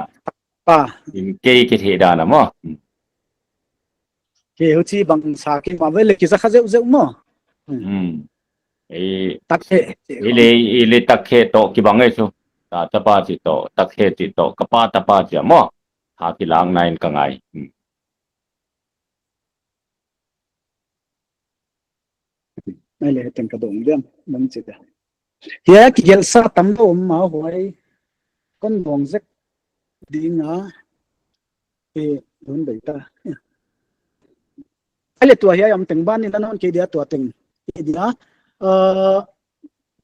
Pa. In kei ki thei dan a maw. Kei huchi bang sa ki ma vele ki za kha zeuh zeuh maw. Hmm. Ei, tak he. Ei lei, ei lei tak he toh ki bang e chu. Ta chapa chih toh, tak he chih toh, ka pa ta pa chih maw. Ha ki lang na in ka ngai. Hmm. Ai le teng ka dong diam, bang chi ka. Hiai a kigelh sa tam deuh om mah huai. Kon dong zek ding a. E, hun bei ta. Ai le tua hiai om teng ban in a non kei dia tua teng. Kei dia, uh,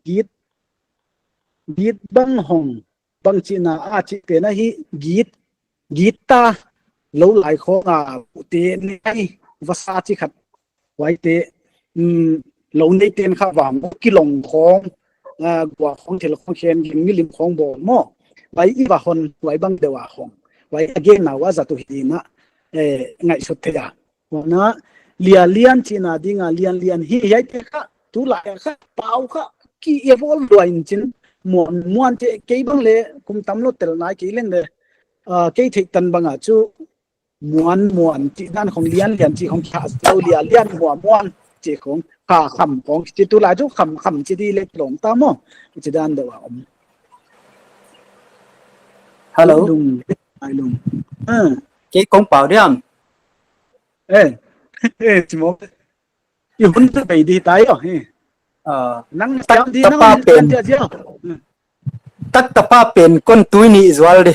git, git bang hong, bang chihna a chih pen ahi git, git ta, lou lai khong a, te nei, vasa chi khat, huai te, um, lou nei ten kha vang, kilong khong, ah, gua khong, thil khong khen, ging milim khong bawl maw. Huai i va hon, huai bang deuh a hong. Huai a genna ua zat uh hi na, eh, ngaihsut thei a. Huan a, lia lian chihna ding a, lian lian hi, hiai te kha, tulai a kha, pau kha, ki evolve lua in chin, muan, muan te, kei bang le, kum tam lou tel nai kei leng le, ah, kei theih tan bang a chu, muan, muan, chih dan khong lian, lian, chih khong kha, lou lia, lian, muan, muan, chih khong, kha, kham, khong, chih tulai chu, kham, kham, chih di le, lom ta maw, chih dan deuh a om. Hello. Lung, ai lung. Ah. Kei kong pau diam. Eh, eh, chimo. I hun tu bei di tai o, eh. Ah, nang tak siam di, nang tapa pen. Dia, dia. Hmm. Tak tapa pen kon tui ni zual di.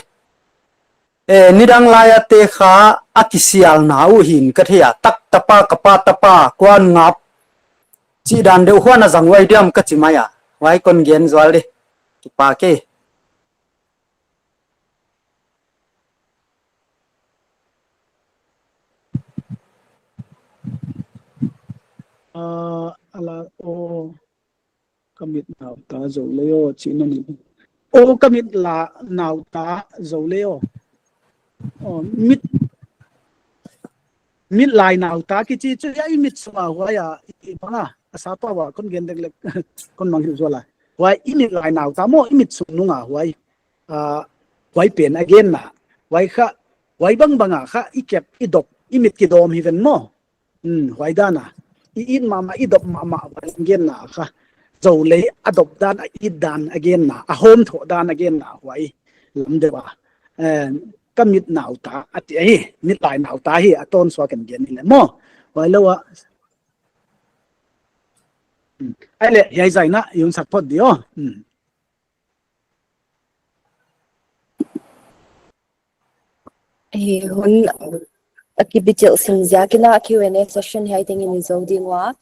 Eh, nidang lai a te kha a kisial na uh hin ka thei a. Tak tapa, ka pa tapa, kuan ngap. Chih dan deuh huan a zang huai diam ka chi mai a. Huai kon gen zual di. Kipak e. Ah, ala, o, ka mit nau ta zou le o, chihna ni. O, ka mit la nau ta zou le o. O, mit, mit lai nau ta kichi chu ya i mit sung a huai a, i bang a, a sa pa wa, kon gen dek lek, kon mang hi zual a. Huai i mit lai nau ta maw, i mit sung nung a huai. Ah, huai pen a genna. Huai kha, huai bangbang a kha, i kep, i dop, i mit kidawm hi ven maw. Hmm, huai dan a. I it mahmah, i dop mahmah, huai genna kha. Zou lei a dop dan, a it dan a genna, a hawm thoh dan a genna, huai lam deuh a. Eh, ka mit nau ta, a ti ahi, mit lai nau ta hi, a tawn suak in gen ni le maw. Huai lou a. Hmm. Ai le, hiai zai na, i hun sak phot di o. Hmm. Hi hun a kibichil sim ziak in a Q and A session hiai tengin i zou ding ua.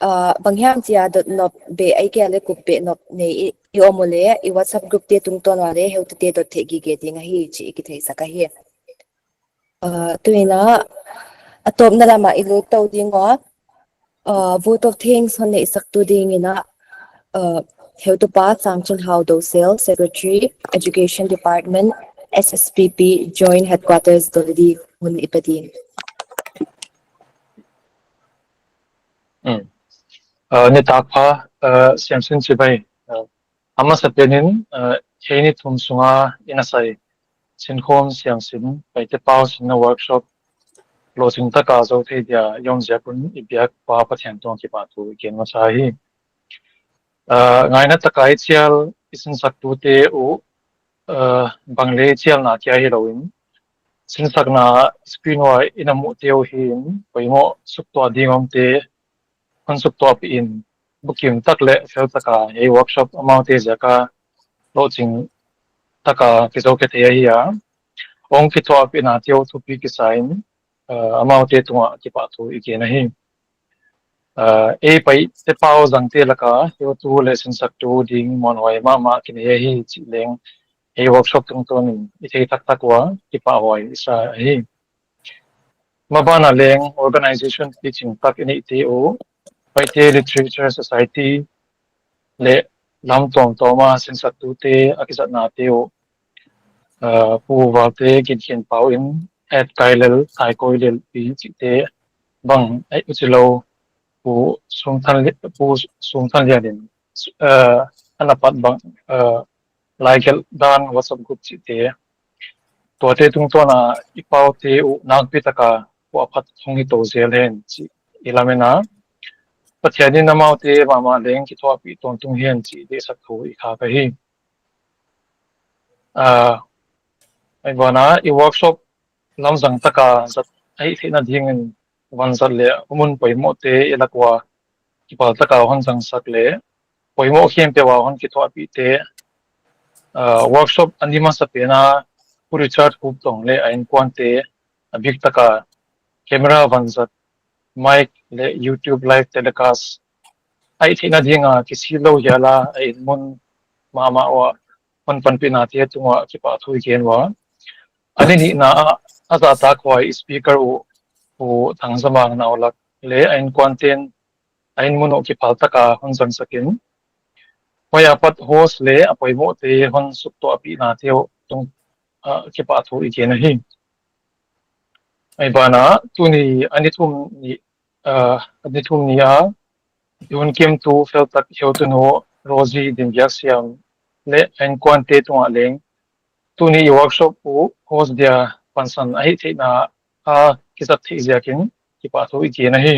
Ah, bang hiam chia dot nop be ai kia le kup be nop nei i, i om ule, i WhatsApp group te tungtawn ua le, heutute dot thei gige ding ahi chih i kitheisak ahi. Ah, tu in a, a tawpna lam a i lut tou ding ua, ah, vote of thanks hon neihsaktu ding in a, uh, Heutupa Changchinhau Dousel, Secretary, Education Department, S S P P, Joint Headquarters, Delhi, hun i pe ding. Mm. Uh, nitak pha, uh, Siamsin chibai. Uh, a masapen in, uh, hiai ni thum sunga i na sai Sinkhawm Siamsin Paite pau sinna workshop lohching taka zou thei dia i om ziak un i biak pa Pathian tungah kipahthu i gen masa hi. Uh, ngaihna taka i chial i sinsaktute uh, uh, bang leh chialna kia hilou in, sinsakna screen uah i na muhte uh hi in, poimoh suktuah ding omte hon suktuahpih in, bukim tak leh fel taka hiai workshop amaute ziaka lohching taka kizou khe thei ahi a. Hong kithuahpihnate uh thupi kisa in, uh, amaute tungah kipahthu i gen ahi. Uh, ei Paite pau zangte laka heutu leh sinsaktu ding muanhuai mahmah kinei ahi chih leng hiai workshop tungtawn in i thei taktak ua kipahhuai i sa ahi. Maban ah leng organization piching tak i neihte uh, Paite Literature Society leh lam tuamtuam a sinsaktute a kizatnate uh, uh, Pu Valte Ginkhinpau in, Ed Kailel, Thaikoilel Pi chihte bang, eh, huchilou Pu Sumthanli-, Pu Sumthanlian in, uh, a na pat bang, uh, Laigelh Dan WhatsApp group chihte. Tuate tungtawn a i paute uh nakpi taka phuahphat hong hi tou zel hen chih i lamen a. Pathian in amaute mahmah leng kithuahpih tawntung hen chih deihsak thu i khak ahi. Uh, ei banah i workshop lamzang taka zat ahih theihna dingin vanzat leh mun poimohte i lak ua kipal taka hon zangsak leh poimoh khempeuh a hon kithuahpihte, uh, workshop a ni masapen a Pu Richard Kuptong leh a inkuante a bik taka camera vanzat, mic leh YouTube live telecast ahih theihna dinga kisihlou hial a a inmun mahmah uah hon panpihnate tungah kipahthu i gen ua. A ni nihna ah a zahtakhuai speaker uh Pu Thangzamang Naulak leh a inkuanten a inmun uh kipal taka hon zangsak in, huai apat host leh a poimohte hon suktuahpihnate uh tung, uh, kipahthu i gen ahi. Ei banah tuni a ni thum ni, uh, a ni thum ni a i hun kimtu feltak heutunu Rosie Dimbiaksiam leh a inkuante tungah leng tuni i workshop uh host dia pansan ahih theihna a kizat theih ziakin kipahthu i gen ahi.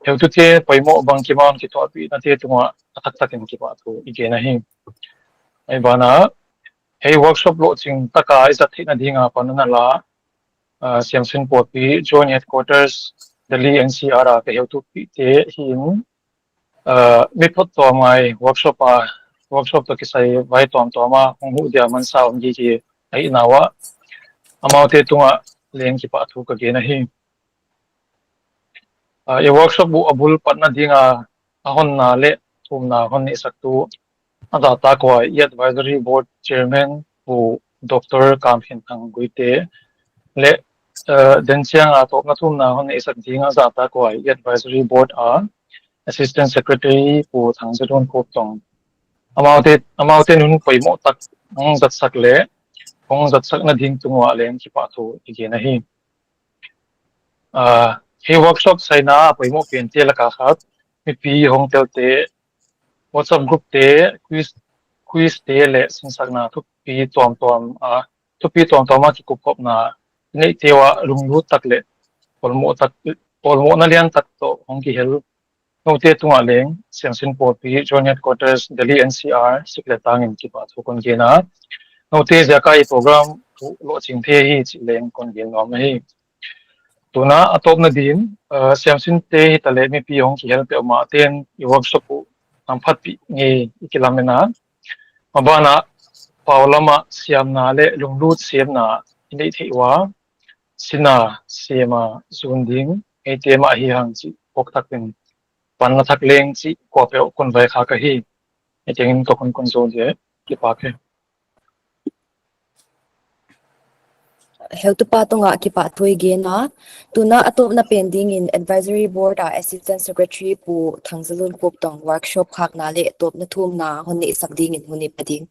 Heutute poimoh bangkim a hon kithuahpihnate tungah a taktakin kipahthu i gen ahi. Ei banah hiai workshop lohching taka i zat theihna dinga panna la, uh, Siamsin Pawlpi Joint Headquarters Delhi N C R a ka heutupihte hi in, uh, mi phot tuam ngai workshop a, workshop toh kisai vai tuamtuam a hong huh dia mansa om gige ahihna uah amaute tungah leng kipahthu ka gen ahi. Uh, i workshop uh a bul patna dinga a honna leh thumna hon neihsaktu a zahtakhuai i Advisory Board Chairman Pu Doctor Kamkhenthang Guite leh, uh, den chiang a tawpna thumna hon neihsak ding a zahtakhuai i Advisory Board a Assistant Secretary Pu Thangzalun Kuptong. Amaute, amaute nung poimoh tak hong zatsak leh hong zatsakna ding tungah leng kipahthu i gen ahi. Uh, hiai workshop saina a poimoh pente laka khat mipi hong telte WhatsApp group te, quiz, quiz te leh sinsakna thupi tuamtuam a, thupi tuamtuam a kikupkhopna i neihte uah lunglut tak leh awlmoh tak, awlmohna lian tak toh hong kihel noute tungah leng Siamsin Pawlpi Joint Headquarters Delhi N C R sik leh tangin kipahthu kon gen a, noute ziaka i program uh lohching thei hi chih leng kon gen nuam ahi. Tuna a tawpna din, uh, siamsinte hitaleh mipi hong kihel peuhmahte'n i workshop uh hamphatpih ngei i kilamen a. Maban ah pau lam ah siamna leh lunglut siamna i neih theih ua, sina siam a zun ding eite mah hi hang chih phawk takin panna thak leng chih kuapeuh kon vaikhak ahi. Hiai tengin ka hun kon zou dia, kipak e. Heutupa tungah kipahthu i gen a, tuna a tawpna pen dingin Advisory Board a Assistant Secretary Pu Thangzalun Khuptong workshop khakna leh tawpna thumna hon neihsak dingin hun i pe ding.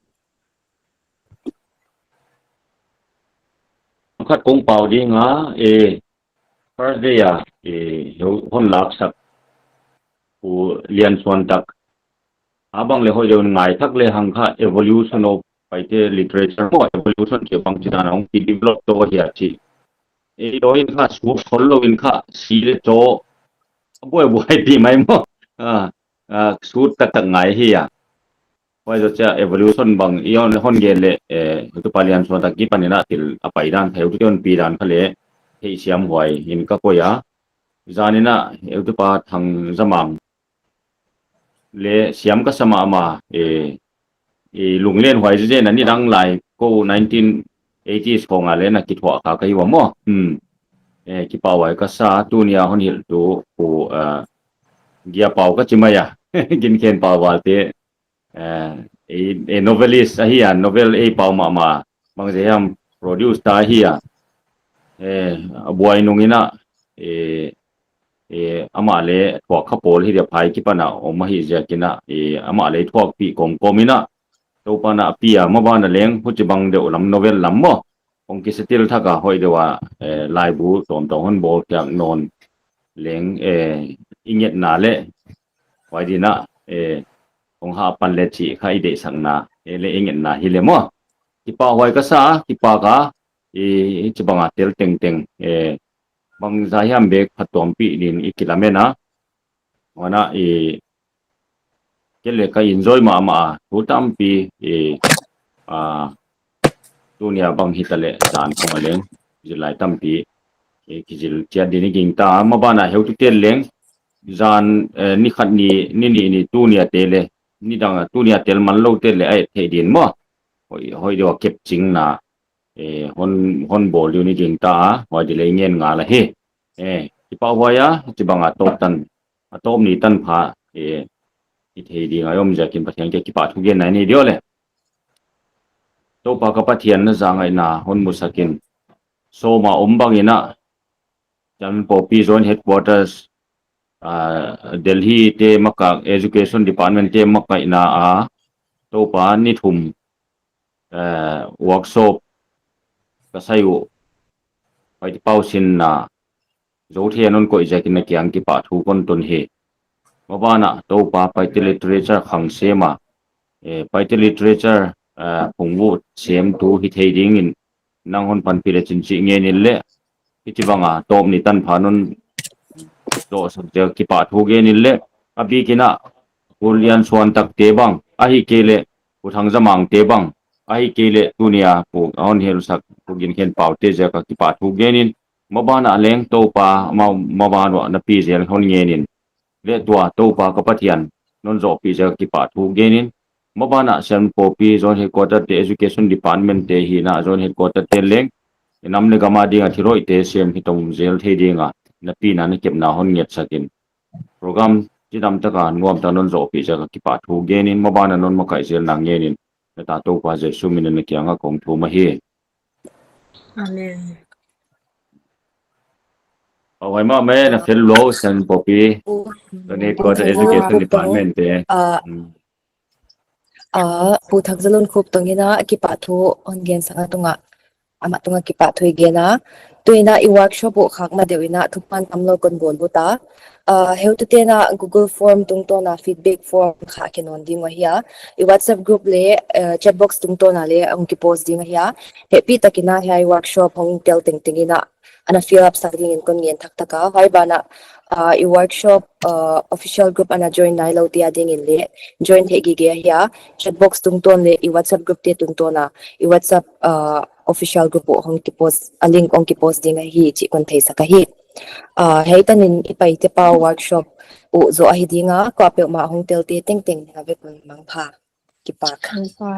Khat kong pau ding a, eh, first day a, eh, hon laksak Pu Liansuantak. A bang leh hoih deuh ngai thak leh hang kha evolution of Paite literature maw, evolution chih bangchi dan a hong kidevelop tou ahia chih. Ei lo in kha sut khol lo in kha si leh chaw buai buai pi mai maw. Ah, ah, sut taktak ngai hi a. Huai zoh chia evolution bang i hon, hon gen leh, eh, heutupa Liansuantak kipan in a thil a pai dan, heutu te hon pi dan kha leh, hei siam huai in ka koih a. Zan in a, heutupa Thangzamang leh siam ka sa mahmah, eh, eh, lunglen huai zezen a, nidang lai kou nineteen eighties khong a leh na kithuah kha ka hi ua maw. Hmm. Eh, kipahhuai ka sa, tuni a hon hilhtu, Pu, eh, Giapau ka chi mai a. Ginkhenpau Valte, eh, eh, eh, novelist ahi a, novel ei pau mahmah, bangzah hiam produce ta ahi a. Eh, a buai nung in a, eh, eh, amah leh thuak kha pawl hi dia phai kipan a om ahih ziak in a, eh, amah leh thuakpih kawmkawm in a, Toupa'n a pi a, maban a leng, huchibang deuh lam novel lam maw, hong kisettle thak a hoih deuh a, eh, laibu tuamtuam hon bawl khiak nawn leng, eh, i ngetna leh, huai din a, eh, hong hah pan leh chih kha i deihsakna, eh, leh i ngetna hi leh maw. Kipahhuai ka sa, kipak a, eh, hichibang a tel tengteng, eh, bangzah hiam bek phattuampih din i kilamen a. Huan a, eh, kei leh ka enjoy mahmah a, thu tampi, eh, ah, tuni a bang hita leh zan khong a leng, zil lai tampi, eh, kizil chiat din i gingta, maban a heutu te leng, zan, eh, ni khat ni, ni nih ni tuni a tel leh, nidang a tuni a tel man lou te leh a et theih din maw. Hoih, hoih deuh a kep chingna, eh, hon, hon bawl ding i gingta a, huai di leh i ngen ngal ahi. Eh, kipahhuai a, chibang a tawp tan, a tawp ni tan pha, eh, i thei ding a om ziak in Pathian kiang kipahthu genna i nei diam leh. Toupa ka Pathian, na zangaihna hon musak in. Sawm a om bang in a, Siamsinpawlpi Joint Headquarters, ah, Delhi te makaih, Education Department te makaihna a, Toupa ni thum, eh, workshop ka sai uh, Paite pau sinna, Zothei a non koih ziak in na kiang kipahthu kon tun hi. Maban a Toupa Paite literature khang sem a, eh, Paite literature, eh, phungvuh semtu hi thei ding in nang hon panpih leh chinchin ngen in leh, hichibang a tawp ni tan pha non zoh sak ziak kipahthu gen in leh, a bik in a, Pu Liansuantak te bang, ahihkeileh, Pu Thangzamang te bang, ahihkeileh, tuni a, Pu, a hon hilhsak, Pu Ginkhenpau te ziak a kipahthu gen in, maban a leng Toupa, ma, maban uah na pi zel hon ngen in, leh tua Toupa ka Pathian, non zohpih ziak a kipahthu gen in, maban a Siamsinpawlpi Joint Headquarter te, Education Department te hi in a Joint Headquarter te leng, nam leh gam a ding a thil hoih te sem hi tong zel thei ding a, na pina na kepna hon ngetsak in. Program chidam tak a nuam tak non zohpih ziak a kipahthu gen in, maban a non makaih zelna ngen in, na ta Toupa Jesu min in na kiang a kong thum ahi. Amen. Pahhuai mahmah e, na fel lou Siamsinpawlpi. Pu, Joint Headquarter Pu Education Thangzalun Department te. Ah, hmm. Ah, Pu Thangzalun Khuptong in a kipahthu hon gensak a tungah, amah tungah kipahthu i gen a. Tu in a i workshop uh khak ma deuh in a thupha tamlou kon bawl uh ta. Ah, heutu te'n a Google form tungtawn a feedback form khah khe nawn ding uh ahi a. I WhatsApp group leh, eh, chat box tungtawn a leh hong kipost ding ahi a. Hehpihtak in a hiai workshop hong tel tengteng in a ana fill up sak ding in kon ngen thakthak a. Huai ban a, ah, i workshop, ah, official group ana join nailou te a ding in leh join theih gige ahi a. Chat box tungtawn leh i WhatsApp group te tungtawn a, i WhatsApp, ah, official group uh hong kipost, a link hong kipost ding ahi chih kon theisak ahi. Ah, hiai tan in i Paite pau workshop uh zoh ahi ding a, kuapeuhmah hong tel te tengteng na vek un mangpha. Kipak. Mangpha.